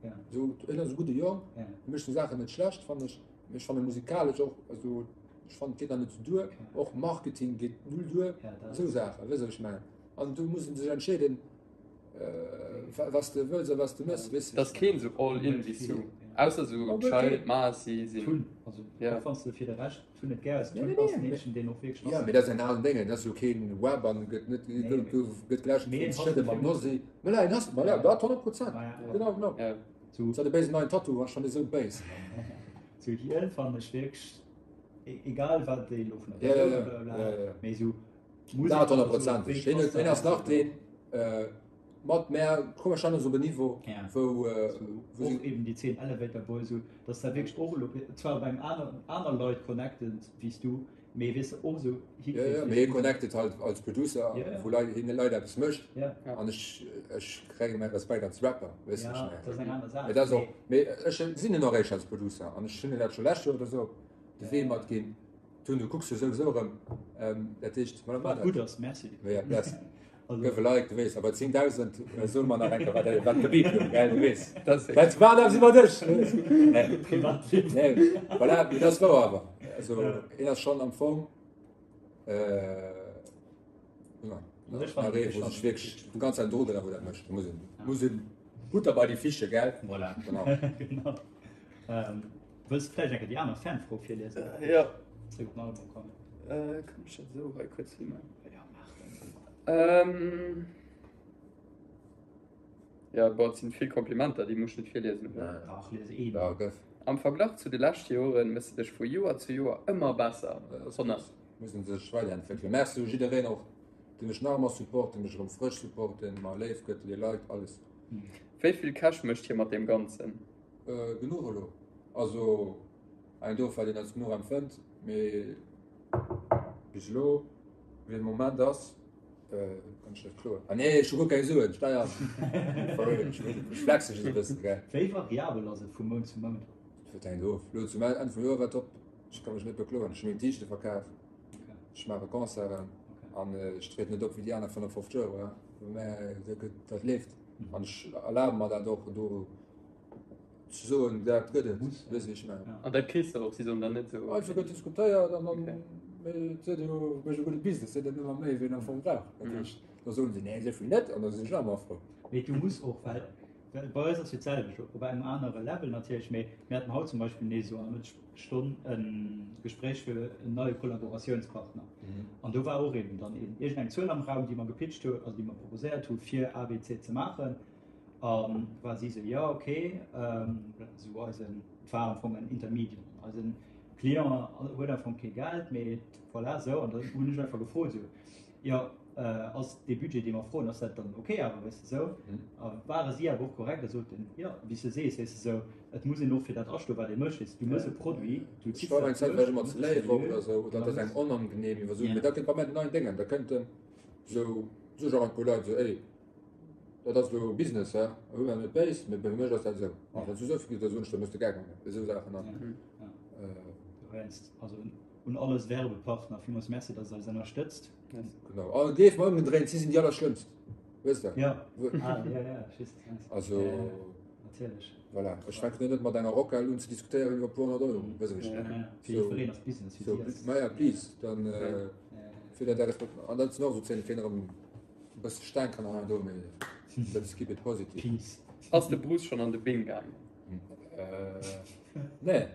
Ja. Esou, hien ass e gudde Jong, hie mécht seng Saachen net schlecht, fannen ech. Mee ech fanne musikalesch och, also ech fannen et geet nach net esou duer, och Marketing geet null duer, esou Saachen, weess de wat ech mengen? An do muss en sech entscheeden, Was de wëlls a was de mëss, weess ech. T'ass keen sou all in wéi s du, ausser sou Child, Marcy sinn. Tun, also och wann s de fir de Rescht Tun net gär hues, Tun ass en Meedchen deen och wierklech ass. Jo, mee dat ass en alen Déngen, dat ass jo keen Web an gëtt net, gëtt geläscht vum Schëdde mam Nosy. Mä en ass, ma ja, dat 100 Prozent, genau, genau. Sou de béisen neien Tattoo ass schonn esou béis. Sou hien fannen ech wierklech, egal wat déi elo vun der Persoun, blablabla, mee sou. Dat honnertprozenteg. Hien huet, hien ass nach deen mat mär komme schon op en Niveau, wou wou och eben déi 10 Elevator Boys, esou dass dat wierklech och elo zwar op engem aner aner Leit connected wéi s du, mee weess de och esou hikritt. Jo, jo, mee hie connected halt als Producer, wou Leit hien de Leit eppes mécht an ech ech kréie mäi Respekt als Rapper, weess de, wéi ech mengen. Dat ass eng aner Saach. Mee dat ass och, mee ech sinn en och eréischt als Producer an ech hunn en dat scho lescht Joer oder esou op de Wee matginn. Tun, du kucks jo souwisou erëm, dat heescht, voilà, Wat gutt ass, merci. Ja, bless. Gëff e Like, du weess, a bei 10.000 soe mer nach eng Kéier, wat wat gebeep gouf, gell, du weess. Dat war dat iwwer dech! Privatliewen. Nee, voilà, mee dat ass wouer awer. Also, een ass schonn am Fong, ja, nach ee, wou sech wierklech vun ganz Zäit Drogen, wou dat mécht. Muss een, muss een Butter bei die Fische, gell? Voilà. Genau. Genau. Wëlls de vläicht eng Kéier déi aner Fanfro virliesen? Jo. Zréck op den Album kommen. Kann ech dat esou hei kuerz filmen? Jo, maach dat. Jo, bon, et sinn vill Komplimenter, déi muss ech net virliesen, oder? Dach, lies een. Ja, gëff. Am Verglach zu de leschte Joren méchs de dech vu Joer zu Joer ëmmer besser. 100. Muss en sech weiderentwéckelen. Merci u jiddereen och, dee mech nach ëmmer support, dee mech erëm frësch support, deen mer léif gëtt, dee liked, alles. Wéi vill Cash mécht hie mat deem Ganzen? Genuch elo. Also eng do wat een als genuch empfënnt, mee bis elo wéi de Moment ass, kann ech net kloen. Ah nee, ech hu guer keng Suen, Steier for real, ech flexe just e bëssen, gell. Wéi variabel ass et vu Mount zu Mount? Dat hänkt of. Elo zum Enn vum Joer war top, ech ka mech net bekloen. Ech hu meng T-Shirte verkaf, ech maache Concerten an ech trieden net op wéi déi aner 55 Euro, mä dat leeft an ech erlabe mer dat och do. Ze soen, dat gëtt et, weess wéi ech mengen. An dat kriss de och, si soen dann net esou. Einfach gëtt diskutéiert an dann, mee et seet jo, mécht e gudde Business, seet net ëmmer méi wéi en am Fong brauch. Dat heescht, da soen se, nee, esou vill net, an da sinn ech nach ëmmer frou. Mee du muss och, well bei eis ass jo d'selwecht, op engem anere Level natierlech, mee mir haten haut zum Beispill nees esou an der Mëttesstonn e Gespréich fir en neie Kollaboratiounspartner. An do war och eben dann iergendeng Zuel am Raum, déi mer gepitcht hu, also déi mer proposéiert hu fir A, B, C ze maachen. An war si sou, jo ok, sou eisen, et war am Fong en Intermedium, eisen Client huet am Fong kee Geld, mee voilà sou. An dann hunn ech einfach gefrot sou, jo ass dee Budget dee mer froen, ass dat dann ok awer, weess de sou. A ware si awer och korrekt a soten, jo wéi s de sees, weess de sou, et muss een och fir dat astoen wat ee mécht, weess de, du méchs e Produit, du ziss dat duerch. Ech war eng Zäit vläicht ëmmer ze léif och oder sou, oder et ass engem onangenehm iwwer Suen, mee dat kënnt bei mär den neien Déngen, da kënnt en sou, sou ech och an e puer Leit sou, ey, Dat ass elo Business, he? Hu mer net béis, mee bei mech ass dat esou. A wann s du esou vill gëss, da soen ech, da muss de Geld maachen. Esou Saachen an. Dowéinst, also un all eis Werbepartner, villmools Merci, dass der eis ënnerstëtzt. Genau. A gleef mer, ëmgedréint, si sinn déi allerschlëmmst. Weess de? Jo. Ah, jo, jo, ech weess, wat du mengs. Also. Natierlech. Voilà. Ech fänken elo net mat enger Rockhal un ze diskutéieren iwwer e puer 100 Euro. Weess de, wéi ech mengen? Fir jiddwereen ass Business, fir si ass. Maja, please, dann, fir dat alles. An dat sinn och esou Zäiten, fir erëm. E bësse staark kann hei an do, mee let's keep it positive. Peace. Ass de Bruce schonn an de Bing gaangen? Nee.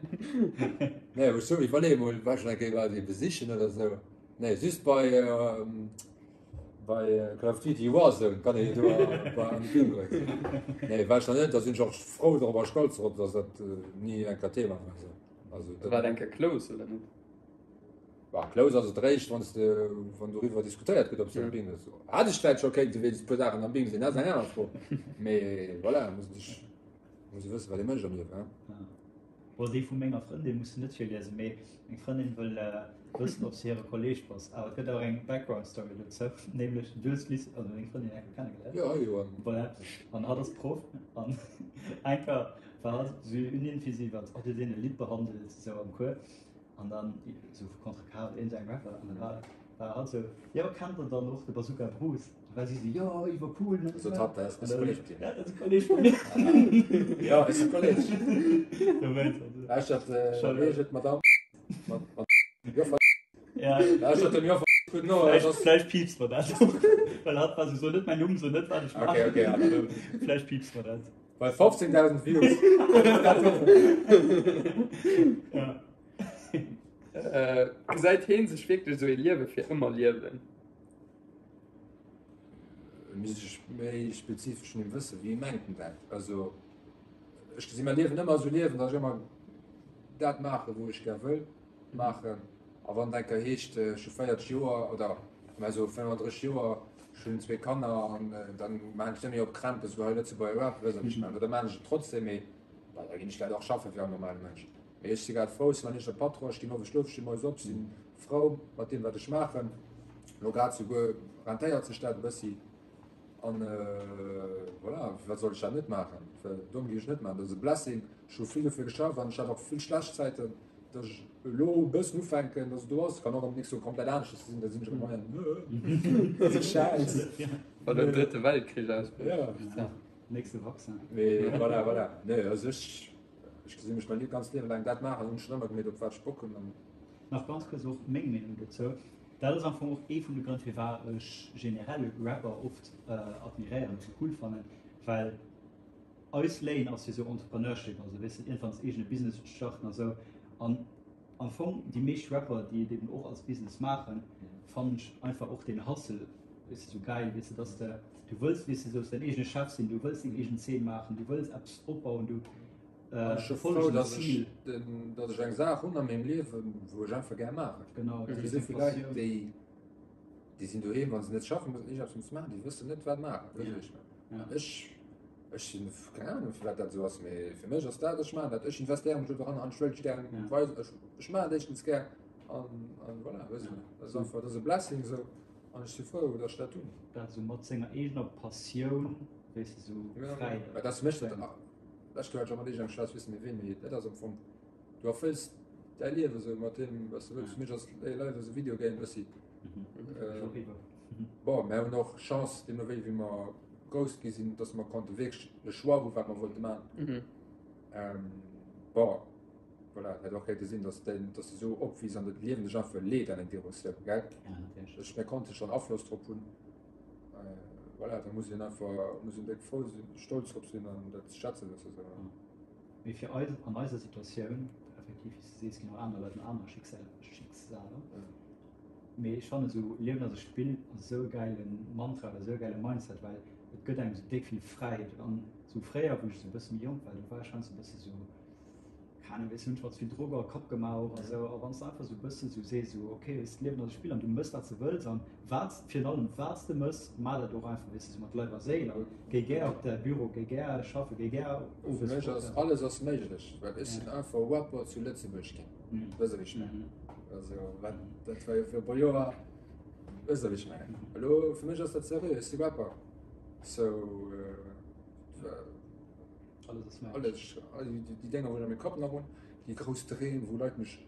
Nee, ech sou iwwerleeë mol, war schonn eng Kéier bei déi besichen oder sou. Nee, just bei bei Call of Duty Warzone kann ee jo do bei an de Bing goen. Nee, war ech nach net, da sinn ech och frou drop a stolz drop, dass dat ni eng Kéier Thema war. Also dat. War dat eng Kéier close oder net? Bah, close ass et eréischt, wann s de, wann doriwwer diskutéiert gëtt, ob s de am Bing ass. Hat ech vläicht scho kéinte wéinst e puer Saachen am Bing sinn, dat ass eng aner Fro. Mee voilà, muss ee sech, muss ee wëssen, wat ee mécht am Liewen, hein. Bon, déi vu menger Frëndin muss de net virliesen, mee meng Frëndin wëll wëssen, ob s de hire Kolleeg bass. Awer et gëtt och eng Background Story dozou, nämlech du hues d'Liz, also meng Frëndin, eng Kéier kennegeléiert. Jo, jo, an. Voilà, an hatt ass Proff an eng Kéier war hatt esou iergendwéi si iwwer, oh, huet een e Lidd behandelt, esou am Cours. An dann sou vu Contrecarre oder iergend engem Rapper an dann war war hatt sou, jo kennt der dann och de Bazooka Bruce? An war si sou, jo iwwer cool ne Sot hatt, dat ass e Kolleg vun dir? Ja, dat ass e Kolleg vun mir. Jo, ass e Kolleg. Dowéinst also. Lauschtert, wéi heescht et, Madame? Joffer. Ja. Lauschtert dem Joffer gutt no. Vläicht, vläicht piepst mer dat och, well hatt war sou, so net mäin Numm, so net wat ech maachen. Okay, okay, also. Vläicht piepst mer dat. Bei 15.000 Views. Ja. Gesäit heen sech wierklech esou ee Liewe fir ëmmer liewen? Misst ech méi spezifesch vun him wëssen, wéi mengt en dat? Also ech gesi mäi Liewen ëmmer esou liewen, datt ech ëmmer dat maachen, wou ech gär wëll maachen. A wann et eng Kéier heescht, ech hu 40 Joer oder. Mä esou 35 Joer, ech hunn zwee Kanner an dann maachen ech net méi op Krämpes wou hei Lëtzebuerger Rap, weess wat ech mengen. Oder maachen ech et trotzdem, mee bah, da ginn ech vläicht och schaffen wéi all normale Mënsch. Mee ech si grad frou, ech si mäin eegene Patron, ech ginn owes schlofen, ech stinn moies op, si frou mat deem wat ech maachen. Elo grad souguer rentéiert sech dat e bëssi an voilà, firwat sollt ech dat net maachen? Domm géif ech net maachen, dat ass e Blessing, ech hu vill dofir geschafft an ech hat och vill schlecht Zäiten, datt ech elo e bëssen ufänken, datt et do ass. Kann och am nächste Joer komplett aneschters sinn, da sinn ech erëm hei an dat ass Schäiss. Wann den drëtte Weltkrich ausbrécht. Ja. Nächste Vaccin. Mee voilà, voilà. Nee, also ech, ech gesi mech mäi ganzt Liewe laang dat maachen, hunn ech schonn ëmmer gemeet, op wat ech Bock hunn an. Nach ganz kuerz och meng Meenung dozou. Dat ass am Fong och ee vun de Grënn firwat ech generell Rapper oft admiréieren a cool fannen, well eis Lane ass jo sou Entrepreneurship, also weess de iergendwann s eegene Business starten a sou. An am Fong déi meescht Rapper déi et eben och als Business maachen, fannen ech einfach och deen Hustle weess de sou gäil, weess de dass de du wëlls weess de sou däin eegene Chef sinn, du wëlls deng eegen Zeen maachen, du wëlls eppes opbauen, du Ech si frou, dass ech, dass ech eng Saach hunn a mengem Liewen, wou ech einfach gär maachen. Genau. Et gi souvill Leit, déi, déi sinn doheem, wa se net schaffen mussen, iergendeppes musse maachen, déi wëssen net, wat maachen. Weess ech net. An ech, ech sinn, keng Ahnung, firwat dat esou ass, mee fir mech ass dat, ech maachen dat, ech investéiere mech do dran an ech wëll gär weisen, ech, ech maachen et éischtens gär an, an voilà, weess ech net. Dat ass einfach, dat ass e Blessing esou an ech si frou, dass ech dat hunn. Dat esou mat senger eegener Passioun, weess de, esou fräi. Mä dat ass fir mech dat. Lescht Joer hat ech och mat iergendengem Schwätz, weess net méi ween, mee dat ass am Fong, du erfëlls däi Liewe sou mat deem, wat s de wëlls. Fir mech ass Life as a Video Game bëssi. Bon, mär hunn och Chance, deemno wéi wéi mer grouss gi sinn, datt mer konnte wierklech de Choix hu wat mer wollte maachen. Bon, voilà, et hätt och kéinte sinn, datt däin, datt s de sou opwiiss an dat Liewen dech einfach leet an eng Direktioun, gell? Ech, mir konnte schonn Afloss drop hunn. Voilà, da muss een einfach muss een déck frou sinn, stolz drop sinn an dat schätze wësse sou. Mee fir eis, an eiser Situatioun, effektiv, wéi s de sees, ginn och aner Leit an aner Schicksaler. Mee ech fannen esou Liewen ass e Spill ass esou e gäile Mantra oder esou e gäile Mindset, well et gëtt engem esou déck vill Fräiheet. An esou fréier, wou ech esou e bësse méi jonk war, do war ech heiansdo e bësse sou, Keng Ahnung, weess, hunn ech mer ze vill Drock a Kapp gemaach och a sou. A wann s de einfach sou e bëssen sou sees, sou ok, weess, d'Liewen ass e Spill an du mëss wat s de wëlls an wat, virun allem wat s de mëss, maach dat och einfach, weess de, sou mat Leif a Séil a géi gär op däi Büro, géi gär schaffen, géi gär Fir owes mech fort. ass alles ass méiglech, well ech sinn einfach Rapper zu Lëtzebuerg ginn, weess de wéi ech mengen? Also wat, dat war jo fir e puer Joer, weess de wéi ech mengen? Elo fir mech ass dat seriö, ech si Rapper, sou. Alles ass méiglech. Alles, all déi, déi Dénger, wou ech a mengem Kapp nach hunn, déi grouss Dreem, wou Leit mech,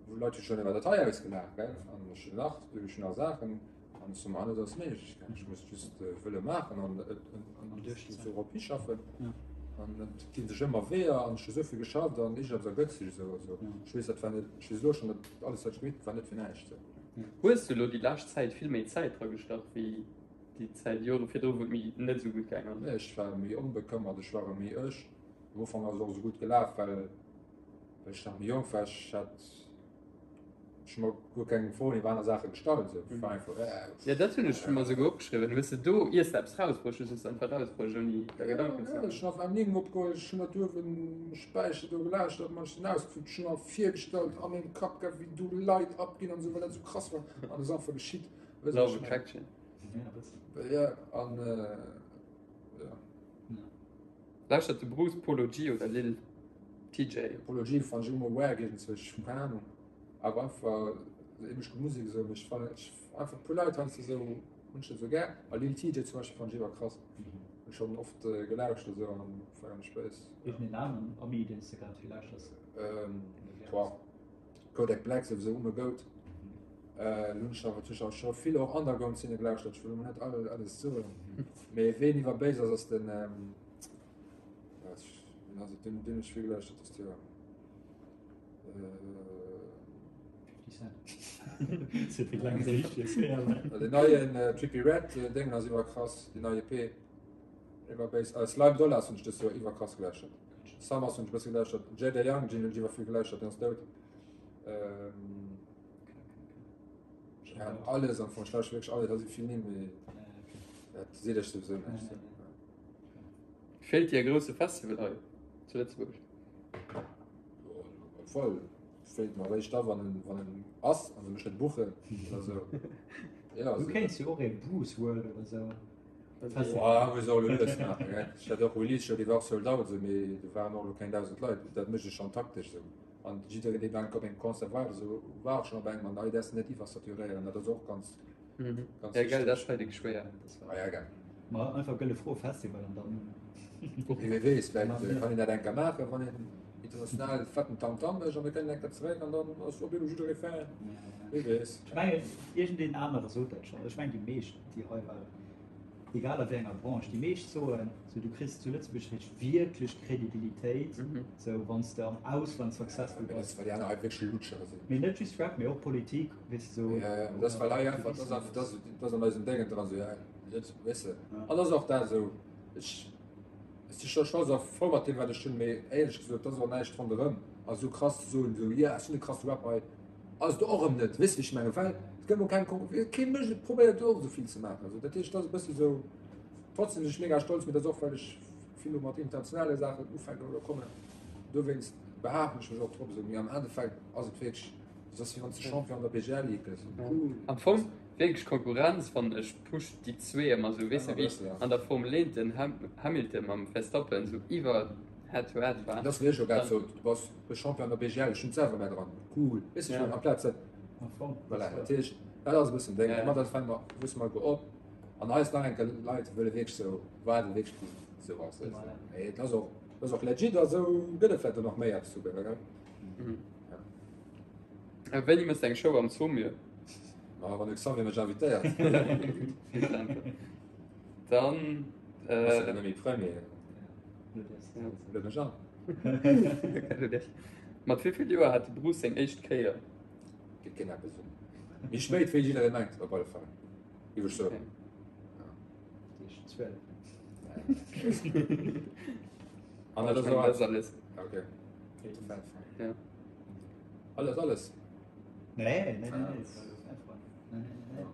wou Leit hu schonn iwwer dat hei ausgelaach, gell, an ech hunn nach, ech hunn nach Saachen, an ech soe mer, alles ass méiglech, gell, ech muss just wëlle maachen an et, an dorop hischaffen. An et gi sech ëmmer Weeër an ech hu esou vill geschafft an iergendeppes ergëtt sech esou. Also ech weess, dat war net, ech weess elo schonn, datt alles, wat ech gemeet hunn, war net fir näischt. Hues du elo déi lescht Zäit vill méi Zäit dragestach wéi Déi Zäit, Jore virdru, wou et méi net esou gutt gaang ass. Nee, ech war méi onbekëmmert, ech war méi ech. Am Ufank ass et och esou gutt gelaf, well well ech nach méi jonk war. Ech hat ech hu mer guer keng Froen iwwer aner Saache gestallt esou. Ech war einfach äh. Jo, dat hunn ech mer esouguer opgeschriwwen. Hues de do, iers de eppes rausbruecht hues, hues de einfach rausbruecht, ouni der Gedanken ze Ja, ech hunn einfach Eminem opgeholl, ech hunn dat uewen um Späicher do gelauschtert, mat ech den ausgeflippt, ech hunn mer virgestallt a mengem Kapp, gell, wéi do Leit abginn an esou, well dat esou krass war. An et ass einfach geschitt. Weess Love Attraction. Ja, an äh, ja. Lauschtert de Bruce Polo G oder Lil TJ? Polo G fand ich immer wack irgendwie, ich hab keine Ahnung. Aber einfach, eben ich Musik so, ich fand ich einfach puer Leute han so hunn ich so gär. A Lil TJ zum Beispiel fand ich iwwer krass. Mhm. Schon oft äh, gelauscht oder so an feiern Space. Irgendeinen Namen, Ami, den du gerade viel lauschterst? Ähm, boah. Kodak Black souwisou um e Goat. Lo hunn ech awer natierlech och scho vill och Underground-Szene gelauschtert, ech wëll elo net all alles soen, mee ween iwwer béis ass, ass den, wien ass et, deen hunn ech vill gelauschtert dëst Joer. 50 Cent. Den neien Trippie Redd Déngen ass iwwer krass, déi nei EP iwwer béis. Slime Dollars hunn ech dëst Joer iwwer krass gelauschtert. Summers hunn ech e bësse gelauschtert, Jada Young hunn ech iwwer vill gelauschtert, deen ass dout. Ähm, ja, alles am Fong, ech lauschteren wierklech alles, also vill Nimm, mee dat seet ech souwisou näischt. Feelt dir e grousse Festival hei zu Lëtzebuerg? Voll feelt mer eréischt da wann en wann en ass an se mech net buchen oder sou. Ja, Du kéints jo och ee Bruce World oder sou. Ah, muss och elo lues maachen, gell. Ech hat och Release Show, déi war och sold out esou, mee do waren och elo keng 1.000 Leit. Dat mécht ech schonn taktesch esou. An jiddereen, dee enk op engem Concert war oder sou, war och schonn op engem an hei däerfs de net iwwersaturéieren. Dat ass och ganz, ganz Ja, gell, wichteg. dat ass hei schwéier. Ah ja, gell. Ma einfach gëlle Fro Festival an dann. Mee wie weess, vläicht kann een dat eng Kéier maachen, wann een international fetten Tamtam mécht an da kënnt een eng Kéier zeréck an dann ass op eemol jidderee Fan. Wie weess. Ech mengen, iergendeen anere sot dat schonn. Ech mengen, déi meescht, déi hei waren, egal a wéi enger Branche, déi meescht soen, sou, du kriss zu Lëtzebuerg réischt wierklech Kredibilitéit, sou, wann s de am Ausland successful Mee dat bass. ass, well déi aner hei wierklech Lutschere sinn. Mee net just Rap, mee och Politik, weess de, sou. Ja, ja, dat ass, well hei einfach, dat ass einfach, dat ass, dat ass an eisem Déngen dran, sou, ja, Lëtzebuerg, weess de. An dat ass och dat esou, ech, ech si scho stolz a frou mat deem, wat ech hunn, mee éierlech gesot, dat ass och näischt ronderëm a sou krass ze soen, sou, yeah, ech sinn e krasse Rapper hei. Ass et och erëm net, weess wéi ech mengen, well et gëtt mol keng Kon kee mécht et, probéiert och esou vill ze maachen. Also dat heescht, dat ass e bëssi esou, trotzdem sinn ech mega stolz, mee dat ass och well ech vill elo mat internationale Saachen ufänken oder kommen, dowéinst behaapten ech mech och drop esou, mee am Endeffekt ass et wierklech, et ass wéi wann s de Champion an der BGL Ligue gëss, cool. Am Fong wierklech Konkurrenz fannen ech pusht déi zwee ëmmer esou, weess de wéi an der Formel 1 den Hamilton mam Verstappen esou iwwer Head to Head war. Dat ass wéi ech elo grad sot, du bass de Champion an der BGL, ech hunn et selwer mär dran, cool, weess de, amplaz dat, voilà, dat heescht, dat ass e bëssen Déng, mat dat fänke mer, wësse mer elo op, an eis nach eng Kéier Leit wëlle wierklech sou waarden, wierklech bis et sou ass, weess de, mee et ass och, et ass och legit a sou gëtt et vläicht och nach méi eppes zu gënnen, gell. A wéini méchs de eng Show am Saumur? Ma wann de Xavier mech invitéiert. Dann. Ass ja net méi Premier. Lued mech an. Mat wéi vill Joer hat de Bruce seng éischt Kéier? Geet keen eppes un. Méi spéit wéi jiddereen mengt, op alle Fall. Géif ech soen. 12. An dat ass och alles. Okay. Ja. Alles, alles. Nee, nee, nee, nee. Nee, nee, nee.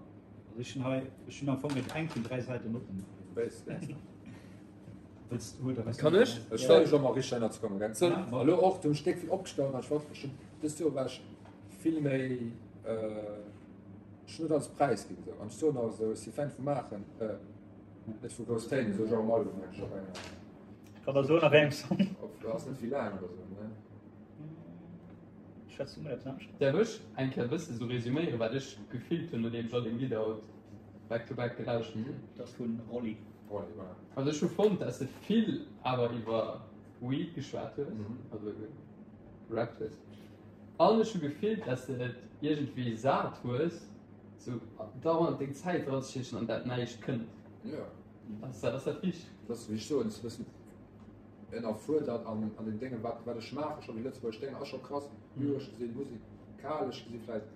Also ech hunn hei, ech hunn am Fong net eng vun 3 Säiten oppen. Wéis, wéis. Wëlls du oder Kann ech? Ech stelle schon mal richtig einer zu kommen, gell? Soll- Ma elo och, du hunn ech déck vill opgestaut an ech war, ech hunn, dëst Joer war ech vill méi, äh, ech hunn net alles präisginn esou. An ech soen och esou, ech si Fan vu maachen, äh, net vu grouss Téin, esou genre Album mengen ech op enger, Kann der soen a wéi engem Song. op, ass net vill laang oder esou, ne? Schwätz du mol eppes anescht? Däerf ech eng Kéier e bësse sou resuméieren, wat ech gefillt hunn, nodeem ech all deng Lidder haut back to back gelauschtert hunn? Dat ass vun Rolli. Rolli, voilà. Also ech hu fonnt, dass de vill awer iwwer Weed geschwat hues, also gerappt hues. An ech hu gefillt, dass de et iergendwéi sat hues, sou dauernd deng Zäit dranzestiechen an dat näischt kënnt. Jo. Ass dat, ass dat richteg? Dat ass, wéi ech soen, e bëssen ënnerfuerdert an an den Déngen, wat wat ech maachen, scho déi lëtzebuergesch Déngen ass scho krass, lyresch gesinn, musikalesch gesinn vläicht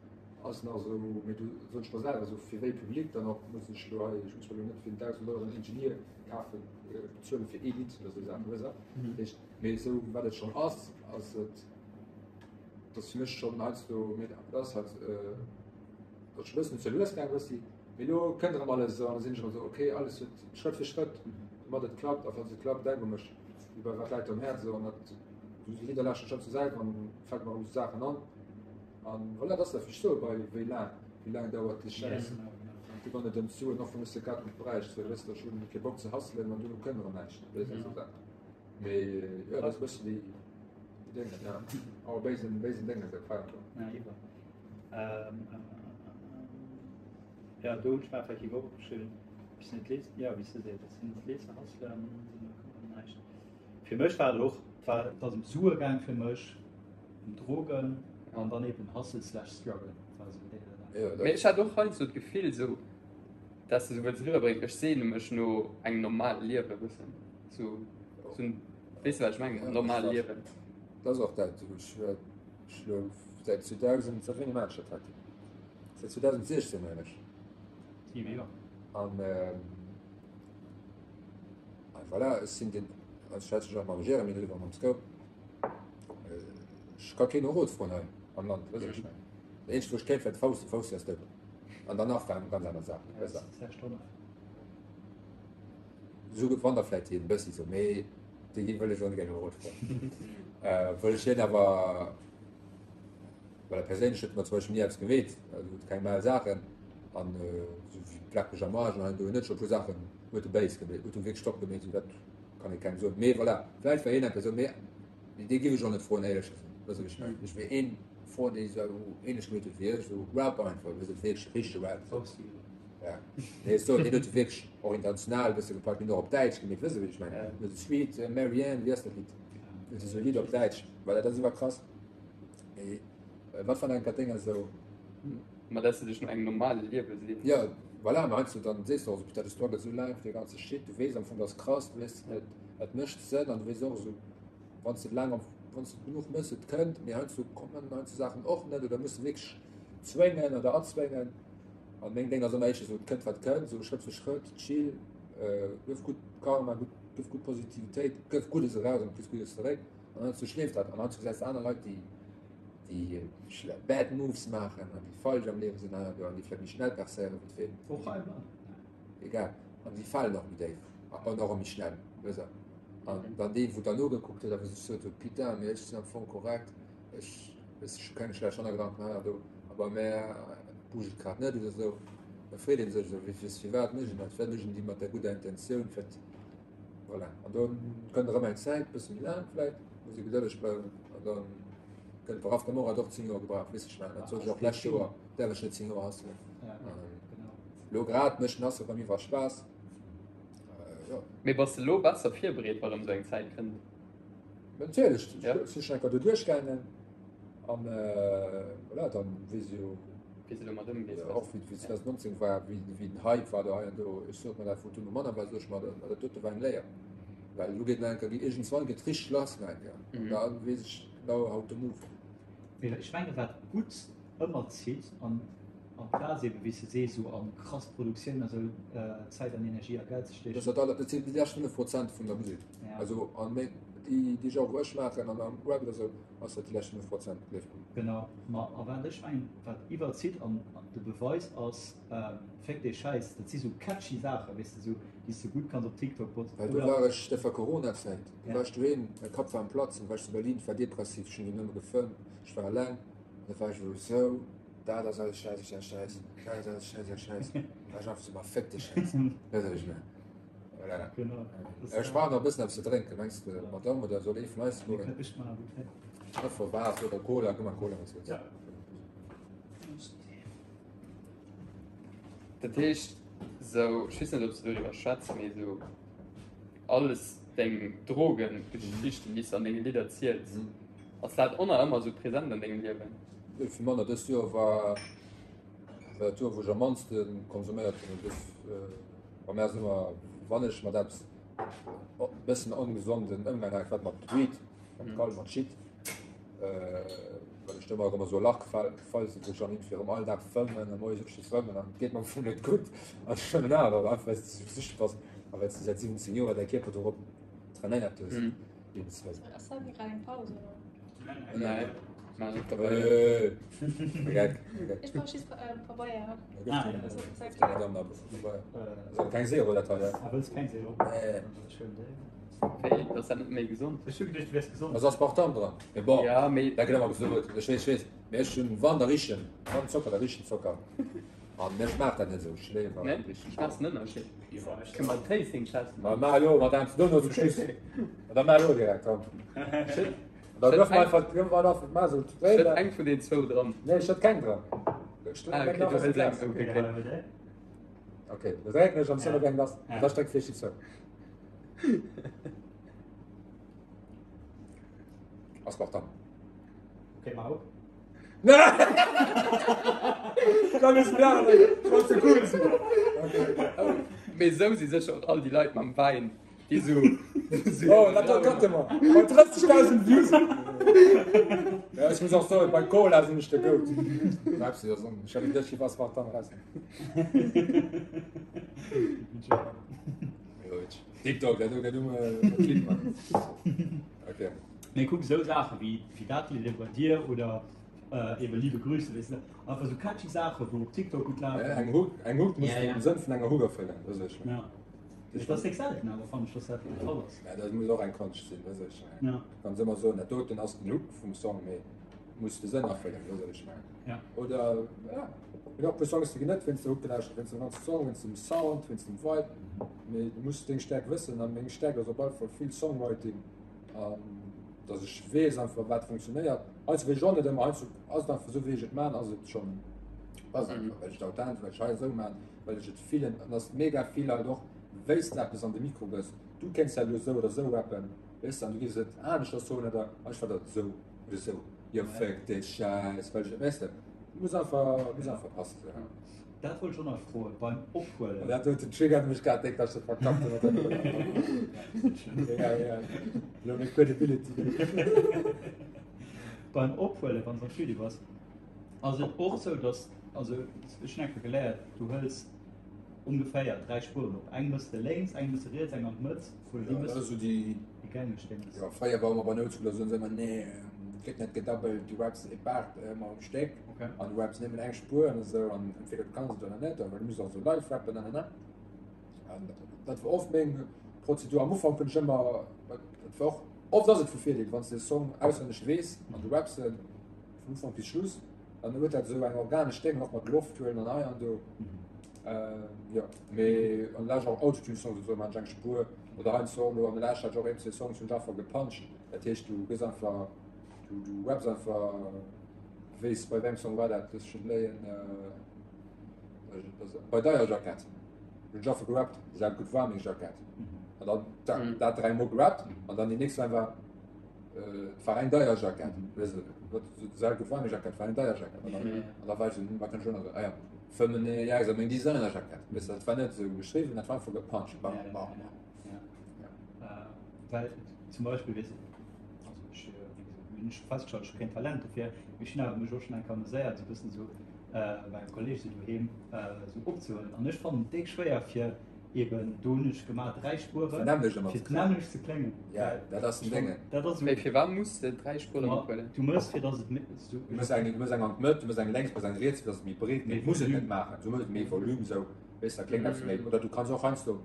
ass nach esou, mee do soen ech mer selwer esou, fir wéi Public dann och, muss ech elo hei, ech muss mer elo net fir 1.000 Euro en Ingenieur kafen, bezuelen fir ee Lidd oder esou Saachen, weess de? Dat heescht, mee esou wat et schonn ass, ass et, dat ass fir mech schonn heiansdo, mee dat ass halt, dat ass scho e bëssen ze lues gaang e bëssi. Mee elo kënnt erëm alles esou an da sinn ech erëm esou, ok, alles huet Schrëtt fir Schrëtt, domat et klappt a falls et klappt, denk u mech, wéi bei Wat läit dir um Häerz esou an dat déi Lidder lauschteren ech schonn zu selwer an fält mer erëm esou Saachen an an voilà, dat ass dat wéi ech soe bei wéi laang, wéi laang dauert déi Schäiss an du wann et ëm d'Suen och wann ech se grad net bräicht, sou wësst der, ech hunn kee Bock ze hustlen an duerno kënnt erëm näischt, weess esou Saachen. Mee jo, dat ass e bëssen déi déi Déngen, ja, awer béisen béisen Déngen esou, feieren. Ja, iwwer. Ja, do hunn ech mer effektiv och opgeschriwwen, bis net lees, ja, wéi s de sees, bis net lees hustlen, näischt. Fir mech war et och, et war, et ass ëm Sue gaang fir mech, ëm Drogen an dann eben Hustle slash Struggle. Dat war esou déi Saach. Mee ech hat och heiansdo d'Gefill esou, dass de sou wëlls eriwwerbréngen, ech sehne mech no engem normale Liewe bëssen, sou, sou, weess de wat ech mengen, normale Liewen. Dat ass och dat, ech Ech elo säit 2000, säit wéini maachen ech dat heiten? Säit 2016 mengen ech. 7 Joer. An a voilà, ech sinn den, ech schwätze ech och mam Jeremy driwwer, mam Scope, ech ka keen no Rot froen hei am Land, weess de wat ech mengen? Dat eenzegt wou ech kéint wär de Fausti, Fausti ass dout. An danach waren ganz aner Saachen, weess de. Esou wann da vläit hien e bëssi sou, mee dee wëll ech och net gär no Rot froen. Wëll ech hien awer, well perséinlech huet mer zum Beispill ni eppes gemeet, also huet keng mal Saachen. An esou wéi Black Pyjamage an do net scho puer Saachen huet de Bass gemeet, huet e wierklech top gemeet, esou dat kann ee kengem soen. Mee voilà, vläicht war hien eng Persoun, mee dee giff ech och net froen, éierlech gesot. Weess de wéi ech mengen? Ech wier een froen, dee esou ähnlech gemeet huet wéi ech, esou Rap einfach, weess de, wierklech richtege Rap. Ja, nee, ech soen, deen huet wierklech och international e bësse gepackt, deen huet och op Däitsch gemeet, weess de wéi ech mengen? Huet esou Sweet Marianne, wéi ass dat Lidd? Huet esou e Lidd op Däitsch, voilà, dat ass iwwer krass. Mee wat war dann dat Déng esou? Ma dass de dech no engem normale Liewe seens. Jo, voilà, mä heiansdo dann sees de och esou, putain, de struggle esou laang fir dee ganze Shit, du weess am Fong, dat ass krass, du weess, et, et mécht Sënn an du weess och esou, wann s de laang am, wann s de genuch méchs, et kënnt, mee heiansdo kommen heiansdo Saachen och net oder muss de wierklech zwéngen oder erzwéngen. An meng Déng ass ëmmer éischter esou, et kënnt wat kënnt, esou Schrëtt fir Schrëtt, chill, gëff gutt Karma, gutt, gëff gutt Positivitéit, gëff Guddes eraus an du kriss Guddes zeréck an heiansdo schleeft dat an heiansdo gesäis de aner Leit, déi déi bad moves maachen an déi falsch am Liewen sinn an déi vläicht méi schnell percéieren wéi d'Film. Och hei am Land. Egal. An déi falen och méi déif an och méi schnell. Weess de? An dann dee wou dann nogekuckt huet a wou sech sot huet, putain, mee ech sinn am Fong korrekt, ech, weess ech hu keng schlecht Hannergedanken hei an do, a bei mär bouget et grad net oder esou. Da freet ee sech esou, wéi, firwat mécht een dat? Firwat mécht een déi mat der gudder Intentioun? Firwat, voilà. An do kënnt erëm eng Zäit, bësse méi laang vläicht, muss ee gedëlleg bleiwen an dann kënnt Raf Camora huet och 10 Joer gebraucht, weess ech nach, dat sot ech och d'lescht Joer, däerf ech net 10 Joer hustlen. Lo grad mécht den Hustle bei mir iwwer Spaass. Jo. Mee bass de lo besser virbereet, wa rëm esou eng Zäit kënnt? Natierlech, ech sinn schon enker do duerchgaangen an voilà, dann weess ech jo wéi se domat ëmgees. Och wéi 2019 war, wéi den Hype war do hei an do, ech sot mer dat wou et duerno manner war, sot ech mer, dat dote war eng Léier. Well elo geet nach eng Kéier, iergendswann geet richteg lass nach eng Kéier. An da weess ech genau how to move. Mee ech menge wat gutt ëmmer zitt an amplaz eben wéi s de sees esou a krass Produktioun a sou Zäit an Energie a Geld ze stiechen. Dat ass dat sinn déi lescht 5 Prozent vun der Musek. Also an meng déi déi Genre wou ech maachen an am Rap oder sou ass dat déi lescht 5 Prozent, gleef mer. Genau, ma a wat ech mengen wat iwwerzitt an de Beweis ass, Féck dee Schäiss, dat si sou catchy Saachen, weess de, sou déi s de gutt kanns op TikTok posten Well do war ech, dat war Corona-Zäit, do war ech doheem, mäi Kapp war am Platzen, war ech zu Berlin, war depressiv, ech hunn do nëmme gefëmmt, ech war eleng an da war ech elo sou, dat ass alles Schäiss, Schäiss, Schäiss, dat ass alles Schäiss, Schäiss, Schäiss, da war ech einfach sou, ma féck dee Schäiss, weess de wat ech mengen? Voilà. Ech brauch nach e bëssen eppes ze drénken, mengs de Madame oder soll ee vun eis goen? Einfach Waasser oder Cola, guck mal Cola, was wëlls du? Dat heescht sou, ech weess net ob s de doriwwer schwätz, mee sou alles deng Drogengeschichten déi s de an denge Lidder ziels, ass dat och nach ëmmer sou present an dengem Liewen? Nee, vill manner. Dëst Joer war war dat Joer wou ech am mannste konsuméiert hunn. Dës bei mär ass ëmmer, wann ech mat eppes e bëssen ongesonden Ëmgang hat, war mat Weed, mat Kal, mat Shit. Well ech do ëmmer esou e Lach gefall sinn, wou ech dann iergendwéi erëm all Dag fëmmen a moies opsti fëmmen an et geet mer am Fong net gutt an ech fëmmen awer, einfach well s de esou süchteg bass a well s de säit 17 Joer däi Kierper dorop trainéiert hues. Liewensweise. Ass dat grad eng Paus oder? Nee, mä net dobäi. Geck, geck. Ech brauch just Pabeier. Keng Zero dat hei. Ah, wëlls keng Zero? Nee. Wéi, ass dat net méi gesond? Ech hu geduecht, du wäers gesond. Ass Aspartam dran. Mee bon, ja, mee dat gëtt ëmmer gesot. Ech weess, ech weess. Mee ech hunn, wann da richen, wann Zocker, da richen Zocker. An ech maach dat net esou. Ech léiwer Nee, schmaass den Ënnerscheed? Kënne mer en Tasting Test maachen? Ma maach elo mat engem dono zum Schluss. Ma da maach elo direkt, komm. Schëtt. Da duerf mer einfach, duerf mer einfach maach esou. Schëtt eng vun den zwou dran. Nee, ech schëtt keng dran. Ah, okay, du hëls eng. Okay, okay. Okay, da drécken ech an zénn op eng lass. An da streckt fir zou. Aspartam. Okay, mach op. Da müssen wir alle, ich wollte so cool sein. Okay. Mee esou si sécher och all déi Leit mam Wäin, déi sou. Oh, dat do cutte mer. Bei 30.000 Views. Ja, ech muss och soen, bei Cola sinn ech de Goat. Pepsi ass on. Ech hat geduecht, ich Aspartam raus. TikTok, dat do dat do Clip man. Okay. Mee kuck esou Saache wéi wéi dat Lidd bei dir oder äh, eben liebe Grüße, weess de, einfach esou catchy Saache wou op TikTok gutt lafen. Eng Hook, eng Hook muss Ja, ja. den Sënn vun enger Hook erfëllen, dat ass ech. Ja. Dat ass déck selten awer fannen ech, dass dat de Fall ass. Ja, dat muss och eng Konscht sinn, weess ech. Ja. Du kanns ëmmer soen, dat doten ass den Hook vum Song, mee muss de Sënn erfëllen, weess ech mengen. Ja. Oder ja. Mee och e puer Songs, déi ginn net wéinst der Hook gelauschtert, wéinst dem ganze Song, wéinst dem Sound, wéinst dem Vibe. Mee du muss deng Stäerkt wëssen a meng Stäerkt ass op alle Fall vill Songwriting an dass ech weess einfach wat funktionéiert. Heiansdo weess ech och net ëmmer, heiansdo ass et einfach esou wéi ech et man, ass et schonn passt einfach, well ech et authentesch, well ech hei esou man, well ech et fillen. An ass mega vill halt och wéis de eppes an de Mikro gëss. Du kéints dat elo esou oder esou rappen, weess de, an du géifs et aneschters soen oder ech war dat esou oder esou, jo fuck dee Schäiss, well ech, weess de, muss einfach, muss einfach passen. Dat wollt ech och nach froen, beim Ophuelen. Dat huet den triggert mech grad déck, dass ech dat verkackt hunn mat der Null. Ja, ja. Elo meng Credibility. Beim Ophuelen, wann s am Studio bass, ass et och sou, dass, also ech hunn eng Kéier geléiert, du hëls ongeféier 3 Spueren op, eng mëss de lénks, eng mëss de riets, eng an d'Mëtt, wou déi mëss. Ja, dat ass sou déi. Déi gängeg Déngs. Jo, fréier war ëmmer bei Noutschooler soen se ëmmer, nee, gëtt net gedabbelt, du raps e Part ëmmer um Stéck. Okay. An du raps nëmmen eng Spuer an esou an entweder du kanns et oder net, awer du muss och esou live rappen an an an. An dat war oft meng Prozedur. Am Ufank hunn ech ëmmer, dat war och, oft ass et vu Virdeel, wann s de e Song auswenneg weess an du raps en vun Ufank bis Schluss, dann huet dat esou eng organesch Déng, och mat Loft huelen an hei an do. Jo, mee an der Lescht och Autotune-Songs esou man ech eng Spuer oder heiansdo och elo an der Lescht hat ech och een, zwee Songs hunn ech einfach gepuncht. Dat heescht du gëss einfach, du du raps einfach, weess bei wéi engem Song war dat, looss ech net léien, bei deier Jackett hunn ech einfach gerappt, se hat gutt waarm meng Jackett an dann dat dat dräimol gerappt an dann déi nächst Line war Et war eng deier Jackett. Gutt war meng Jackett, war eng deier Jackett. An dann, an da war ech so, hm, wat kann ech elo nach soen? Ah ja, 5 ja, meng Designer-Jackett. Weess de, dat war net esou geschriwwen, dat war einfach gepuncht. Bam, bam, bam. Ja. Well zum Beispill, weess de, also ech, wéi gesot, hunn ech festgestallt, ech hu keen Talent dofir, mee ech hunn awer mech och schonn eng Kéier ameséiert, esou e bëssen esou bei engem Kolleeg esou doheem esou opzehuelen. An ech fannen et déck schwéier fir Eben, do hunn ech gemaach 3 Spueren, fir d'nämmlecht ze kléngen. Ja, dat ass den Déngen. Dat ass Mee firwat muss de 3 Spueren ophuelen? Du mëss fir dass et méi. Du mëss eng, du mëss eng an d'Mëtt, du mëss eng lénks, du mëss eng riets, fir dass et méi breet gëtt. Muss et net maachen, du mëss et méi Volume sou, weess, da kléngt eppes méi. Oder du kanns och heiansdo,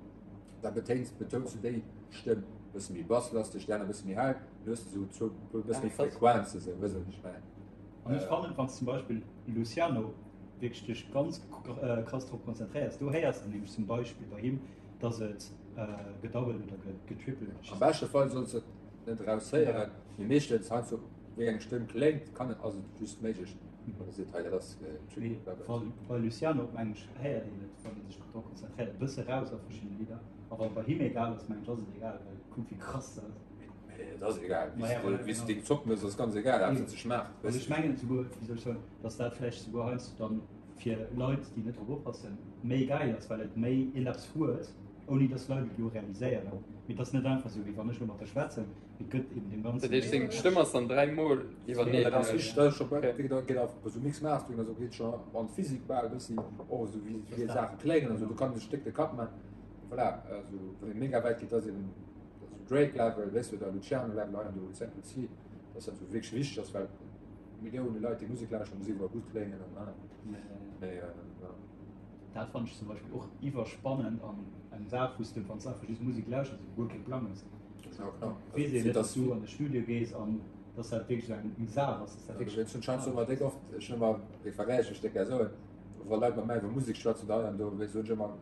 da betéins, betouns du déi Stëmm e bësse méi basslasteg, déi aner e bësse méi hell, dann hues de sou zwou, e bësse méi Frequenze sou, weess wat ech mengen. An ech fannen, wann s zum Beispill Luciano wierklech dech ganz krass drop konzentréiers, do héiers de nämlech zum Beispill bei him, dass et gedoubled oder getripled ass. Am beschte Fall solls de et net eraushéieren, mee meeschtens heiansdo wéi eng Stëmm kléngt, kann et, ass et just méiglech, wann e seet, hei dat ass getripled, bla bla. Bei Luciano mengen ech héiert een et, wann ee sech drop konzentréiert, e bësse raus a verschiddene Lidder. A wann et bei him egal ass, mengen ech, ass et egal, well kuck wéi krass dat ass. Et ass egal, wéi s de deng Zopp mëss, ass ganz egal, haaptsaach se schmaacht. Also ech mengen esouguer, wéi soll ech soen, datt dat vläicht esouguer heiansdo dann fir Leit, déi net drop oppassen, méi gäil ass, well et méi een eppes huet, ouni datt d'Leit et elo realiséieren. Mee et ass net einfach esou, wéi wann ech elo mat der schwätzen, mee et gëtt eben deem Ganzen. Dat heescht, seng Stëmm ass dann dräimol iwwerneen. Dat ass richteg, dat ass scho bal, wéi geet auf esou Mix Mastering a sou, geet scho an d'Physik bal e bëssi, och esou wéi wéi Saache kléngen a sou, do kann ee sech déck de Kapp man. Voilà, also wann ee mega wäit geet, ass eben Drake Level, weess du, oder Luciano Level hei an do Saint Lucie, dass dat wierklech wichteg ass, well Millioune Leit déi Musek lauschteren, muss iwwerall gutt kléngen an ah. Mee ja. Dat fannen ech zum Beispill och iwwerspannend an eng Saach wou s de wann s einfach just Musek lauschters esou guer kee Plang hues. Weess een net, dass du an de Studio gees an dass dat wierklech esou eng Saach ass, dass dat wierklech. Ech hunn schonns ëmmer déck oft, ech hunn ëmmer, referéiere ech déck gär soen, wa Leit mat mär iwwer Musek schwätzen oder hei an do, soen ech ëmmer,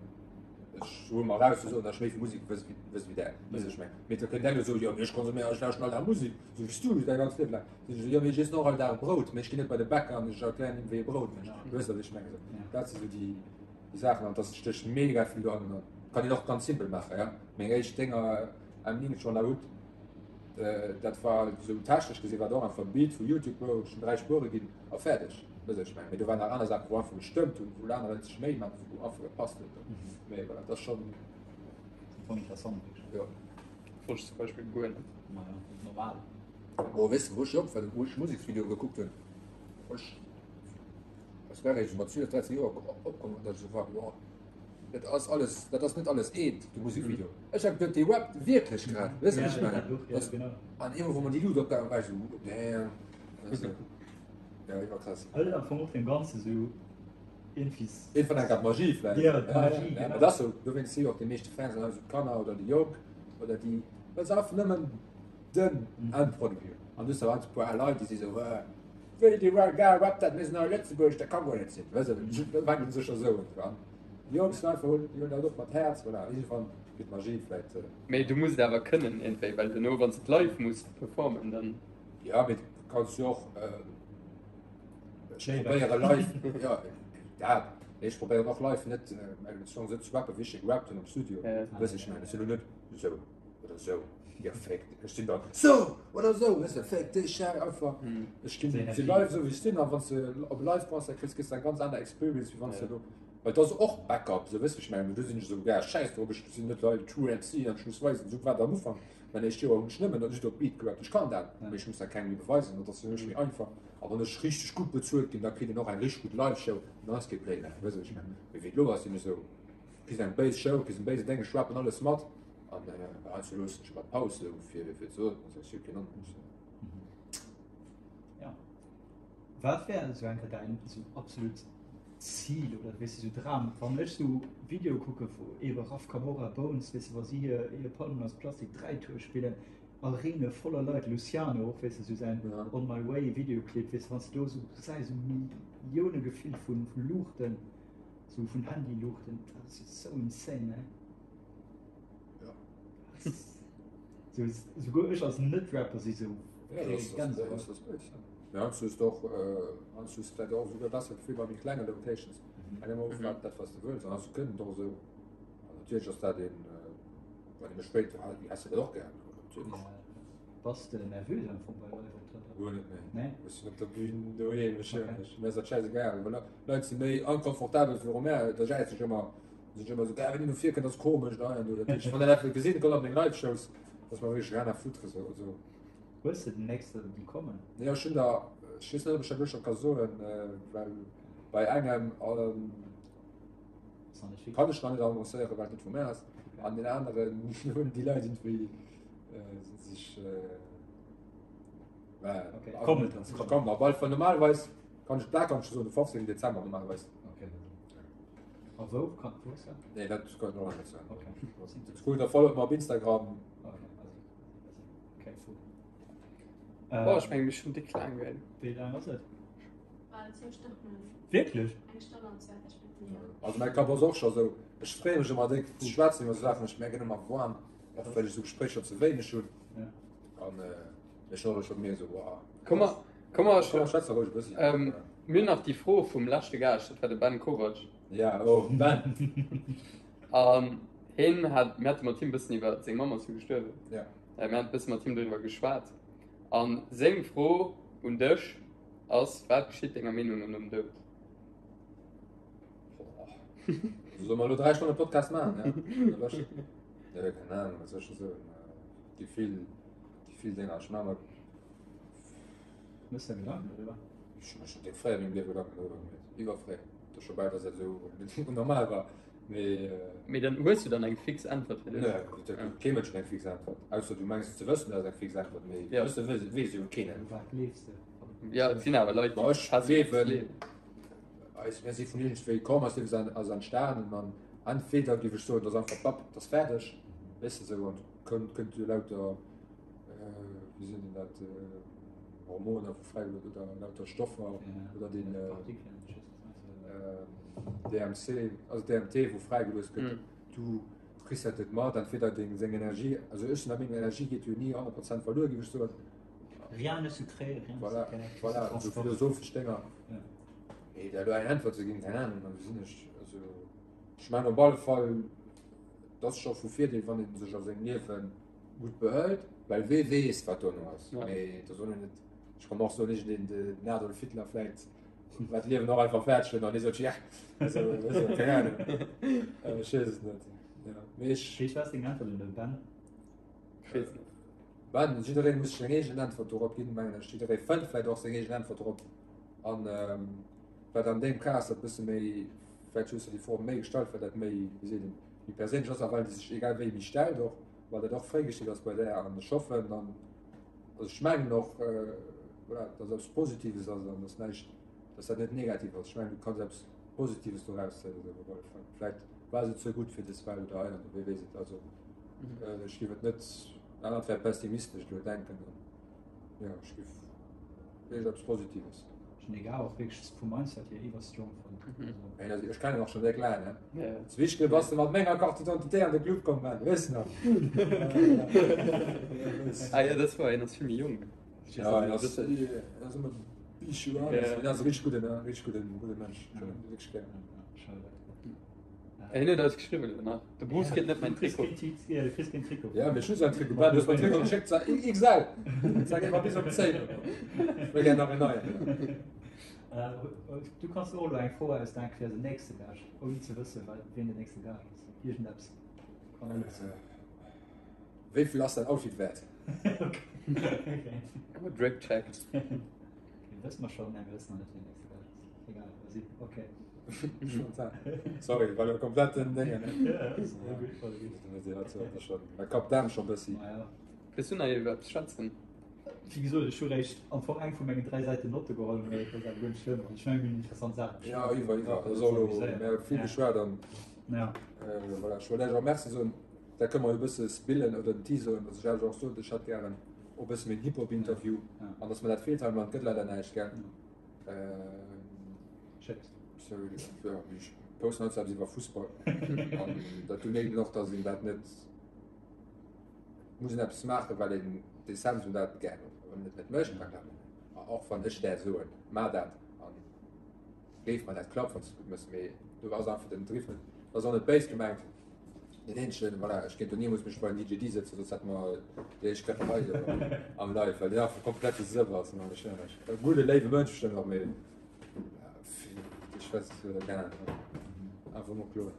Ech huele mer eraus ze soen, datt ech méi vu Musek wëss wéi där. Weess ech meng. Mee da kënnt eng soen, jo mee ech konsuméieren, ech lauschten all Dag Musek, esou wéi s du däi ganzt Liewe laang. Sinn ech esou, jo mee ech iessen och all Dag Brout, mee ech ginn net bei de Bäcker an ech erklären him wéi ee Brout mécht. Du weess wat ech mengen. Esou dat si sou déi déi Saachen an datt stécht mega vill do an. Kann een och ganz simpel maachen, ja. Meng éischt Dénger am Linux schon laut, dat war esou technesch gesi war dat och einfach e Beat vu Youtube, wou ech 3 Spuere ginn a fäerdeg. Weess ech meng. Mee do waren nach aner Saachen, wou einfach gestëmmt hunn, wou aner Leit sech méi mat wou einfach gepasst huet. Mee voilà, dat ass schonn. Voll interessant wierklech. Jo. Wosst ech zum Beispill guer net. Maja, normal. Boah, weess de wou ech jonk war, wou ech Museksvideoe gekuckt hunn? Ech, ech war eréischt mat 12, 13 Joer opkomm, datt ech esou war, boah, dat ass alles, dat ass net alles eent, de Musekvideo. Ech hat geduet, dee rappt wierklech grad, weess de wat ech mengen? An eemol wou mer déi Luut opgaangen, war ech esou, damn. Ja, iwwer krass. Hëlt am Fong och dem Ganze sou iergendwéi. Een van enker d'Magie vläicht. Ja, d'Magie, genau. Dat ass sou, dowéinst si och déi meeschte Fans dann esou d'Kanner oder déi Jonk oder déi, well se einfach nëmmen den Endproduit hunn. An du hues da heiansdo e puer al Leit, déi si sou, Hä? Wéi déi Gal rappt dat, mir sinn hei Lëtzebuerg, dat ka guer net sinn. Weess de, da fänken se scho sou un. An déi Jonk sinn einfach, hunn, déi hunn dat och mat Häerz, voilà, iergendwann gëtt d'Magie vläit. Mee du muss et awer kënnen iergendwéi, well duerno, wann s de et live muss performen, dann. Ja, mee du kanns jo och, ech probéiere live, jo, dat, mee ech probéieren och live net mäin Song esou ze rappen, wéi ech e gerappt hunn am Studio, weess ech mengen, ech sinn elo net esou. Oder sou, jo féck, ech sinn dann sou oder sou, weess de, féck dech, ja einfach, ech ginn si live esou wéi ech sinn a wann s de op e live Concert kriss, kriss de eng ganz aner Experience wéi wann s de do, well dat ass och Backup, sou weess de, ech mengen, do sinn ech esou, ja schäiss drop, ech sinn mëttlerweil true MC an ech muss weisen, sou war et am Ufank, mäin éischt Joer hunn ech nëmmen just op Beat gerappt, ech kann dat, mee ech muss dat kengem méi beweisen, dat ass fir mech méi einfach a wann ech richteg gutt bezuelt ginn, da kritt een och eng richteg gutt Live Show an dann ass kee Playback, weess de wéi ech mengen, mee wéi et elo ass, sinn ech esou, kriss eng béis Show, kriss en béisen Déng, ech rappen alles mat. An heiansdo loossen ech ëmmer d'Paus esou fir fir ze soen, also ech hu keen Ahnung. Ja. Wat wär esou eng Kéier däin esou absolut Zil oder weess de sou Dram? Wann ech sou Videoe kucke vu ebe Raf Camora, Bones, weess de wa si hir hir Palmen aus Plastik 3 Tour spillen, Arenae voller Leit, Luciano och, weess de sou säin On My Way Videoclip, weess de wann s de do sou gesäis sou Millioune gefillt vu vu Luuchten, sou vun Handyluuchten, dat ass jo sou insane, ne? Ja. So, souguer ech als Net-Rapper si sou. Ja, das, das, das, das, das bös. Ja, heiansdo ist doch, äh, heiansdo ist vielleicht auch sogar besser Gefühl bei méi klenge Locations. Mhm. Eng ëmmer mhm. dat was du wëlls, an hast du kënnen doch so. An natierlech ass dat een, äh, wann ee mech freet, ah, wéi häss du dat och gär? Natierlech. Ja. Bass de nervös am Fong bei Live-Optrëtter? Guer net, nee. Nee? Ech sinn op der Bühn doheem, ech, okay. ech, mir ass dat schäisegal. Well Leit si méi inconfortabel viru mär, da jäiz ech ëmmer. Sinn ëmmer sou, ah, wenn een do virkënnt, ass komesch, da an do. Dat heescht, wann dat einfach gesinn, kommt op meng Live-Shows, ass mer wierklech rien à foutre, sou, also. Hues de den nächste déi kommen? Jo, ech hunn der, ech weess net, ob ech dat elo scho ka soen, well bei engem kann ech nach net annoncéieren, well et net vu mär ass, an deen aneren hunn déi Leit iergendwéi si sech, mä Kommt et ass kommt, op alle Fall normalerweis kann ech, dat kann ech scho soen, de 15 Dezember normalerweis. Okay. A wou kann wou ass dat? Nee, dat kann ich och net soen. Okay. Dat cool, da followt mer op Instagram. Okay, also, okay, cool. Äh, oh, ech meng mech schon dick laang ginn. Wéi laang ass et? Bal zwou Stonnen. Wierklech? Eng Stonn an 20 Minutten, jo. Also mäi Kapp ass och scho sou, ech freeë mech ëmmer déck ze schwätzen iwwer sou Saachen, ech mierken ëmmer warm, och well ech sou Gespréicher ze wéineg hunn. An ech hunn och scho gemierkt sou, wow. Komm mer, komm mer, Komm mer schwätze roueg e bëssi. Ähm, mir hunn nach déi Fro vum leschte Gaascht, dat war de Ben Kovac. Ja, oh, Ben. An hien hat, mir hate mat him e bëssen iwwer, seng Mamm ass jo gestuerwen. Ja. Mir haten e bësse mat him doriwwer geschwat. An seng Fro un dech ass, Wat geschitt denger Meenung no nom Doud? Solle mer elo 3 Stonne Podcast maachen, ja? Ja, keng Ahnung, wat soll ech scho soen? Déi vill, déi vill Dénger. Ech maache mer. Mëss der Gedanken doriwwer? Ech hu mer schonn déck fréi a mengem Liewe Gedanken doriwwer gemeet. Iwwerfréi. Et ass scho bal, dass dat esou normal war. Mee. Mee dann hues du dann eng fix Äntwert fir dech? Nee, dat gëtt kee Mënsch eng fix Äntwert. Ausser du mengs ze wëssen, dat ass eng fix Äntwert. Mee Ja. wësse weess jo keen. U wat gleefs de? Ja, et sinn awer Leit, Ma déi ech fest gleewen, gleewen. eis, mir si vun iergendwéi komm, eist Liewe ass entstanen an entweder géif ech soen, dat ass einfach papp, dat ass fäerdeg, weess de esou, an kënnt, kënnt jo lauter, wéi seet een dat, Hormoner vu fräi oder lauter Stoffer oder den DMC, also DMT, wou fräigelooss gëtt, du kriss dat net mat, entweder deng seng Energie, also ech sinn der Meenung, Energie geet jo ni 100 Prozent verluer, géif ech soen. Rien ne se crée, rien ne Voilà, se connecte, voilà, se esou transporte. philosophesch Dénger. Ja. Mee der elo eng Äntwert ze ginn, keng Ahnung, also sinn ech, also ech mengen op alle Fall, et ass scho vu Virdeel, wann ee sech a sengem Liewe gutt behëlt, well wee weess, wat dono ass. Ja. Mee et ass och net, ech kann och soen, iergendeen, den Adolf Hitler vläicht war d'Liewen och einfach fäerdeg hunn an hie sot, ja, also, also keng Ahnung, ech weess et net. Ja, mee ech. Wéi war deng Äntwert un de Ben? Ech weess et net. Ben, jidderee muss seng eegen Äntwert dorop ginn, mengen ech. Jidderee fënnt vläicht och seng eegen Äntwert dorop. An wat an deem Cas dat bësse méi, vläicht hues de déi Fro méi gestallt, well dat méi, wéi seet een, méi perséinlech ass a well déi sech egal wéi méi stellt och, well dat och fréi geschitt ass bei där. An ech hoffen an, also ech mengen och, voilà, dass eppes Positives ass an dass näischt, dass dat net negativ ass. Ech mengen, du kanns eppes Positives doraus zéien esou op alle Fall. Vläicht war se ze gutt fir dës Welt oder hei an do, wee weess et. Also ech géif et net, dat anert wär pessimistesch elo denken. Jo, ech géif. Wierklech eppes Positives. Ech hunn dee Gars och wierklech vum Mindset hier iwwer strong fonnt. Mhm. Also, ech kennen och schon déck laang, ne? Ja. Zu Wichtel bass de mat menger Carte d'identité an de Club komm, man, weess de nach? Ah ja, das war, en ass vill méi jonk. Ja, en ass, en ass ëmmer Bichu an, en ass e richteg gudden, richteg gudden, gudde Mënsch. Ech hunn en wierklech gär. Hien huet eis geschriwwen elo nach, De Bruce kritt net mäin Trikot. Ja, du kriss keen Trikot. Ja, mee ech hu säin Trikot. Ben, du hues mer den Trikot geschéckt, sa XL. Sag ëmmer bis op d'Zéin. Ech wëll gär nach en neien. Du kanns och elo eng Fro ausdenken fir eisen nächste Gaascht, ouni ze wëssen, wien den nächste Gaascht ass. Iergendeppes kann alles sinn. Wéi vill ass däin Outfit wäert? Okay. Drip check. Wësse mer schonn? Nee, mir wëssen nach net, wien den nächste Gaascht ass. Egal, vas-y. Okay. Sorry, war jo komplett den Déngen. Mä Kap Dam scho bëssi. Wëlls du nach iwwer eppes schwätzen? Wéi gesot, ech hu réischt am Fong eng vu mengen 3 Säiten Notte geholl, mee dat ass awer guer net schlëmm. Also ech mengen, mir hunn interessant Saache beschwat. Ja, iwwer, iwwer. Dat ass och elo, mir hu vill geschwat an voilà, ech wollt Iech och Merci soen. Da kënne mer jo e bësse spillen oder den teaseren, datt ech Iech och sot, ech hätt gären och e bësse méi en Hip-Hop-Interview an datt mer dat feelt hei am Land gëtt leider näischt, gell? Schécks. Sorry, ja, ech posten halt eppes iwwer Fussball. An dat du mierkt een och, dass een dat net muss een eppes maachen, well een d'Essenz un dat gär huet. Wann een et net mécht, dann klappt et net. A och wann ech där soen, maach dat an géif mer dat klappen, wann s de et gutt méchs, mee do ass einfach den Driff net, dat ass och net béis gemengt. Den eenzegen, voilà, ech kéint do niemols mech bei den DJ D sëtzen, soss hätte mer déi éischt Kläpperei do am Live, well deen einfach komplett de Sëff ass. E gudde léiwe Mënsch bestëmmt och, mee ech weess keng Ahnung, einfach mol kloen.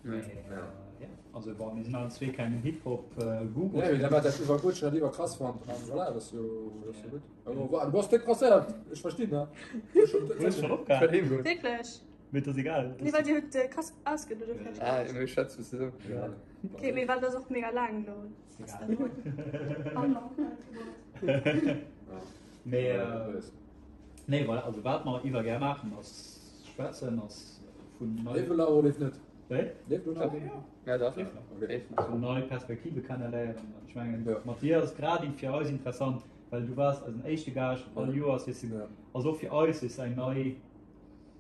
Ja. Also bon, mir sinn allen zwee keng Hip-Hop-Gurus. Nee, mee dat war dat iwwer gutt, ech hunn dat iwwer krass fonnt an voilà, dat ass jo, dat ass jo gutt. Du bass déck presséiert, ech verstinn, ne? Hues schon opgehal? Wierklech? Mee dat ass egal. Nee, well dir hutt de Kask ausgedot oder fäerdeg Ah, mir schwätzen zesumm. Ja. Okay, mee well dat ass och mega laang elo. Egal. Mee, nee, voilà, also wat mer iwwer gär maachen ass schwätzen, ass vun nei. Leeft elo nach oder leeft net? Wéi? Leeft elo nach? Ja, dach. Leeft nach. Okay. Leeft nach. Vun nei Perspektive kenneléieren. Ech mengen, mat dir ass grad fir eis interessant, well du waars eisen éischte Gaascht all Joers, weess de, ass och fir eis, weess de, eng nei.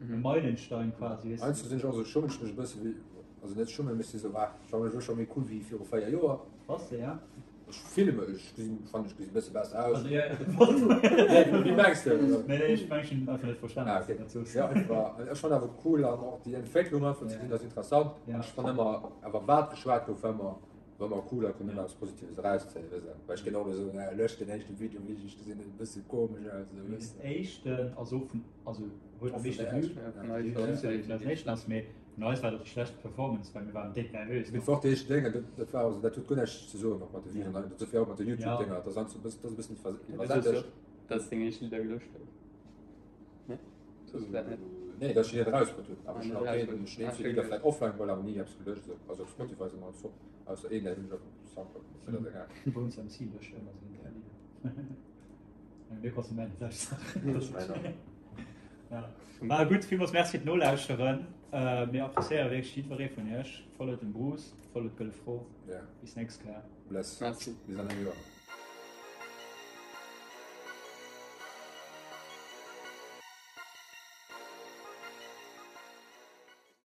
E Meilenstein quasi, weess de. Heiansdo sinn ech och esou, schummen ech mech e bësse wéi, also net schummen, mee ech si sou, ah, ech fannen mech elo scho méi cool wéi viru 4 Joer. Bass de, ja? Ech fille mech, ech gesinn, fannen ech gesi bësse besser aus. Also, ja, Nee, wéi mengs de? Nee, nee, ech mengen, ech hunn einfach net verstanen, Ah, wat du okay. dat soos. Ja, einfach, ech fannen awer cool an och déi Entwécklung einfach ze gesinn, ass interessant. Ja. Ech fannen ëmmer, awer wat geschwat gouf, war ëmmer, war ëmmer cool a konnt ëmmer eppes Positives erauszéien, weess de. Well ech géing och elo soen, ah, lëscht den éischte Video, wéi ech gesinn hunn, e bësse komesch aus, esou, weess de. Den éischten ass och vun Also huet am meeschte Vue. Mee vun eis war dat déi schlecht Performance, well mir waren déck nervös. Mee fort déi éischt Dénger, dat war also dat huet guer näischt ze soen och mat de Vuen an dat sofir och mat de Youtube-Dénger, dat ass e bëssen iwwersätegt. Dass deng éischt Lidder gelöscht gouf? Nee? Soss vläit net. Nee, dass ech déi net erausbrutt hunn. Awer ech hunn och keen, ech hunn eenzel Lidder vläit offline geholl, awer ni eppes gelöscht esou. Also op Spotify si mer alles op, ausser een, dat hunn ech op Soundcloud, mee dat ass egal. Bones MC löscht ëmmer seng Lidder. Mir konsumenten sech Saachen. Ja. War gutt, villmools Merci fir d'Nolauschteren. Äh, mir appréciéiere wierklech jiddweree vun iech. Followt dem Bruce, followt d'Gëlle Fro. Ja. Bis nächst Kéier. Bless. Merci. Bis an engem Joer.